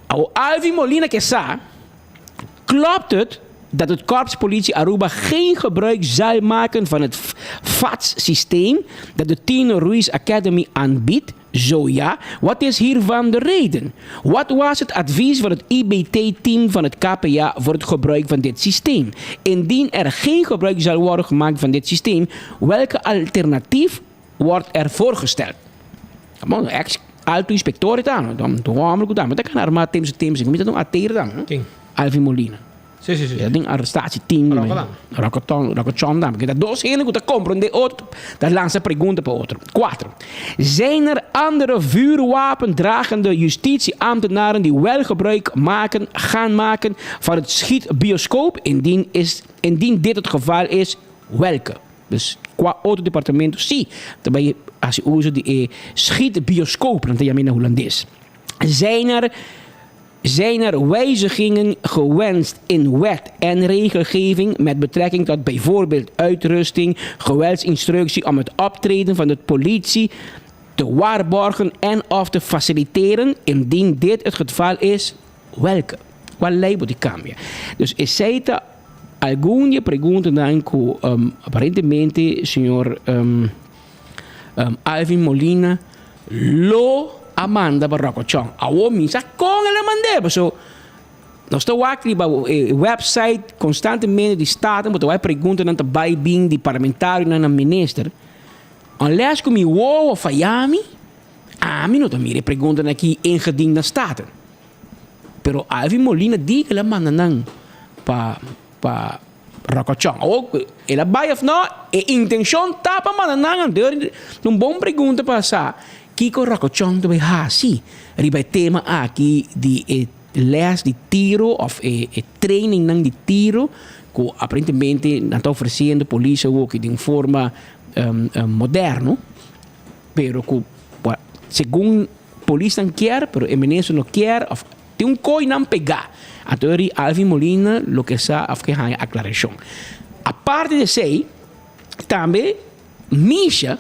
Awor Alvin Molina ke sa, klopt het dat het Korps Politie Aruba geen gebruik zal maken van het FATS-systeem dat de Tino Ruiz Academy aanbiedt? Zo ja, wat is hiervan de reden? Wat was het advies van het IBT-team van het KPA voor het gebruik van dit systeem? Indien er geen gebruik zal worden gemaakt van dit systeem, welke alternatief wordt er voorgesteld? Bon, ex alto inspector ta, no? Don homber ku ta, ta kan arma tem su tem, mi ta don ater dan. Alvin Molina. Sí, sí, sí. Ja, den arrestatie team. Rokodan. Rokoton, Rokochon dan. Porque dos hende ku ta comprende otro, ta lansa pregunta pa otro. Cuatro. Zijn er andere vuurwapendragende justitieambtenaren die wel gebruik maken, gaan maken van het schietbioscoop? Indien, is, indien dit het geval is, welke? Dus kua otro departamento sí ta bai hasi uso di e schietbioscoop, nan ta yama na hulandes. Zijn er. Zijn er wijzigingen gewenst in wet en regelgeving met betrekking tot bijvoorbeeld uitrusting, geweldsinstructie om het optreden van de politie te waarborgen en of te faciliteren? Indien dit het geval is, welke? Kua lei bo tin kambia? Dus esei ta algun di e preguntanan ku aparentemente señor Alvin Molina lo a manda pa Rocco Chong. Awor mi sa kon el a mand'é, paso nos ta wak riba e website konstantemente di Staten, bo ta wak e preguntanan ta bai bin di parlamentarionan na minister. Unless ku mi wowo faya mi, ami no ta mira e preguntanan aki ingediend na Staten. Pero Alvin Molina di ku el a manda nan pa pa Rocochon. Awor el a bai of no, e intenshon ta pa manda nan anto ta un bon pregunta pa sa kiko Rocochon ta bai hasi riba e tema aki di e les di tiro of e e trainingnan di tiro ku aparentemente nan ta ofresiendo polis awoki den un forma moderno pero ku segun Polisnan kier, pero e minister no kier of tin un kooi nan pega. Anto eri Alvin Molina lo ke sa of ke haña aclaracion. Aparte di esey, tambe Misha,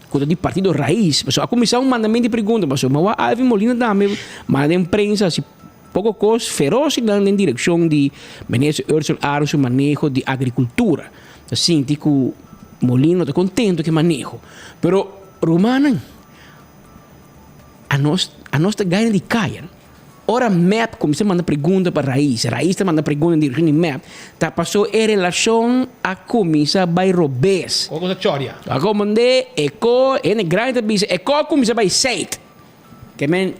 cu ta di partido Raiz, pasobra a cuminsa un mandamento di pregunta, pasobra mi wak Alvin Molina tambe manda den prensa haci poco cos feroz nan den direccion di minister Ursell Arends su maneho di agricultura. Ta sinti cu Molina no ta contento cu e maneho. Pero rumannan. Anos, anos ta gaina di kaya. Ora mep kuminsá manda pregunta pa Raiz, Raiz ta manda pregunta den direkshon di mep, ta pasó e relashon a kuminsá bai robes. Kiko ta choria? A komand'é e ko, hende grandi ta bisa, e ko a kuminsá bai seit. Ke men,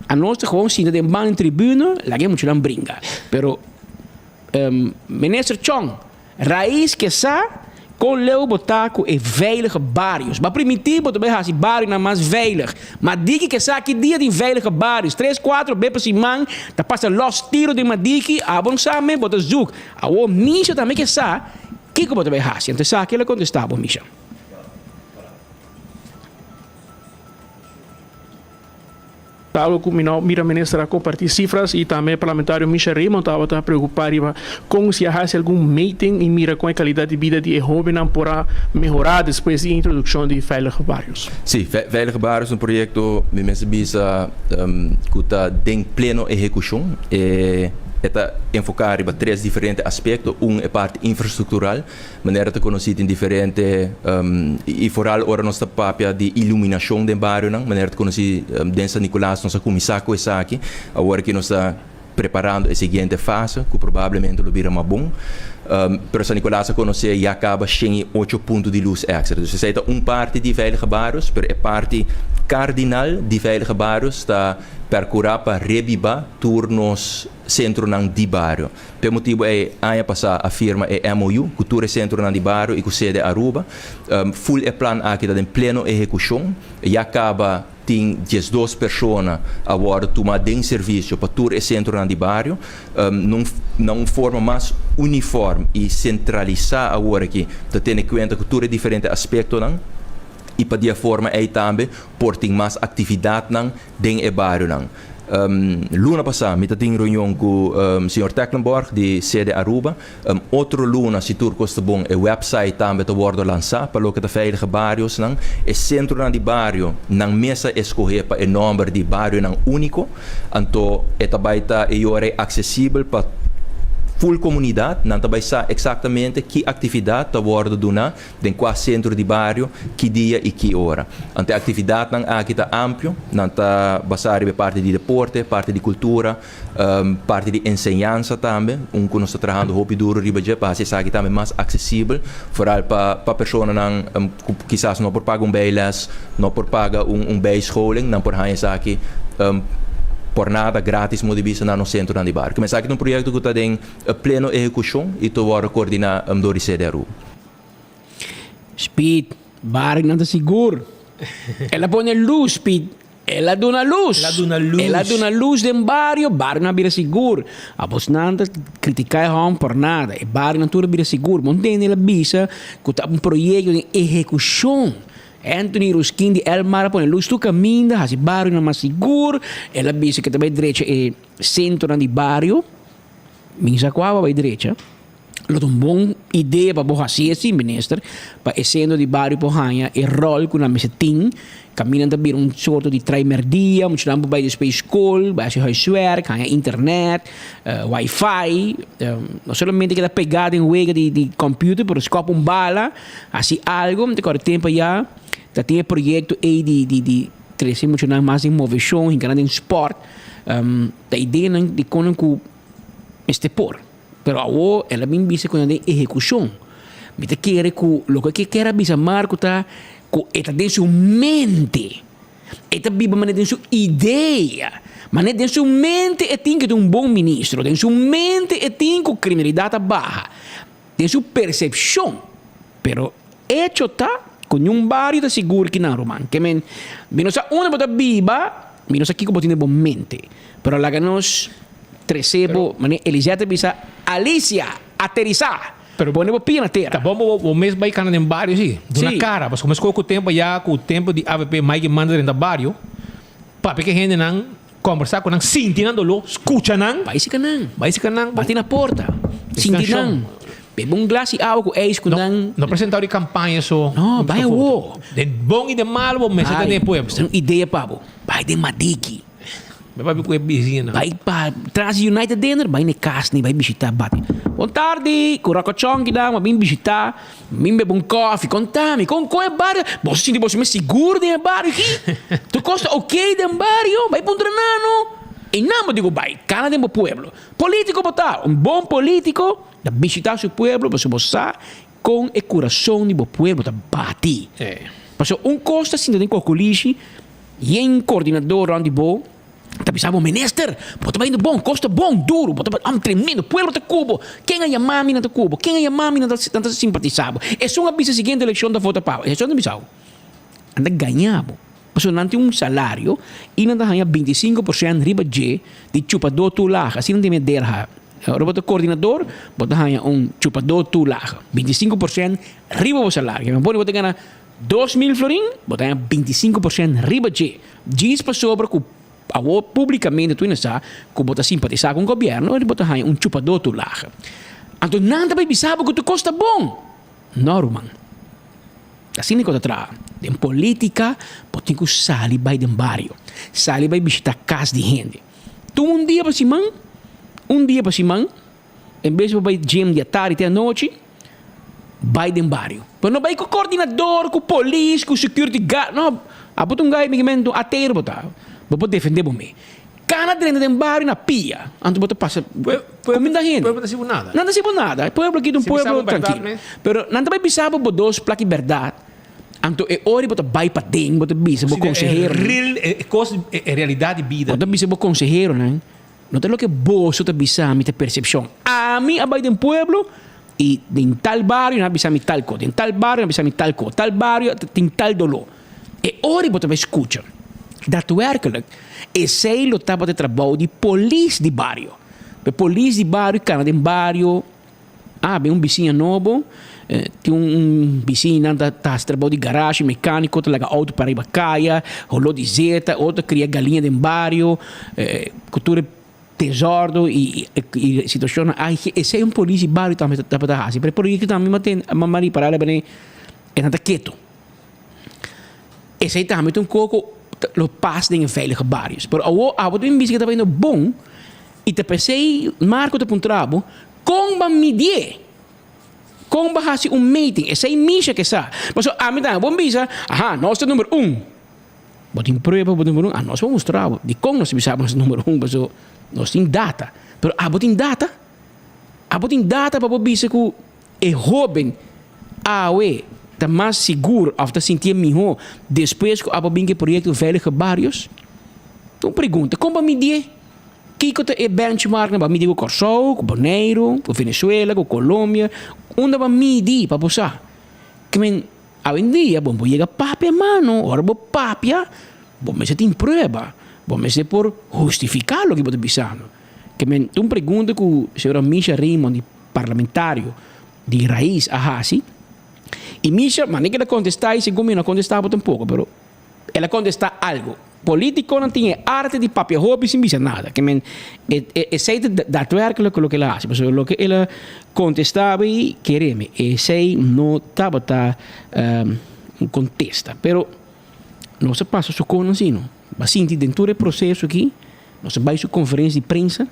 anos ta gewoon sinta den ban di tribuna, laga e muchanan bringa. Pero, Minister Chong, Raiz ke sa kon leu bo ta ku e veilige barios. Bo a primintí bo ta bai hasi barionan mas veilig. Madiki ke sa ki dia tin veilige barios. Tres kuatro be pa siman ta pasa los tiro den Madiki, abo no sa men bo ta zoek. Awor Misha tambe ke sa kiko bo ta bai hasi. Anto esaki el a kontestá bo, Misha. Ta algo cu mi no mira minister a comparti cifras y tambe parlamentario Misha Raymond tabata preocupa riba con si a haci algun meting y mira con e calidad di bida di e hobennan por a mehora despues di e introduccion di Veilige Barrios. Sí, Veilige Barrios ta un proyecto mi mester bisa cu ta den pleno ehecucion. E ta enfoca riba tres diferente aspecto, un e parti infrastructural, Manera ta konosí tin diferente i foral ora nos ta papia di iluminashon den barionan. Manera ta konosí den San Nicolas nos a kuminsá ku esaki. Awor aki nos ta preparando e siguiente fase ku probablemente lo bira mas bon. Pero San Nicolas a konosé ya kaba 108 punto di lus èkstra. Dus esei ta un parti di Veilige Barrios, pero e parti kardinal di Veilige Barrios ta perkurá pa rebibá tur nos sentronan di bario. P'e motibu ei aña pasá a firma e MOU ku tur e sentronan di bario i ku sede Aruba. Ful e plan aki ta den pleno ehekushon. Ya kaba tin 12 persona a wòrdu tumá den servisio pa tur e sentronan di bario. Na un forma mas unifòrm i sentralisá awor aki ta tene kuenta ku tur e diferente aspektonan i pa di e forma ei tambe por tin mas aktividatnan den e barionan. Luna pasá mi ta tin reunion ku señor Tecklenborg di Sede Aruba. Otro luna, si tur kos ta bon, e website tambe ta wòrdu lansá pa loke ta Veilige Bariosnan. E sentronan di bario nan mes a eskohé pa e nòmber di Barionan Úniko. Anto e ta bai ta e yora ei aksesibel pa ful komunidat. Nan ta bai sa eksaktamente ki aktividat ta wòrdu duná Den kua sentro di bario, ki dia i ki ora. Anto e aktividatnan aki ta amplio, nan ta basá riba e parti di deporte, parti di kultura, parti di enseñansa tambe, un ku nos ta trahando hopi duru riba dje pa hasi esaki tambe mas aksesibel, foral pa pa personanan ku kisas no por paga un bijles, no por paga un un bijscholing, nan por haña esaki por nada, gratis modo di bisa na nos sentronan di bario. Esaki ta un proyekto ku ta den pleno ehekushon i ta wòrdu koordiná dor di Sede Aruba. Speed, barrio nan ta sigur. El a pone luz, Speed. El a duna luz. El a duna luz. El a duna luz den bario, barrio nan a bira sigur. Abos nan ta critica e hom por nada. E barrio nan tur a bira sigur. Bo ntende el a bisa cu ta un proyecto den ehecucion. Anthony Ruskin di Elmar a pone lus tur kaminda, hasi barionan mas sigur. El a bisa ku ta bai drecha e sentronan di bario. Mi sa kua bo a bai drecha. Lo ta un bon idea pa bo hasi esei, minister, pa e sentro di bario por haña e ròl ku nan mester tin. Kaminda nan ta bira un sorto di trai mèrdia, muchanan por bai despues skol, bai hasi huiswerk, haña internet, wifi. No solamente keda pegá den wega di computer, pero skòp un bala, hasi algu. Mi ta kòrda tempu ayá ta tin e proyekto ei di di di trese muchanan mas den moveshon, hinka nan den spòrt. Ta ideanan di kon nan ku mester por. Pero awo el a bin bisa ku nan den ehekushon. Mi ta kere ku loke ke kier a bisa Marco ta ku e ta den su mente. E ta biba manera den su idea. Manera den su mente e tin ku ta un bon ministro. Den su mente e tin ku kriminalidat a baha. Den su persepshon. Pero echo ta ku niun bario ta sigur ki nan ruman. Ke men, mi no sa unda bo ta biba, mi no sa kiko bo tin den bo mente. Pero laga nos trese bo, manera Elisea ta bisa, Alicia, aterisá! Pero pone bo pia na tera. Ta bon bo bo mes bai kana den bario si, duna kara. Pasobra meskos ku tempu ya ku tempu di avp Mike manda drenta bario, papia ku e hendenan, kombersá ku nan, sinti nan doló, skucha nan. Bai sika nan. Bai sika nan. Bati na porta. Sinti nan. Bebe un glas di awa ku ijs ku nan. No presentá di kampaña so. No, bai awo. Den bon i den malo bo mester ta den e pueblo. Esta un idea pa bo. Bai den Madiki. Bai papia ku e bisiñanan. Bai pa tras di United Dinner, bai na e kas ni bai bishitá bati. Bon tardi, ku Rokochon kinan, bo a bin bishitá. Mi bebe un kofi, konta mi, kon kon e bario? Bo sinti bo mes sigur den e bario aki? Tur kos ta oké den bario? Bai puntra nan no. Einan bo diku bai, kana den bo pueblo. Politiko bo ta, un bon politiko ta bishita su pueblo pasobra bo sa kon e kurason di bo pueblo ta bati. Pasobra un kos ta sinta den kokolishi, yen kordinador rònt di bo, Ta bisa bo, Minister, bo ta bayendo bon, kos ta bon, duru, bo ta bay, am tremendo, pueblo ta ku bo, ken a yama mi nan ta ku bo, ken a yama mi nan ta nan ta simpatisa bo, esun a bisa siguiente elekshon ta vota pa bo, esun ta bisa bo, nan ta gaña bo, pasobra nan tin un salario i nan ta haña 25 por shent riba dje di chupadó toelage, asina nan tin mester ha, ora bo ta kordinador bo ta haña un chupadó toelage, 25 por shent riba bo salario, bo ta gana 2000 florin, bo ta haña 25 por shent riba dje. Djis pasobra ku awor públikamente tur hende sa ku bo ta simpatisá ku un gobièrnu, bo ta haña un chupadó tur laga. Anto nan ta bai bisa bo ku tur kos ta bon. No, ruman. Asina ku ta traha. Den polítika bo tin ku sali bai den bario, sali bai bishitá kas di hende. Tuma un dia pa siman, un dia pa siman, en bes di bo bai gym di atardi te anochi, Bai den bario. Pero no bai ku kordinador, ku polis, ku security guard. No, abo ta un gai migimento atero bo ta. Bo por defende bo mes. Kana drenta den bario na pia. Anto bo ta pasa kuminda hende. Pueblo ta sibu nada. Nan ta sibu nada. E pueblo aki ta un pueblo trankilo. Pero nan ta bai bisa bo bo dos plaki bèrdat. Anto e ora bo ta bai paden bo ta bisa bo konseheronan. Real, e kos, e realidat di bida. Bo ta bisa bo konseheronan. No ta loke boso ta bisa mi ta persepshon. Ami a bai den pueblo i den tal bario nan a bisa mi tal ko, den tal bario nan a bisa mi tal ko, tal bario tin tal doló. E ora bo ta bai skucha, datwerkelijk esei lo tabata e trabou di polis di bario. E polis di bario kana den bario. Ah, bin un bisiña nobo, tin un bisiñanan ta ta hasi trabou di garashi, mecanico, ta laga auto para riba caya, holó di zeta, otro ta cria galiña den bario, cu tur e desordo y y situacionnan ay, esey un polis di bario tambe tabata hasi, pero e proyecto tambe mi a tende, mi a ripara riba e nan ta keto. Esey tambe ta un coco lo pas den e veilige barios, pero awo abo ta bin bisa cu ta bayendo bon y ta pesey Marco ta puntra bo, Kon ba midié? Kon ba hasi un meting? Esei Misha ke sa. Pasobra ami ta bon bisa, aha, nos ta number un. Bo tin prueba bo ta number un? Ah, nos por mustra bo. Dikon nos ta bisa bo nos ta number un? Pasobra nos tin data. Pero abo tin data? Abo tin data pa bo bisa ku e hóben awe ta mas sigur òf ta sintié mihó despues ku abo bin ku e proyekto Veilige Barios? Ta un pregunta. Kon ba midié? Kiko ta e benchmark nan? Bo a midi ku Kòrsou, ku Boneiru, ku Venezuela, ku Colombia? Unda bo a midi pa bo sa? Ke men awendia bo no por yega papia mano. Ora bo papia bo mester tin prueba, bo mester por hustifiká loke bo ta bisando. Ke men ta un pregunta ku señora Misha Raymond di parlamentario di Raiz a hasi. I Misha, mane keda kontestá i segun mi no a kontestá bo tampoko, pero el a kontestá algu. Politikonan tin e arte di papia hopi sin bisa nada. Ke men, e, e, esei ta daadwerkelijk loke el a hasi. Pasobra loke el a kontestá bay, kere mi, esei no tabata un kontesta. Pero nos a pasa su konan si no. Bo a sinti den tur e proseso aki, nos a bai su konferensia di prensa,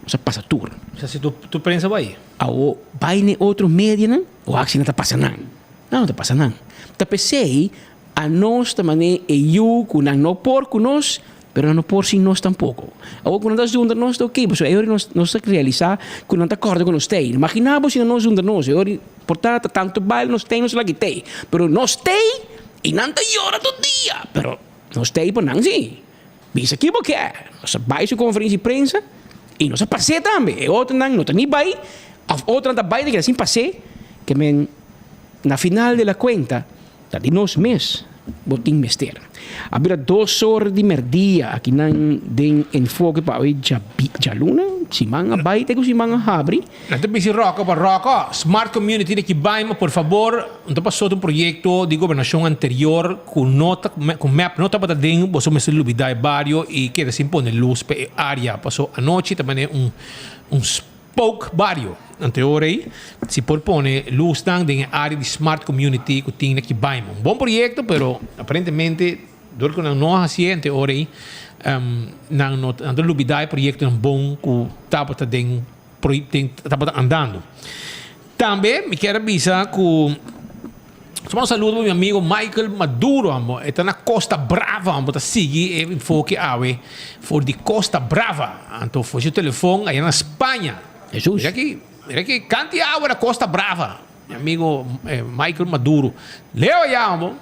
nos a pasa tur. Sa si tur prensa bai? Awo bai n'e otro medianan, wak si no ta pasa nan. Nan no ta pasa nan. Ta p'esei anos ta manera e yu ku nan no por ku nos, pero nan no por sin nos tampoko. Awor ku nan ta zundra nos ta oke, pasobra e ora nos nos ta realisá ku nan ta kòrda ku nos t'ei. Imaginá bo si nan no zundra nos, e ora por ta tantu baile nos t'ei nos laki t'ei. Pero nos t'ei i nan ta yora tur dia, pero nos t'ei pa nan sí. Bisa ki bo ke. Nos a bai su konferensia di prensa i nos a pas'é tambe. E otronan no ta ni bai òf otronan ta bai ta keda sin pas'é. Ke men na final de la kuenta ta di nos mes bo tin mester. A bira dos or di merdia akinan den Enfoke pa awe djaluna, siman a bai te ku siman a habri. Nan ta bisti Rocco pa Rocco, Smart Community di Kibaima, por fabor, no ta pasó ta un proyecto di gobernacion anterior cu no ta cu mep no tabata den, boso mester lubida e bario y keda sin pone luz pa e area, paso anochi ta mane un un spook bario. Anto ora ey si por pone luznan den e area di Smart Community cu tin na Kibaima. Un bon proyecto pero aparentemente dor cu nan no a hacié anto ora ey nan no nan ta lubida e proyectonan bon cu tabata den. tabata andando. Tambe mi kier a bisa ku Tuma un saludo pa mi amigo Michael Maduro amo. E ta na Costa Brava amo ta sigui e enfoke awe for di Costa Brava. Anto for su telefon aya na Spaña. Jesus. Mira ki, mira ki kanti awe na Costa Brava. Mi amigo Michael Maduro. Leo aya amo.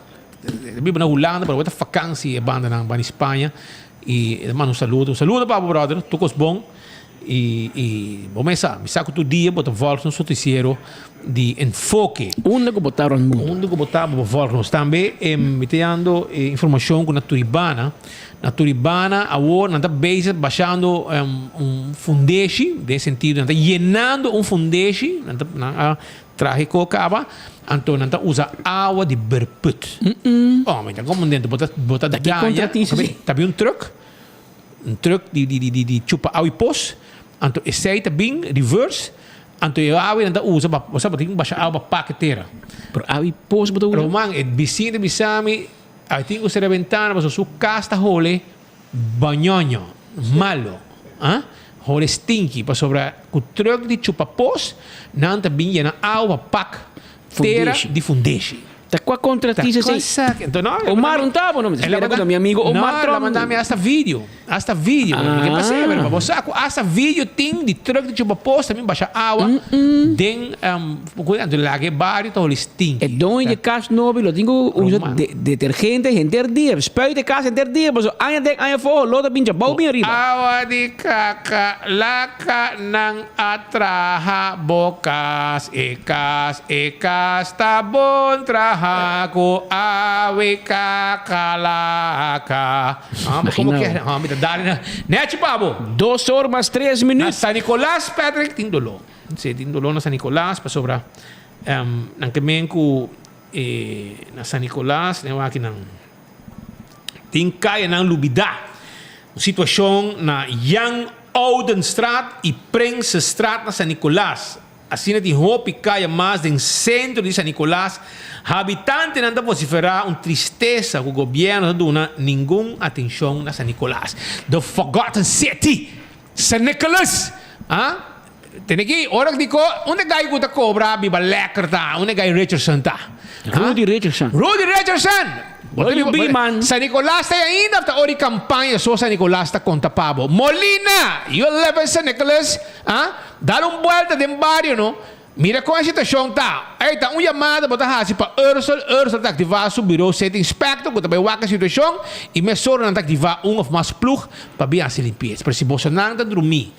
E ta biba na Hulanda pero awor ta fakansi e bandanan ban di Spaña. Y e ta manda un saludo. Un saludo pa bo brother. Tur kos bon. Y y bo mesa, mi sa cu tur dia bo ta volg nos noticiero di Enfoke. Unda cu bo ta rond mundo. Unda cu bo ta, bo volg nos. Tambe mi ta yando e informacion cu na Turibana, na Turibana awor nan ta bezig bashando un fundeshi, den sentido nan ta yenando un fundeshi, nan ta nan a traha e co caba, anto nan ta usa awa di berput. Oh, mi ta comprende, bo ta bo ta daña, ta bin un truck. Un truck di di di di chupa awa i pos, anto esei ta bin reverse, anto e awa nan ta usa pa, bo sa bo tin ku basha awa pa pak e tera. Pero awa i pos bo ta usa? Roman, e bisiña ta bisa mi, a tin ku sera bentana pasobra su kas ta hole bañoño, malo, ah, hole stinky, pasobra ku truck di chupa pos nan ta bin yena awa pa pak tera di fundeshi. Ta kua kontratista esei? Omar un tabo no? Mi ta spera ku ta mi amigo Omar Trump. No, el a manda mi hasta video. Hasta video. Mi ke pas'é, pero pa bo sa ku hasta video tin di truck di chupa pos ta bin basha awa den anto laga e bario ta holi stinky. E doño di e kas nobo lo tin ku usa detergente henter dia. Spuit e kas henter dia pasobra aña den aña afó holó ta bin djabou bin ariba. Awa di kaka laka nan a traha bo kas, e kas, e kas ta bon traha ku awe kakalaka. Ah, ma komo ke? Ah, mi ta dal na nechi pa bo. Dos or mas tres Na minüt. San Nicolas, Patrick, tin doló. Si, tin doló na San Nicolas pasobra nan ke men ku e na San Nicolas, den wak nan tin kayanan lubidá. Un situashon na Jan Oudenstraat y Prinsenstraat na San Nicolas. Asina tin hopi caya mas den centro di San Nicolas. Habitantenan ta vocifera un tristesa cu gobierno ta duna ningun atencion na San Nicolas. The forgotten city! San Nicolas! Ah? Tene ki ora di co unda guy cu ta cobra biba lekker ta? Unda guy Richardson ta? Rudy Richardson. Rudy Richardson! Bo ta biba man. San Nicolas ta ainda of ta ora di campaña so San Nicolas ta conta pa bo? Molina! You live in San Nicolas? Ah? Dal un buelta den bario no. Mira con e situacion ta. Ey ta un yamada bo ta haci pa Ursel. Ursel ta activa su bureau city inspector cu ta bay wak e situacion y mesora nan ta activa un of mas ploeg pa bin haci limpieza. Pero si bosonan ta drumi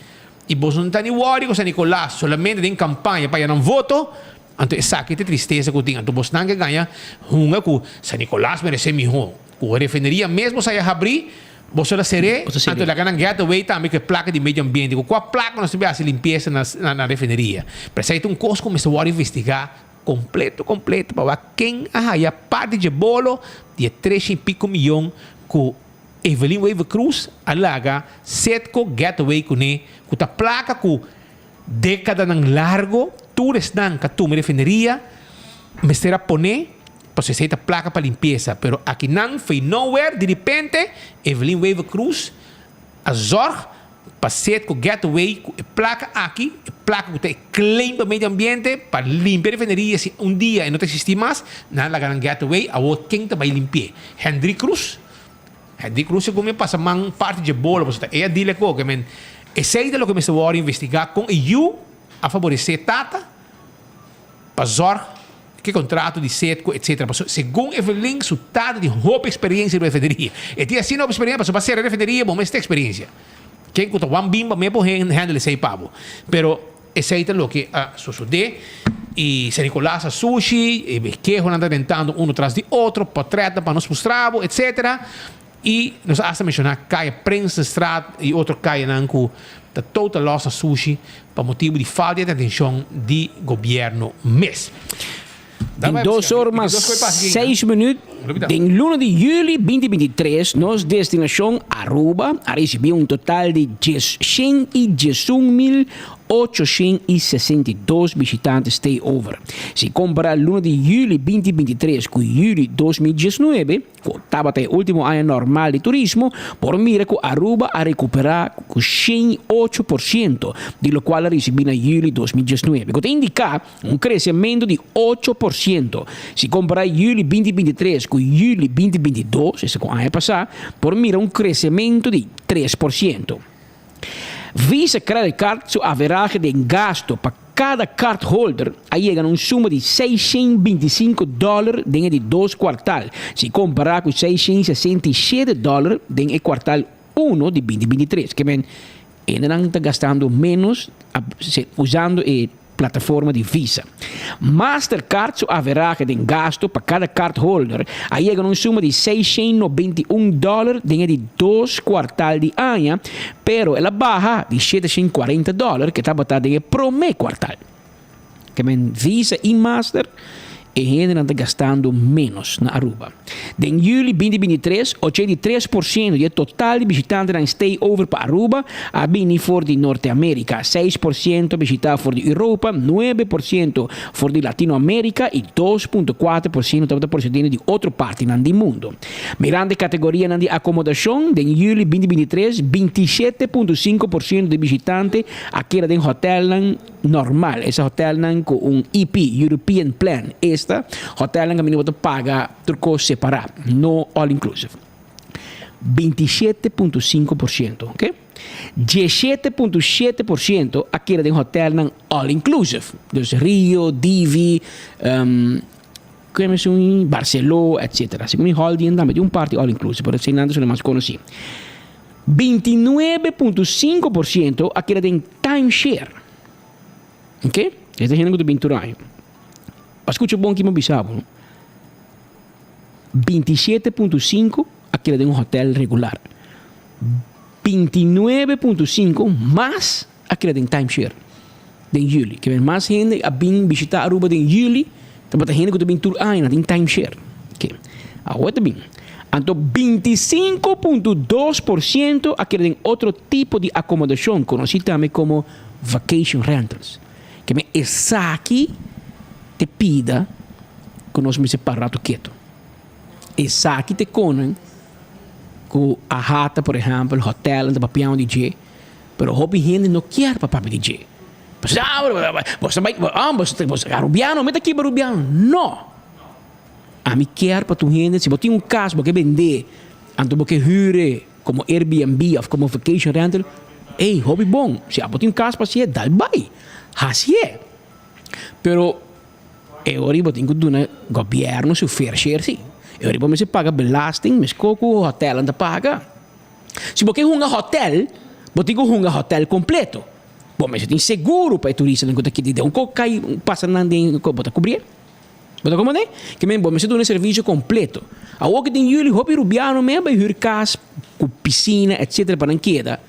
y boso no ta ni worry cu San Nicolas solamente den campaña pa yanan voto, Anto esaki ta e tristesa ku tin. Anto bosnan ke gaña hunga ku San Nicolas meresé mihó. Ku e refineria mes bo sa ya habrí, boso la ser'é, anto laga nan get away tambe ku e plaka di medio ambiente. Ku kua plaka nos ta bin hasi limpiesa na na refineria? Pero esaki ta un kos ku mester wòrdu investigá. Completo completo pa wak ken a haya parti dje bolo di e tresha y pico miyon cu Evelyn Wever Croes a laga Setco Getaway cune cu ta placa cu decadanan largo tur esnan ca tuma e refineria mester a pone pasobra esey ta placa pa limpieza pero akinan fey nowhere diripente Evelyn Wever Croes a zorg pa set ku Getaway ku e plaka aki, e plaka ku ta e claim pa medio ambiente pa limpia refineria si un dia e no ta existi mas, nan a laga nan Getaway, awor ken ta bai limpi'e? Hendrik Cruz? Hendrik Cruz segun mi a pasa man parti dje bolo pasobra ta e a deal e koke, men esei ta loke mester wòrdu investiga kon e yu a faboresé tata pa zorg Ke kontrato di Setco etc. Pasobra segun Evelyn su tata tin hopi experiencia riba refineria. E tin asina hopi experiencia pasobra pa sera refineria bo mester experiencia. Ken ku ta wan bimba me por handle esei pa bo. Pero esei ta loke a sosode y San Nicolas a sushi, e kehonan ta rentando uno tras di otro, potretnan pa nos mustra bo etc. Y nos a hasta menciona caya Prinsenstraat y otro cayanan cu ta total loss na sushi pa motibo di falta di atencion di gobierno mes. Den dos or mas seis minuut den luna di juli 2023 nos destinacion Aruba a ricibi un total di 111.862 bishitante stay-over. Si compara luna di juli 2023 cu juli 2019, Ku tabata e último aña normal di turismo, por mira ku Aruba a rekuperá ku 108% di lokual a risibí na yüli 2019, ku ta indiká un kresementu di 8%. Si kompará yüli 2023 ku yüli 2022, esta ku aña pasá, por mira un kresementu di 3%. Visa Credit Card su averahe den gasto pa kada cardholder a yega na un suma di 625 dòler den e di dos kuartal, si kompará ku 667 dòler den e kuartal uno di 2023. Ke men, hendenan ta gastando ménos usando e plataforma di Visa. Mastercard su averahe den gasto pa kada cardholder a yega na un suma di 691 dòler den e di dos kuartal di aña, pero el a baha di 740 dòler ke tabata den e promé kuartal. Ke men Visa i Master e hendenan ta gastando ménos na Aruba. Den juli 2023, 83% di e total di bishitantenan stay-over pa Aruba a bini for di Norteamérika, 6% a bishitá for di Europa, 9% for di Latinoamérika i 2.4% tabata prosedente di otro partinan di mundu. Mirando e kategorianan di akomodashon, den juli 2023, 27.5% di bishitante a keda den hotèlnan, normal. Esa hotelnan ku un EP, European Plan, esta hotelnan kaminda bo ta paga tur kos separá, no all inclusive. 27.5%, oke. 17.7% a keda den hotelnan all inclusive, dus Rio, Divi, um, kue mes un Barceló, etcetera. Segun mi Holiday Inn tambe tin un parti all inclusive, pero eseinan ta esnan mas konosí. 29.5% a keda den timeshare. Ok? Esta hende ku ta bin tur aña. A skucha bon ki mi a bisa bo, no? 27.5 a keda den un hotel regular. 29.5 mas a keda den timeshare den juli. Ke men mas hende a bin bishita Aruba den juli tabata hende ku ta bin tur aña na tin timeshare. Oke. Awor ta bin. Anto 25.2% a keda den otro tipo di akomodashon konosí tambe komo vacation rentals. Ke men esaki te pida ku nos mester para ratu ketu. Esaki te konen ku a hata por ehèmpel hotèlnan ta papiando di dje. Pero hopi hende no kier pa papia di dje. Boso ta bai, boso ta Arubiano, mi ta kiba Arubiano. No! Ami kier pa tur hende, si bo tin un kas bo ke bend'é, anto bo ke hür'é komo Airbnb òf komo vacation rental, ey, hopi bon. Si abo tin un kas pa hasié, dal bai, hasié. Pero e ora bo tin ku duna gobièrnu su fair share si. E ora bo mester paga belasting meskos ku hotèlnan ta paga. Si bo ke hunga hotel, bo tin ku hunga hotel kompleto. Bo mester tin seguro pa e turistanan ku ta kiti den un kos kai pasa nan den bo ta kubrié. Bo ta komprendé? Ke men bo mester duna e servisio kompleto. Awor ku tin yuli hopi rubiano men a bai hür kas ku pisina etsetera pa nan keda.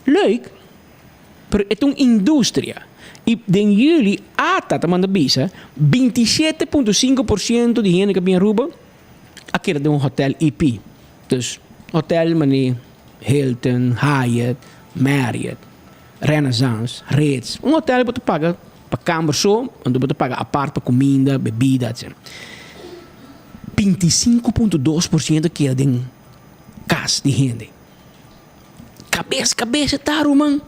Leuk, pero e ta un industria. I den juli ata ta manda bisa 27.5% di hende ku a bin Aruba a keda den un hotel EP. Dus hotel manera Hilton, Hyatt, Marriott, Renaissance, Ritz. Un hotel bo ta paga pa kamber so, anto bo ta paga apart pa kuminda, bebida, etc. 25.2% a keda den kas di hende. Kabes kabes e ta ruman.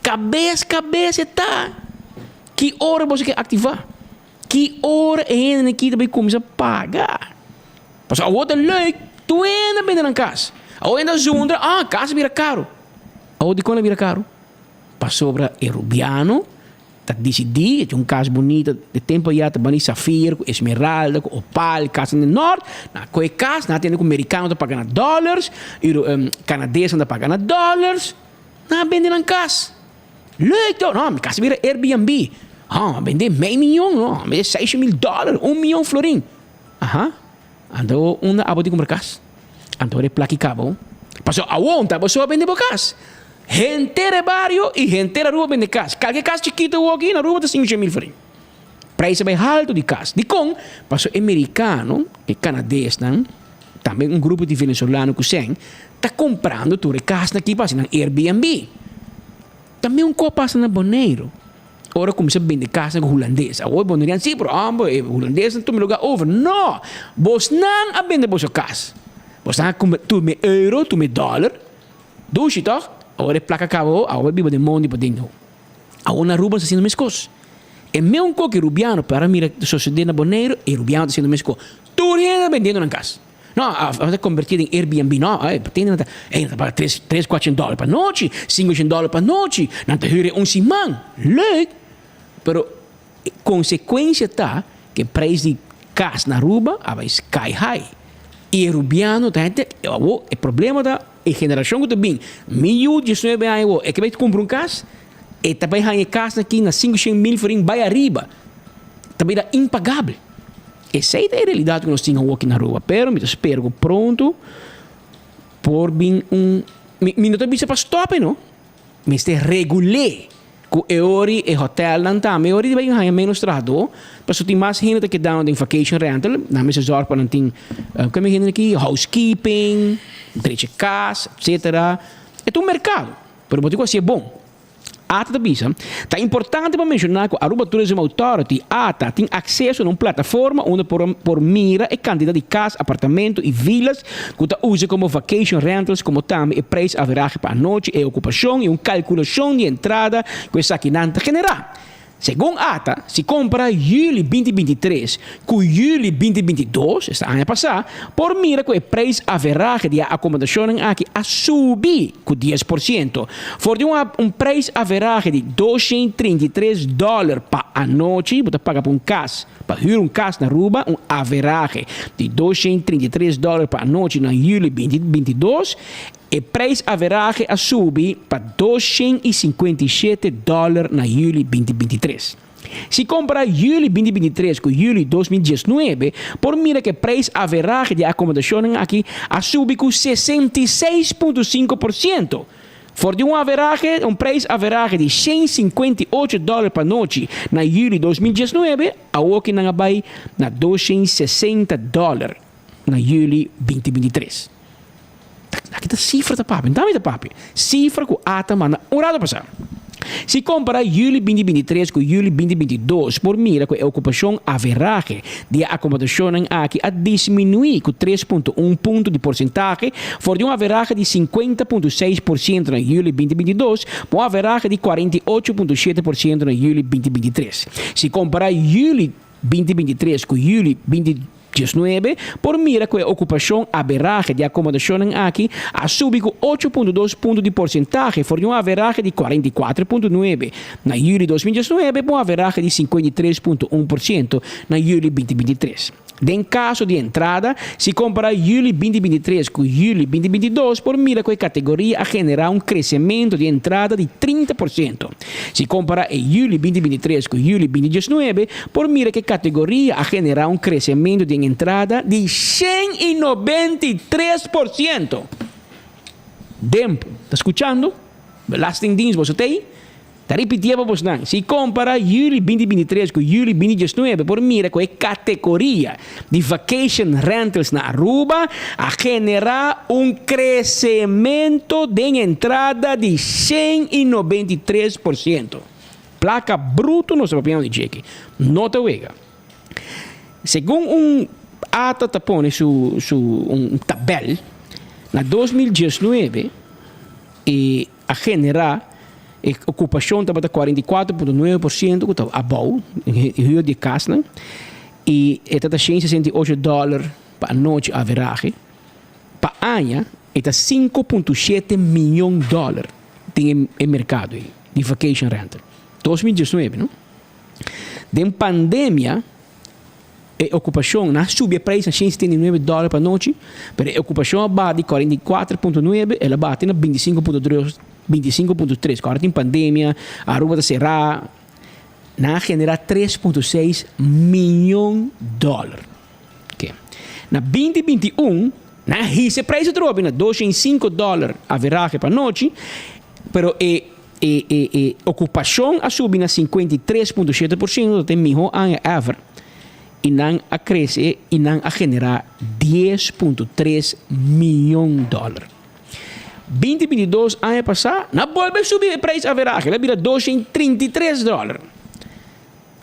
Kabes kabes e ta. Ki ora boso ke aktivá? Ki ora e hendenan aki ta bai kuminsá paga? Pasobra awor ta leuk, tur hende a bende nan kas. Awor hende a zundra, ah, kas a bira karu. Awor dikon a bira karu? Pasobra e rubiano ta disidí, e tin un kas bunita, de tempu ayá ta bani safir ku esmeralda ku opal, kasnan den nòrt, nan a kohe kas, nan a tende ku merikano ta paga na dòlers, kanadesnan ta paga na dòlers, nan a bende nan kas. Leuk toch? No, mi kas a bira Airbnb. Ha, a bende mei miyon, no, a bende seisha mil dòler, un miyon florin. Aha, anto unda abo tin kumpra kas? Anto ora e plaki kaba. Pasobra awor ta bo so a bende bo kas. Henter e bario y henter Aruba bende cas. Calke cas chikito awor aki na Aruba ta 500 mil florin. Prijs a bay halto di cas. Dicon? Pasobra e mericano, e canadesnan, tambe un grupo di venezolano cu sèn, ta comprando tur e casnan aki pa haci nan Airbnb. Tambe un cos pasa na Boneiru. Ora cuminsa bende casnan cu hulandes. Awor e bonerian si, pero homber, e hulandesnan tuma e lugar over. No! Bosnan a bende boso cas. Bosnan a cumpra tuma e euro, tuma e dollar. Dushi toch? Awor e plaka kaba ho, awor biba den mondi paden ho. Awor na Aruba nos ta haciendo meskos. E meun ko ki Rubiano para mira ta sosode na Boneiru, e Rubiano ta haciendo meskos. Tur hende ta bendiendo nan kas. No, a ta converti den Airbnb. No, ey, patin nan ta, ey, nan ta paga tres, tres, cuatrocientos dollar pa nochi, cincocientos dollar pa nochi, nan ta huur e un siman. Leuk, pero e consecuencia ta cu e prijs di kas na Aruba a bay sky high. Y e Rubiano ta hende, awor e problema ta e generacion cu ta bin, mi yu diesnuebe aña awor, e ke bay cumpra un cas, e ta bay haña e cas aki na cincocientos mil florin bay ariba, ta bira impagabel. Esey ta e realidad cu nos tin awor aki na Aruba, pero mi ta spera cu pronto por bin un, mi mi no ta bisa pa stop e no, Mester regul'é ku e ori e hotelnan tambe e ori di bai haña ménos trahadó, pasobra tin mas hende ta kedando den vacation rental, nan mester zòrg pa nan tin ke mi hende aki housekeeping, drecha kas, etcetera. E ta un merkado, pero bo tin ku hasié bon. Ata ta bisa, Ta importante pa menshoná ku Aruba Tourism Authority, ata, tin akseso na un plataforma unda por por mira e kantidat di kas, apartamento i vilas ku ta usa komo vacation rentals komo tambe e prijs averahe pa anochi, e okupashon i un kalkulashon di entrada ku esakinan ta generá. Segun ata, si kompara juli 2023 ku juli 2022, esta aña pasá, por mira ku e prijs averahe di e akomodashonnan aki a subi ku 10%, for di un un prijs averahe di 233 dòler pa anochi, bo ta paga pa un kas. Pa hür un kas na Aruba, un averahe di 233 dòler pa anochi na yüli 2022, e preis averahe a subi pa 257 dòler na yüli 2023. Si kompará yüli 2023 ku yüli 2019, por mira ku e preis averahe di e akomodashonnan aki a subi ku 66.5 por siento. For di un averahe, un prijs averahe di 158 dòler pa nochi na yüli 2019, awoki nan a bai na 260 dòler na yüli 2023. Aki ta sifra ta papia, no ta mi ta papia. Sifra ku ata manda un rato pasá. Si kompará yüli 2023 ku yüli 2022 por mira ku e okupashon averahe di e akomodashonnan aki a disminuí ku 3.1 punto di porsentahe for di un averahe di 50.6% na yüli 2022 pa un averahe di 48.7% na yüli 2023. Si kompará yüli 2023 ku yüli 2019, por mira ku e okupashon averahe di akomodashonnan aki a subi ku 8.2 punto di porsentahe for di un averahe di 44.9 na yüli 2019 pa un averahe di 53.1% na yüli 2023. Den kaso di entrada, si kompará yüli 2023 ku yüli 2022 por mira ku e kategoria a generá un kresementu di entrada di 30%. Si kompará e yüli 2023 ku yüli 2019, por mira ku e kategoria a generá un kresementu den entrada di 193%. Dempo, ta skuchando? Belastingdienst boso t'ei? Ta ripitié pa bosnan, si kompará yüli 2023 ku yüli 2019 por mira ku e kategoria di vacation rentals na Aruba a generá un kresementu den entrada di 193%. Plaka bruto nos ta papiando di djeki, no ta wega. Segun un ata ta pone su su un tabèl, na 2019 e a generá e okupashon tabata 44.9% ku ta abou, e huur di e kasnan, i e ta ta 168 dòler pa anochi averahe. Pa aña e ta 5.7 miyon dòler den e merkado ei di vacation rental. 2019 no. Den pandemia E okupashon nan a subi e preis na 179 dòler pa nochi, pero e okupashon a baha di 44.9 el a baha te na 25.3, 25.3. Ku ora tin pandemia, Aruba ta será, nan a generá 3.6 miyon dòler. Oke. Na 2021 nan a hisa e preis atrobe na 205 dòler averahe pa nochi, pero e E e e okupashon a subi na 53.7%, ta e mihó aña ever, i nan a krese i nan a generá 10.3 miyon dòler. 2022 aña pasá nan a bolbe subi e preis averahe, el a bira 233 dòler,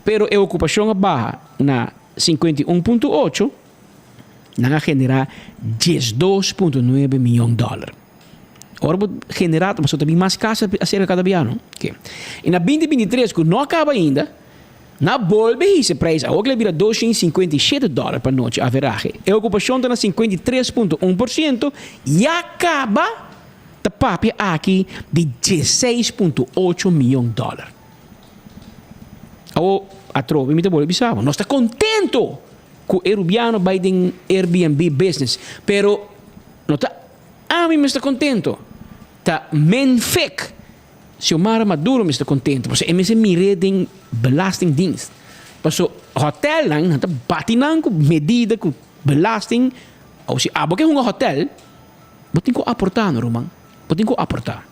pero e okupashon a baha na 51.8, nan a generá 12.9 miyon dòler. Ora bo generá ta pasobra ta bin mas kas aserka kada bia no. Oke. I na 2023 ku no a kaba ainda, nan a bolbe hisa e preis awor ku el a bira 257 dòler pa nochi averahe. E okupashon ta na 53.1% ya kaba ta papia aki di 16.8 miyon dòler. Awor atrobe mi ta bolbe bisa bo, nos ta kontento ku e rubiano bai den Airbnb business, pero no ta Ami mester contento. Ta men fek. Xiomara Maduro mester contento pasobra e mester mir'é den belastingdienst. Paso hotelnan nan ta bati nan cu medida cu belasting. Awor si abo ke hunga hotel bo tin cu aporta no ruman. Bo tin cu aporta.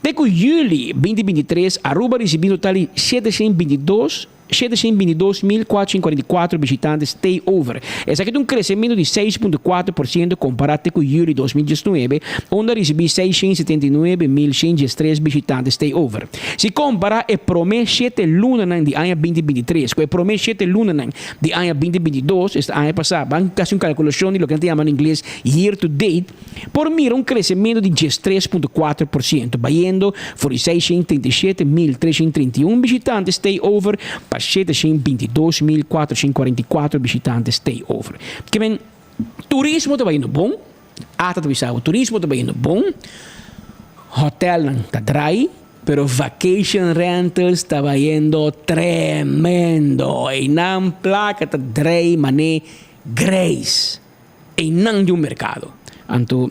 Te cu juli 2023 Aruba ricibi un total di 722. 722.444 bishitante stay over. Esaki ta un kresementu di 6.4% kompará te ku yüli 2019, unda a risibí 679.113 bishitante stay over. Si kompará e promé shete lunanan di aña 2023 ku e promé shete lunanan di aña 2022, esta aña pasá, ban hasi un kalkulashon di loke nan ta yama na ingles year to date, Por mira un kresementu di 13.4%, bayendo for di 637.331 bishitante stay-over pa 722.444 bishitante stay-over. Ke men, turismo ta bayendo bon, ata ta bisa bo, turismo ta bayendo bon, hotelnan ta drai, pero vacation rentals ta bayendo tremendo. Einan plaka ta drei mané greis. Einan di un merkado. Anto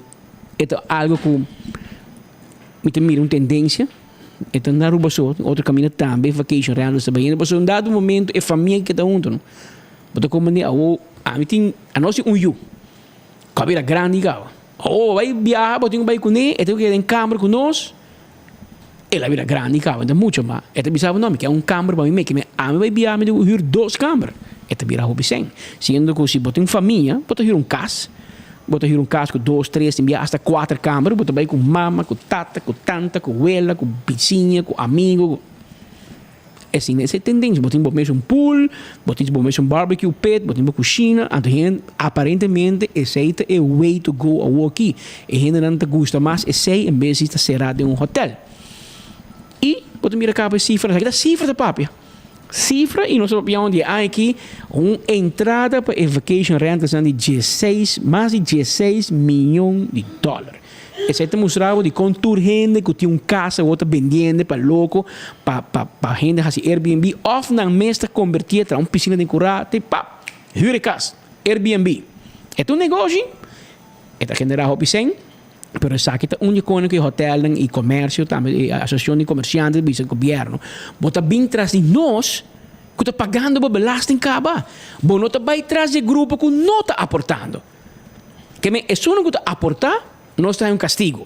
e ta algo ku mi ta mira un tendensia, e ta na Aruba so, otro kaminda tambe vacation rentals ta bayendo, pasobra un dado momento e famia ke ta hunto no. Bo ta komprende awo ami tin, anos tin un yu ku a bira grandi kaba. Awo bo bai biaha bo tin ku bai kuné, e tin ku keda den kamber ku nos, el a bira grandi kaba, e ta mucha mas. E ta bisa bo no mi ke un kamber pa mi meke, mi ami bai biaha mi tin ku hür dos kamber. E ta bira hopi sèn. Siendo ku si bo tin famia, bo ta hür un kas, bo ta hür un kas ku dos, tres, tin bia asta kuater kamber, bo ta bai ku mama, ku tata, ku tanta, ku wela, ku bisiña, ku amigu, ku. Esei e tendensia. Bo tin bo mes un pool, bo tin bo mes un barbecue pit, bo tin bo kushina. Anto hende aparentemente esei ta e way to go awoki. E hendenan ta gusta mas esei en bes di ta será den un hotel. I bo ta mira kaba e sifra. Esaki ta sifra ta papia. Sifra i nos ta papia un di e aña aki un entrada pa e vacation rentalsnan di dieseis mas di dieseis miyon di dòler. Esei ta mustra bo dikon tur hende ku tin un kas awor ta bendiende pa loko pa pa pa hende hasi Airbnb òf nan mes ta kombertié tra un pisina den kurá te pap hür e kas Airbnb. E ta un negoshi, e ta generá hopi sèn, pero esaki ta un di e kosnan ku e hotèlnan i komèrsio tambe e asosiashon di komersiante ta bisa gobièrnu bo ta bin tras di nos ku ta pagando bo belasting kaba bo no ta bai tras di e grupo ku no ta aportando. Ke men esunnan ku ta aportá, nos ta haña un kastigu.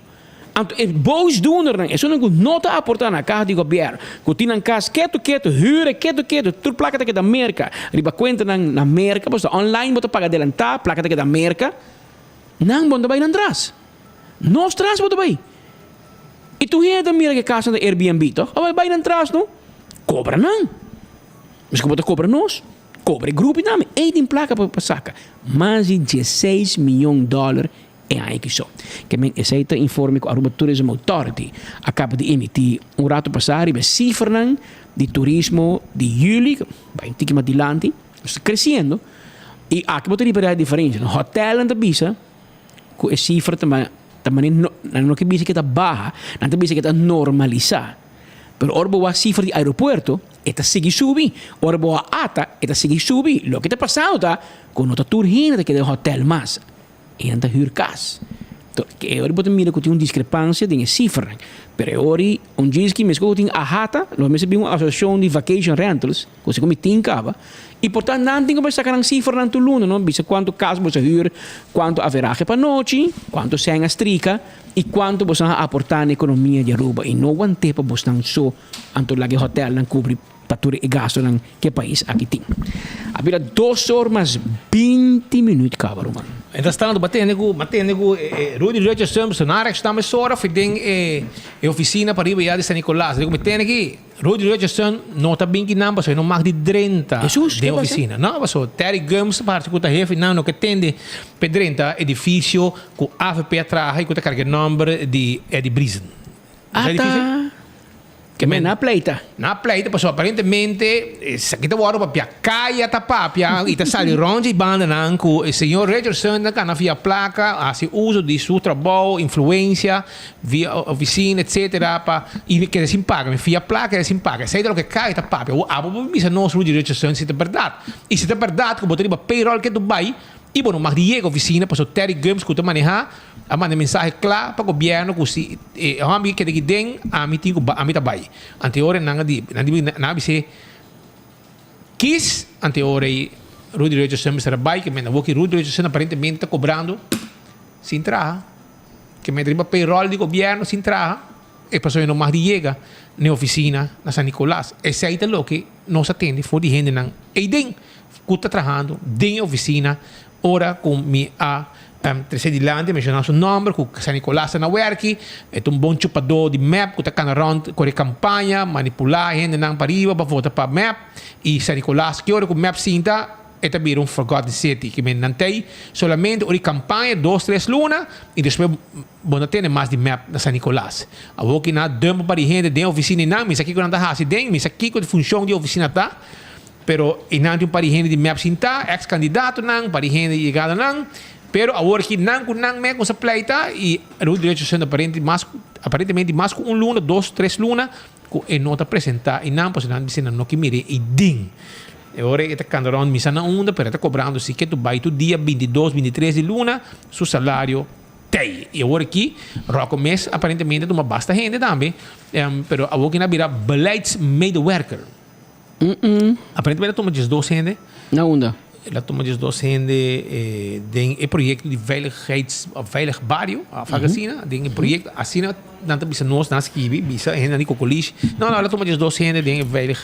Anto e boosdoenernan, esunnan ku no ta aportá na kaha di gobièrnu, ku tin nan kas ketu ketu, hür e ketu ketu, tur plaka ta keda Merka, riba kuentanan na Merka, pasobra online bo ta paga adelantá, plaka ta keda Merka, nan bo no ta bai nan tras. Nos tras bo ta bai. I tur hende ta mira ku e kasnan ta Airbnb tòg? Awor bai nan tras no. Kobra nan. Miskien bo ta kobra nos, kobra e grupo tambe. Ei tin plaka pa saka. Mas di dieseis miyon dòler e aña aki so. Ke men esei ta informe ku Aruba Tourism Authority a kaba di emití un rato pasá riba e sifranan di turismo di yüli, bai un tiki mas dilanti, nos ta kresiendo i aki bo ta ripará e diferensia. Hotèlnan ta bisa ku e sifra ta ta manera no nan no ke bisa ke ta baha, nan ta bisa ke ta normalisá. Pero ora bo wak sifra di aeropuerto e ta sigui subi, ora bo wak ata e ta sigui subi. Loke ta pasando ta ku no ta tur hende ta keda den hotèl mas, e nan ta hür kas. To e ora bo ta mira ku tin un diskrepansia den e sifranan. Pero e ora un djiski meskos ku tin ahata lo mester bin un asosiashon di vacation rentals. Ku si ku mi tin kaba. I por ta nan tin ku bai saka nan sifranan tur luna, no? Bisa kuantu kas boso a hür, kuantu averahe pa nochi, kuantu sèn a strika i kuantu boso a aportá na ekonomia di Aruba. I no want'é pa bosnan so anto laga e hotèlnan kubri pa tur e gastunan ku e pais aki tin. A bira dos or mas binti minüt kaba, ruman. Mientras tanto, bo a tende ku, bo a tende ku Rudy Richardson, personario ku sta mesora for den e ofisina pariba ya di San Nicolas. Diku mi tende ki. Rudy Richardson no ta bin kinan pasobra e no mag di drenta Jesus, den ke pasa? oficina. No, pasobra Terry Gumbs ta parti cu ta hefe nan no ke tende p'e drenta edificio cu avp a traha y cu ta carga e nomber di Eddie Briesen. Ah, ta. Ke men a pleita. Nan a pleita pasobra aparentemente esaki ta wòrdu papia. Kaya ta papia i ta sali rònt dje bandanan ku e señor Richardson ta gana via plaka, hasi uso di su trabou, influensia, via ofisina etsetera pa i keda sin paga. Mi fia plaka keda sin paga. Esei ta loke kaya ta papia. Awor abo por bisa nos Rudy Richardson si ta bèrdat. I si ta bèrdat ku bo ta riba payroll ke Dubai i bo no mag di yega ofisina pasobra Terry Gumbs ku ta manehá A manda mensahe kla pa gobièrnu ku si e hòmber ki keda aki den, ami tin ku ami ta bai. Ante ora nan a di, nan di nan a bis'é, Kis? Ante ora ei Rudy Richardson mester a bai, ke men awor ki Rudy Richardson aparentemente ta kobrando sin traha, ke men ta riba payroll di gobièrnu sin traha, e pasobra e no mag di yega n'e ofisina na San Nicolas. Esei ta loke nos a tende for di hendenan ei den ku ta trahando den e ofisina Ora ku mi a trese dilanti a menshoná su nòmber ku San Nicolas ta na wèrki, e ta un bon chupadó di mep ku ta kana rònt kore kampaña, manipulá hendenan pa riba pa vota pa mep i San Nicolas ki ora ku mep sinta e ta bira un forgotten city ki men nan t'ei solamente ora di kampaña dos tres luna i despues bo no tene mas di mep na San Nicolas. Awor ki nan a dump un par di hende den ofisina i nan mi sa kiko nan ta hasi den mi sa kiko di funshon di ofisina ta. Pero einan tin un par di hende di mep sintá, ex kandidatonan, un par di hende yegadonan, pero awor aki nan ku nan mep kuminsá pleita i Rudy Richardson aparente mas aparentemente mas ku un luna, dos, tres luna ku e no ta presentá einan pasobra nan bisa nan no ke mir'é eidin. E ora e ta kanda rònt misa na unda pero e ta kobrando si ke tu bai tur dia bintidos, bintitres di luna su salario tei. I awor aki Rocco mes aparentemente a tuma basta hende tambe pero awor ki nan a bira beleidsmedewerker. Aparentemente a tuma 12 hende. Na unda? El a tuma 12 hende den e proyecto di veiligheids of veilig bario of algo asina. Den e proyecto asina nan ta bisa nos, nan a skibi bisa e hendenan di Cocolishi. No, no, el a tuma 12 hende den e veilig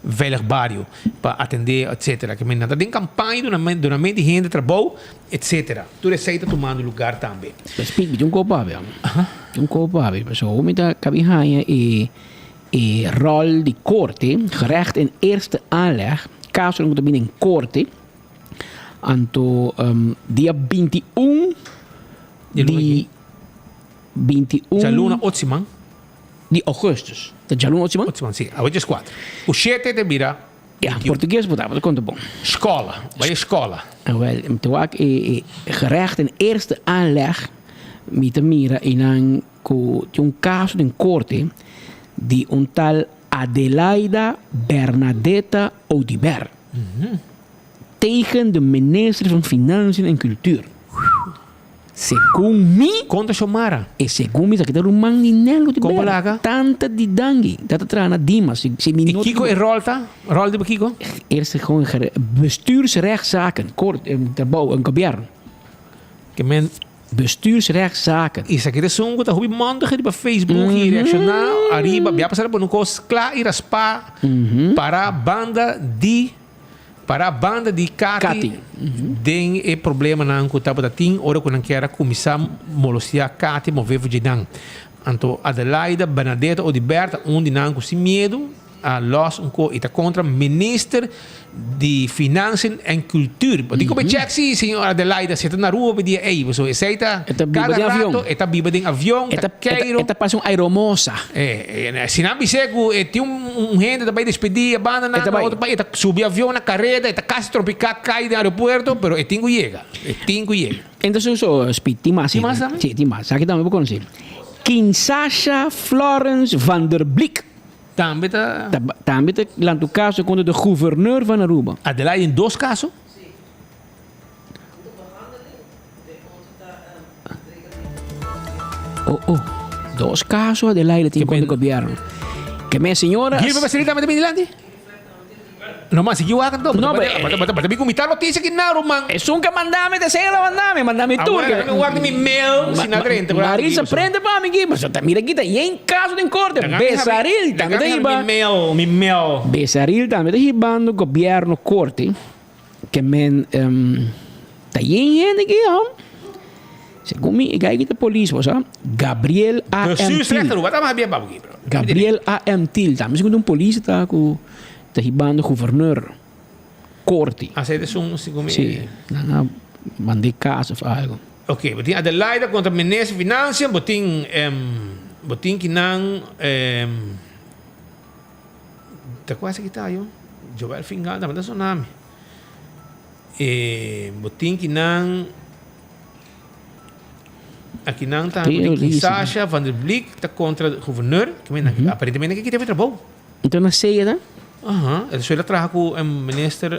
veilig bario pa atende etcetera. Ke men nan ta den campaña dunamento di hende trabou etcetera. Tur esey ta tumando lugar tambe. Speak, mi tin un kopa abi. Tin un kopa abi. Pasobra mi ta kabi haña e. E rol di korte, gerecht in eerste aanleg, kasonan ku ta bini den korte, anto dia 21 di 21 Djaluna ocho siman. Di augustus. Ta djaluna ocho siman? Ocho siman, si. Awe djes kuater. Ku shete ta bira Ja, portugues bo tabata konta bon. Skola, bai e skola. Awel, mi ta wak e gerecht in eerste aanleg, mi ta mira einan Ku tin un kaso den korte di un tal Adelaida Bernadetta Oduber tegen de minister van Financiën en Cultuur. Segun mi. Konta Xiomara. E segun mi esaki ta ruman di Nel Oduber. Kon balaga? Tanta di Dangui. Ta ta traha na Dimas. Si mi I no kiko e ròl ta? Ròl di kiko? Eerste gewoon bestuursrechtszaken, kort, trabou, gobierno. Ke men. Bestuursrechtszaken. Esaki ta esun ku ta hopi mondig riba Facebook i reakshoná ariba. Bia pasá ta pone un kos kla i raspá para banda di para banda di Kati den e problemanan ku tabata tin ora ku nan kier a kuminsá molostiá Kati move for dje nan. Anto Adelaida Bernadetta Oduber ta un di nan ku sin miedu a los un ko y ta contra minister di Financiën en Cultuur. Bo tin ku check si señor Adelaida si e ta na Aruba pa e dia ey, pasobra esey ta E ta biba cada den avion. rato e ta biba den avion, E ta ta, e ta, keiro. e ta parse un aeromosa. Eh, eh, si nan bis'é ku e tin un, un hende ta bay despedí e banda E nan ta na bay. otro pais, e ta subi avion na kareda, e ta kasi tropiká kai den aeropuerto, pero e tin ku yega, e tin ku yega. Entonces so, Speed, tin mas. Tin mas tambe? Sí, tin mas. Aki tambe bo konosé. Kinsasha Florence van der Blik. Tambe ta. Tambe ta lanta un caso contra de gouverneur van Aruba. Adelaide in dos caso? Oh oh, dos caso Adelaide tin contra gobierno. Ke men señora. Gilbert Basilio tambe ta bini dilanti? No mas, sigui wak anto. No, Bo ta bin ku mitad noticia ki na, ruman. Esun ke mandami ta esei lo mandami, mandami tur. Awor, mi wak di mi mail si na drenta. Marisa prende pa mi ki, pasobra ta mira ki ta yen kaso den korte. Besaril tambe ta hiba. Mi mail, mi mail. Besaril tambe ta hibando gobierno korte ke men ta yen hende ki hom. Segun mi e guy ki ta polis bo sa, Gabriel A. M. Til. Gabriel A. M. Til tambe segun un polis ta ku. Ta hibando gouverneur korte. Ah, esei ta esun segun mi. Sí, nan a mand'é kas of algo. Ok, bo tin Adelaida kontra minister di Financiën, bo tin bo tin kinan ta kua esaki ta yo? Joel Fingal tambe ta sona mi. E bo tin kinan akinan tambe bo tin Sasha van der Blik ta kontra gouverneur, aparentemente nan ke kita e trabou. Enton na sea ta? Aha, e suele traha ku e minister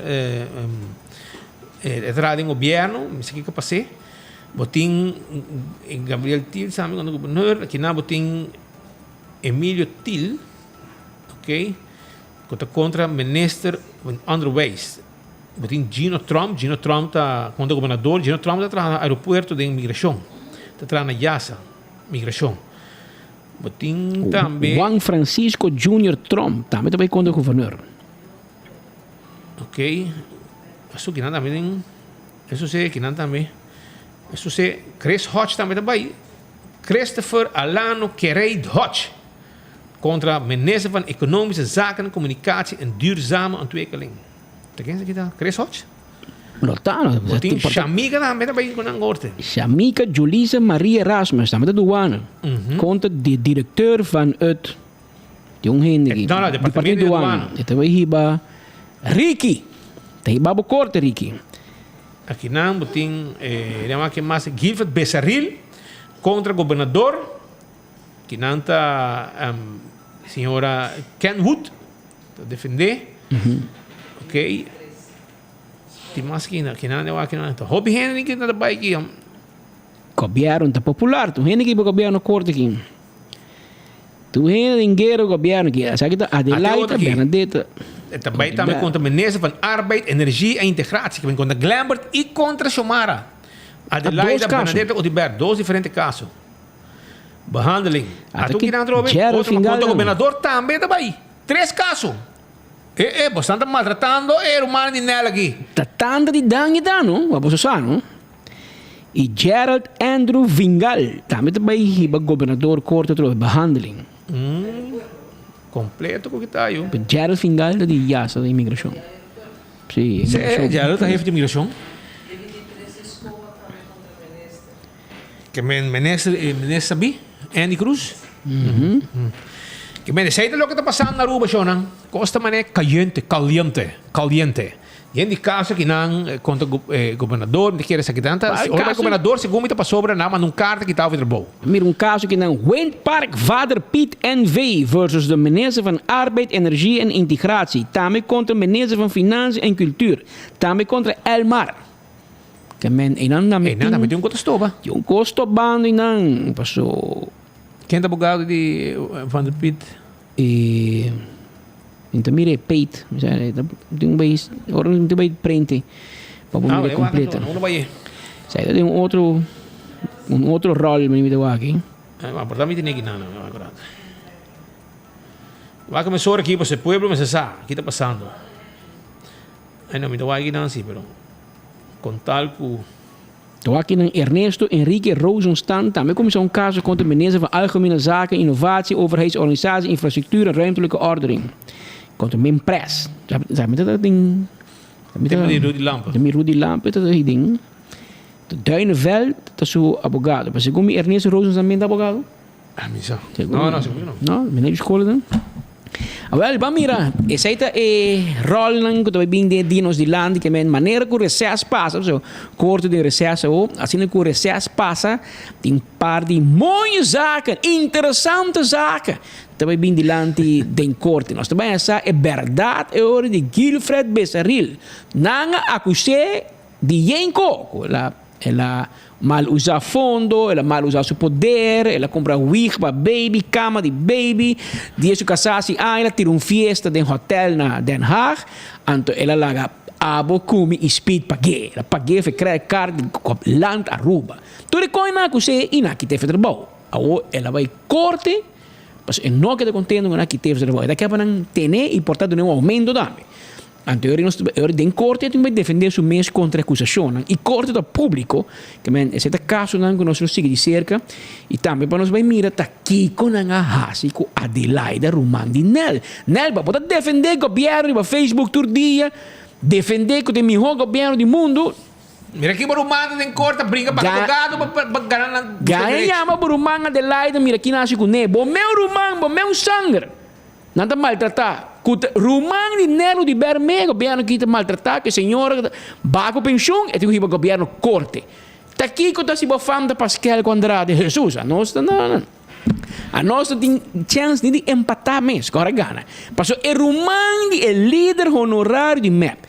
e traha den gobierno, mi sa kiko pas'é. Bo tin Gabriel Thiel sabi kontra gobernador, akinan bo tin Emilio Thiel, ok, ku ta kontra minister van onderwijs. Bo tin Gino Tromp, Gino Tromp ta kontra gobernador, Gino Tromp ta traha na aeropuerto den migrashon, ta traha na Yasa, migrashon. Bo tin tambe. Juan Francisco Junior Tromp tambe ta bay contra guverneur. Ok. Eso kinan tambe den. Eso se kinan tambe. Eso se Chris Hodge tambe ta bay. Christopher Alano Kereid Hodge contra minister van Economische Zaken, Communicatie en Duurzame Ontwikkeling. Ta ken esaki ta? Chris Hodge? No ta, no. Bo tin Shamika tambe ta bay ku nan korte. Shamika Julisa Maria Erasmus tambe ta douane. Konta di directeur van het di un hende aki. No, no, departamento di douane. E ta bay hiba Ricky. Ta hiba bo korte Ricky. Aki nan bo tin e nan wak mas Gilford Besaril kontra gobernador. Ki nan ta señora Kenwood ta defende. Ok. Tin mas ki na kinan den wak kinan ta hopi hende ki ta bai ki. Gobierno ta popular tur hende ki pa gobierno korte ki. Tur hende den guera gobierno ki. Esaki ta Adelaida Bernadette. E ta bai tambe kontra minister van Arbeid, Energie en Integratie ki bin kontra Glembert i kontra Xiomara. Adelaida Bernadette Oduber dos diferente kaso. Behandeling. Ata ki nan trobe otro kontra gobernador tambe ta bai. Tres kaso. E e, bosan ta maltratando e rumannan di Nel aki. Ta tanta di danki ta no, wa boso sa no. I Gerald Andrew Vingal tambe ta bai hiba gobernador korte atrobe behandeling. Mm, kompleto ku kita yu. Gerald Vingal ta di Yasa di imigrashon. Si, imigrashon. Gerald ta hefe di imigrashon. Ke men minister e minister sabi, Andy Cruz. Ke men esei ta loke ta pasando na Aruba shownan. Kos ta manera kayente, kaliente, kaliente. Yen di kaso ki nan kontra gobernador, mi ta kere esaki nan ta, ora bai gobernador segun mi ta pasobra nan manda un karta kita over trabou. Mira un kaso ki nan Windpark Vader Piet NV versus de minister van Arbeid, Energie en Integratie, tambe kontra minister van Financiën en Cultuur, tambe kontra Elmar. Ke men einan nan Einan nan tin un kos ta stoba. Tin un kos stobando einan paso. Ken ta abogado di Van der Piet? E mi ta mira e Pate. Mi sa tin un bay ora mi ta bay prente pa bo mira completo. Ah, bai. Sa tin un otro. Un otro rol mi ta wak aki. Ma por ta mi tene ki nan nan akorant. Wak mi sor aki pasobra e pueblo mester sa ki ta pasando. Ay no mi ta wak aki nan si pero con tal cu. Ta wak aki nan Ernesto Enrique Rosenstand tambe cuminsa un caso contra minister van Algemene Zaken, Innovatie, Overheidsorganisatie, Infrastructuur en Ruimtelijke Ordening. Contra Minpres. Sa mi ta den. Tema di Rudy Lampe. Tema di Rudy Lampe ta den. Duineveld ta su abogado. Pero segun mi Ernesto Rosenstand también ta abogado. Ah, mi sa. No, no, segun mi no. No, mi no di school dan. Awel, ban mira, esei ta e rolnan ku ta bai bin den e dia nos dilanti, ke men manera ku reses pasa, so korte den reses awo, asina ku reses pasa, tin par di mooie zaken, interesante zaken, ta bai bin dilanti den korte. Nos ta bai hasa e bèrdat e ora di Guilfred Besaril. Nan a akus'é Di Yenko, ku el a el a mal usa fondo, el a mal usa su poder, el a kumpra wig pa baby, kama di baby, dia su kasá si aña el a tira un fiesta den hotel na Den Haag, anto el a laga abo kumi i speed pag'é, el a pag'é for e credit card di Land Aruba. Tur e koinan a kus'é i nan a kit'é for trabou. Awor el a bai korte pasobra e no a keda kontento ku nan a kit'é for trabou. E ta ke pa nan ten'é i por ta dun'é un oumento tambe. Anto e ora nos e ora den korte e tin bai defende su mes kontra e akusashonnan i korte ta públiko, ke men esei ta kasonan ku nos lo sigui di serka i tambe pa nos bai mira ta kiko nan a hasi ku Adelaida ruman di Nel. Nel bo ta defende gobièrnu riba Facebook tur dia, defende ku ta e mihó gobièrnu di mundu. Mira ki bo ruman ta den korte a bringa pa abogado pa gana nan Gana yama bo ruman Adelaida mira ki nan hasi kuné, bo meu ruman, bo meu sanger. Nan ta maltratá. Ku ta ruman di Nelo di Bermé gobièrnu ki ta maltratá ku e señora ku ta baha ku penshun e tin ku hiba gobièrnu korte. Ta kiko ta si bo fam ta Paskel ku Andrade? Hesus! Anos ta na anos no tin chèns ni di empatá mes ku ora gana. Pasobra e ruman di e lider honorario di mep,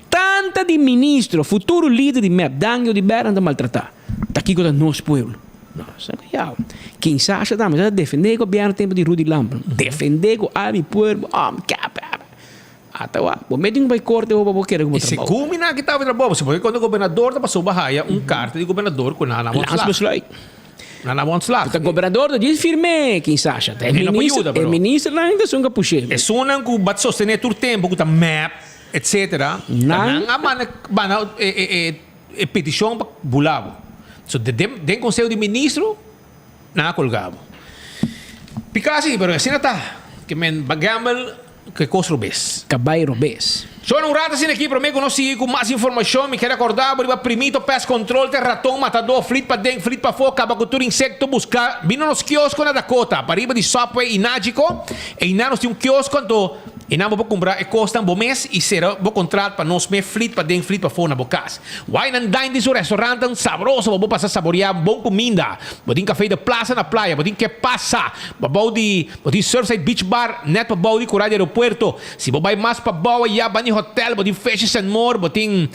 tanta di ministro, futuro lider di mep, Dangio di Ber nan ta maltratá. Ta kiko ta nos pueblo? No, sa ku yau. Kinsasha tambe sa ta defendé e gobièrnu tempu di Rudy Lampe. Defendé ku ai mi pueblo, oh mi kap kap. Ata wak, bo mete un bai korte hopi pa bo kere ku bo I trabou. segun mi nan a kita bo trabou, pasobra kuando gobernador ta pasó bo haya un karta di gobernador ku nan a Lans ontslag. besluit. Nan a ontslag. Ta gobernador ta djis firm'é, Kinsasha. Ta e E no por minister, yuda, e pero. ministernan ta esun ku a push'é. Esunnan ku bat sostené tur tempu ku ta mep, etcetera, ta Nan. nan a manda manda e e e. E peticion pa bula bo. So den den conseho di ministro nan a colga bo. Pica si pero asina ta ke men ba gamble ke cos robes. Cabay robes. So na un rato asina aki prome cu nos sigui cu mas informacion mi kier acorda bo riba Primito Pest Control te raton matador flit paden flit pafo caba cu tur insecto busca bini nos kiosco na Dakota pariba di Subway y Nagico eynan nos tin un kiosco anto Einan bo por kumpra e kosnan bo mes i sera bo kontrat pa nos me flit paden flit pafó na bo kas. Wine and Dine tin su restaurantnan sabroso pa bo pasa saboreá bon kuminda. Bo tin Café de Plaza na playa, bo tin Ke Pasa pabou di, bo tin Surfside Beach Bar nèt pabou di kura di aeropuerto. Si bo bai mas pabou ayá banda di hotel bo tin Fishes and More, bo tin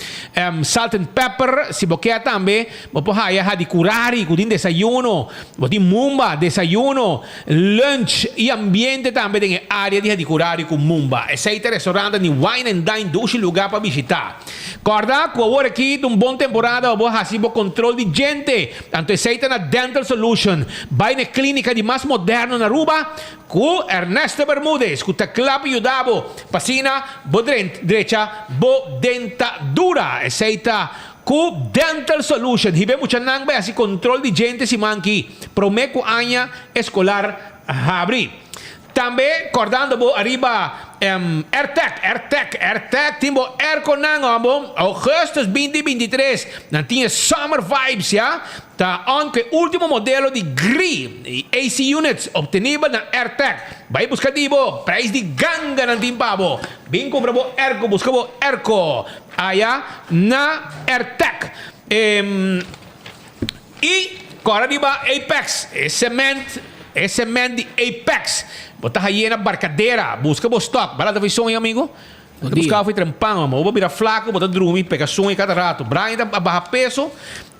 Salt and Pepper, si bo ke tambe bo por haya Hadicurari ku tin desayuno, bo tin Mumba desayuno. Lunch y ambiente tambe den e area di Hadicurari cu Mumba. Esey ta restaurantnan di Wine and Dine dushi lugar pa bishita. Corda cu awor aki ta un bon temporada pa bo haci bo control di djente. Anto esey ta na Dental Solution. Bay na e clinica di mas moderno na Aruba cu Ernesto Bermudez cu ta cla pa yuda bo pa asina bo drecha bo dentadura. Esey ta Ku Dental Solution hiba e muchanan bai hasi kontrol di djente siman ki promé ku aña eskolar habri. Tambe kòrdando bo ariba Airtec, Airtec, Airtec tin bo airconan ò bo augustus binti 23 nan tin e summer vibes ya ta on ku e ultimo modelo di gri i AC units obtenibel na Airtec. Bai buska di bo prijs di ganga nan tin pa bo. Bin kumpra bo airco buska bo airco. Aya na Airtec. I kòrda riba Apex, e sement, e sement di Apex. Bo ta haye na Barcadera. Buska bo stock. Bala ta fi soña, amigo? Ta busca bo trempan, mama. Bo bira flaco, bo ta drumi, pega sueño cada rato. Brian ta baha peso,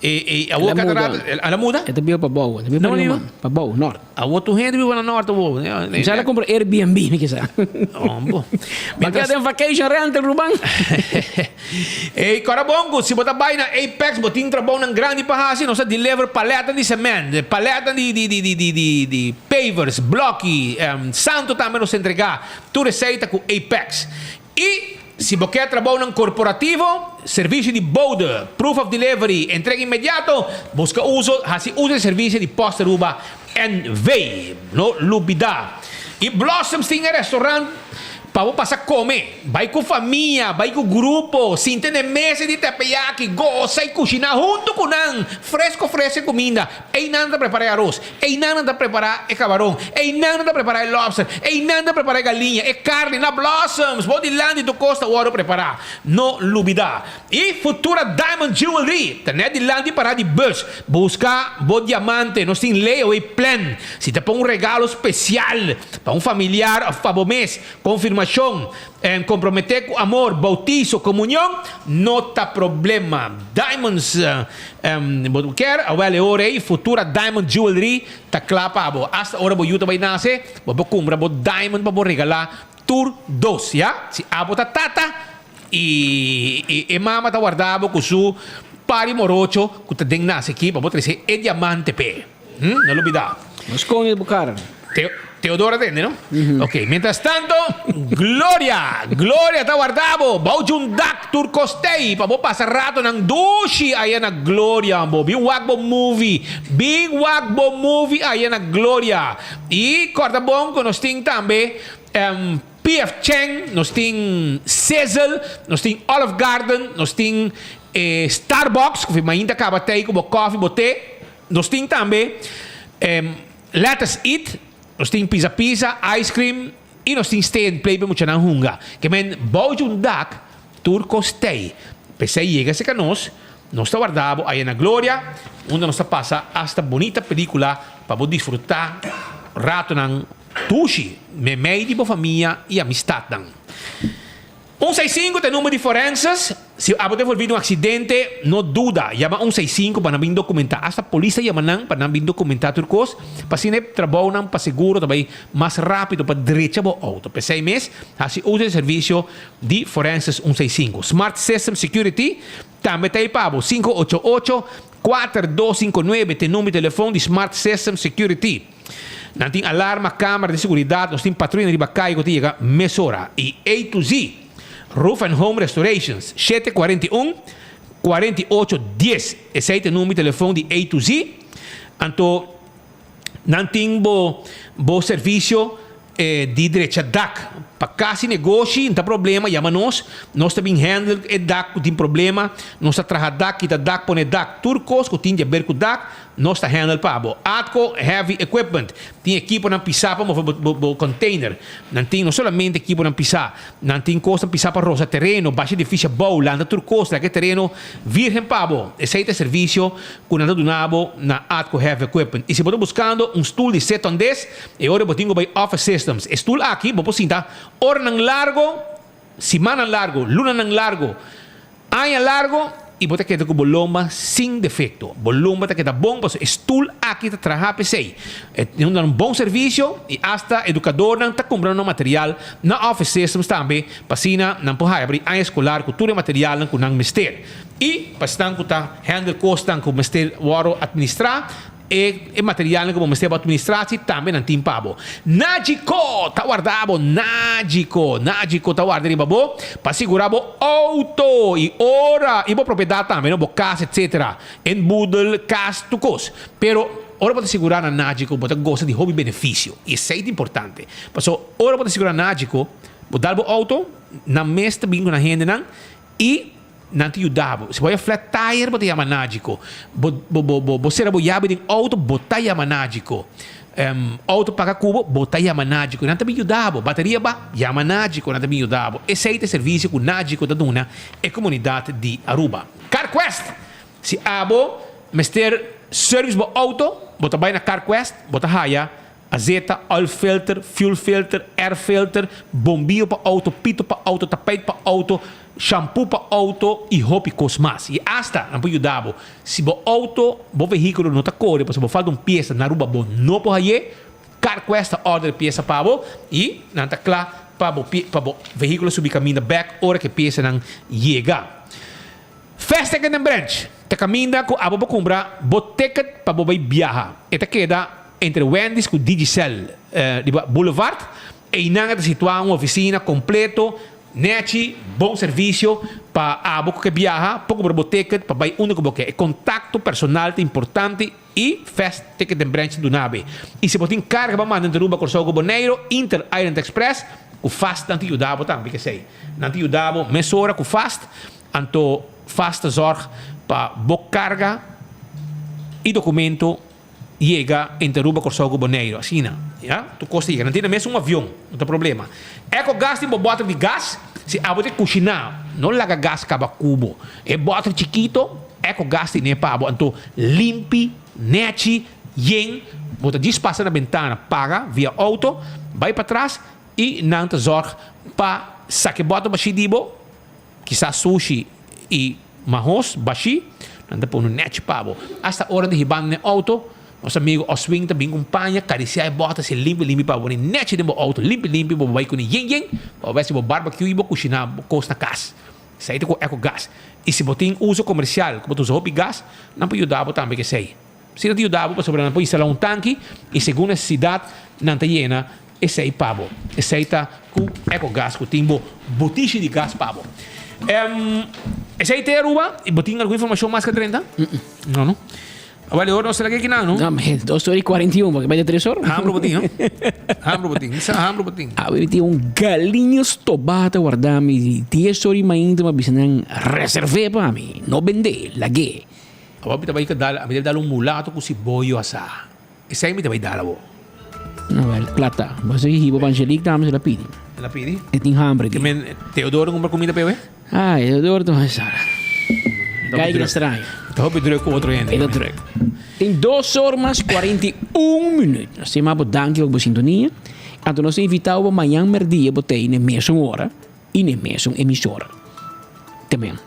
e, e, awor cada rato, el a muda? E ta biba pa bou, e ta biba pa Roma, pa bou, nort. Awor tur hende biba na nort awor. Misa el a compra Airbnb, mi kisa. Hombo. Ba keda den vacation rental, Ruben. Ey, kora bon ku si bo ta bai na Apex bo tin trabounan grandi pa hasi, nos ta deliver paletnan di cement, paletnan di di di di di di di pavers, bloki, santo tambe nos ta entrega. Tur esei ta ku Apex. I si bo ke trabounan korporativo, servisio di bode, proof of delivery, entrega inmediato, buska uso, hasi uso di servisio di Post Aruba NV. No lubida. I Blossoms tin e restaurant pa bo pasa kome. Bai ku famia, bai ku grupo, sinta na e mesa di teppeyaki, gosa i kushiná huntu ku nan. Fresco fresco e kuminda. Einan ta prepara e aros, einan nan ta prepara e cabaron, einan nan ta prepara e lobster, einan ta prepara e galiña, e carni na Blossoms, bo dilanti tur cos ta wordo prepara. No lubida. Y Futura Diamond Jewelry ta net dilanti para di bus. Busca bo diamante, nos tin layaway plan. Si ta pa un regalo special pa un familiar of pa bo mes, confirmacion, En komprometé ku amor, boutiso, komunion no ta problema. Diamonds bo kier? Awel e ora ei Futura Diamond Jewelry ta kla pa bo. Asta ora bo yu ta bai nase, bo por kumpra bo diamond pa bo regalá tur dos, ya. Si abo ta tata i e mama ta warda bo ku su pari morocho ku ta den nase aki pa bo trese e diamante p'e. No lubida. No sconde bo cara. Teodora tende, no? Ok, mientras tanto, Gloria, Gloria ta warda bo bou dje un dak tur costei pa bo pasa ratonan dushi aya na Gloria bo. Bin wak bo movie, bin wak bo movie aya na Gloria. Y corda bon cu nos tin tambe PF Chang, nos tin Sizzle, nos tin Olive Garden, nos tin Starbucks, cu mainta caba tey cu bo coffee, bo te. Nos tin tambe Let Us Eat, nos tin Pizza Pizza, Ice Cream y nos tin Stay and Play pa muchanan hunga. Ke men bou dje un dak tur kos tei. P'esei yega serka nos, nos ta warda bo aya na Gloria unda nos ta pasa asta bunita pelicula pa bo disfruta ratonan dushi memei di bo famia y amistadnan. Un seis sinku ta e number di forenses. Si abo ta envolvi den un aksidente, no duda, yama un seis sinku pa nan bin dokumentá. Asta polis ta yama nan pa nan bin dokumentá tur kos, pa asina e trabounan pa seguro ta bai mas rápido pa drecha bo outo. P'esei mes, hasi uso di e servisio di forenses un seis sinku. Smart System Security tambe ta ei pa bo. 588 4259 ta e number di telefon di Smart System Security. Nan tin alarma, camera di seguridad, nos tin patruya riba cay cu ta yega mesora. Y A to Z, Roof and Home Restorations, shete 41, 48 dies. Esey ta e number di telefon di A to Z. Anto nan tin bo bo servicio di drecha dak. Pa casi negoshi no ta problema, yama nos, nos ta bin handle e dak cu tin problema, nos ta traha dak, kita dak, pone dak, tur cos cu tin di haber cu dak, Nos ta handle pa bo. Atco Heavy Equipment tin ekiponan pisá pa move bo container. Nan tin no solamente ekiponan pisá, nan tin kosnan pisá pa rosa tereno, basha edifisio abou, lanta tur kos, laga e tereno virgen pa bo. Esei ta e servisio ku nan ta duna bo na Atco Heavy Equipment. I si bo ta buskando un stul di sit on des, e ora bo tin ku bai Office Systems. E stul aki bo por sinta oranan largo, simannan largo, lunanan largo. Aña largo y bo ta keda cu bo lomba sin defecto. Bo lomba ta keda bon pasobra e stoel aki ta traha p'esey. E ta duna un bon servicio y hasta educadornan ta cumpra nan material na Office Systems tambe pa asina nan por haya pa di aña escolar cu tur e materialnan cu nan mester. Y pa esnan cu ta handle cosnan cu mester worde administra, E e materialnan ku bo mester bo atministrá si tambe nan tin pa bo. Nagico ta warda bo, Nagico, Nagico ta warda riba bo pa sigurá bo outo i ora i bo propiedat tambe no, bo kas etsetera, en boedel, kas, tur kos. Pero ora bo ta sigurá na Nagico bo ta gosa di hopi benefisio i esei ta importante. Pasobra ora bo ta sigurá Nagico bo dal bo outo, nan mes ta bin ku nan hendenan i Nan ta yuda bo. Si bo haya flat tire bo ta yama Nagico. Bo bo bo bo bo sera bo yabi den auto bo ta yama Nagico. Auto paga ku bo, bo ta yama Nagico. Nan ta bin yuda bo. Bateria ba, yama Nagico, nan ta bin yuda bo. Esei ta e servicio ku Nagico ta duna e komunidat di Aruba. CarQuest! Si abo mester service bo auto, bo ta bai na CarQuest, bo ta haya. Azeta, oil filter, fuel filter, air filter, bombio pa auto, pito pa auto, tapijt pa auto, shampoo pa auto y hopi cos mas. Y hasta nan por yuda bo si bo auto, bo vehiculo no ta core pasobra bo falta un pieza na Aruba bo no por haye, CarQuest ta order e pieza pa bo y nan ta cla pa bo pa bo vehiculo subi caminda bek ora cu e piezanan yega. Fast Ticket den Branch ta caminda cu abo por cumpra bo ticket pa bo bay biaha. E ta keda entre Wendy's cu Digicel riba Boulevard. Eynan e ta situa un oficina completo, nechi, bon servicio pa abo cu ke biaha por cumpra bo ticket pa bay unda cu bo ke. E contacto personal ta importante y Fast Ticket den Branch ta duna be. Y si bo tin carga pa manda entre Aruba, Corsou cu Boneiro, Inter Island Express cu Fast nan ta yuda bo tambe kesey. Nan ta yuda bo mesora cu Fast. Anto fast ta zorg pa bo carga y documento yega entre Aruba, Corsou cu Boneiru. Asina, ya, tur cos ta yega. Nan tin na mes un avion, no ta problema. Eco gas tin bo boter di gas, si abo ta cushiná, no laga gas caba cu bo. E boter chikito, eco gas tine pa bo. Anto limpi, nechi, yen, bo ta djis pasa na bentana, paga via auto, bay patras y nan ta zorg pa saca e boter bashi di bo. Kisas sushi i mahos bashí, nan ta pone un nèchi pa bo. Asta ora di hibando den outo, nos amigu Oswin ta bin ku un paña, karisiá e bòta así limpi limpi pa bo pone nèchi den bo outo, limpi limpi, bo bai kuné yen yen, pa bo bai hasi bo barbecue i bo kushiná bo kos na kas. Esei ta ku Ecogas. I si bo tin uso komersial ku bo ta usa hopi gas, nan por yuda bo tambe ku esei. Si nan ta yuda bo pasobra nan por instalá un tanki i segun nesesidat nan ta yena esei pa bo. Esei ta ku Ecogas ku tin bo botishi di gas pa bo. Esei te Aruba? Bo tin algun informashon mas ke drenta? No no. Awel e ora nos ta lag'e kinan no? No, dos ora i kuarenta i un, paske bai ta tres ora. Hamber bo tin no? Hamber bo tin. Mi sa hamber bo tin. Awe mi tin un galiña stobá ta warda mi dies ora i mainta mi a bisa nan reserv'é pa mi, no bend'é, lag'é. Awor mi ta bai dal, mi ta dal un mulato ku siboyo asá. Esei mi ta bai dal awor. No, wel, plata. Bo sa hiba pa Angelique tambe se la pidi. Se la pidi? E tin hambre di. Men Teodoro kumpra kumida pa ewe? Ai, Teodoro ta mas sara. Kai ki ta straño. Ta hopi druk ku otro hende. E ta druk. Tin dos or mas 41 minuut. Nos ta yama bo danki pa bo sintonia. Anto nos ta invita bo pa mañan merdia bo ta ei na e mesun ora i na e mesun emisora. Te men.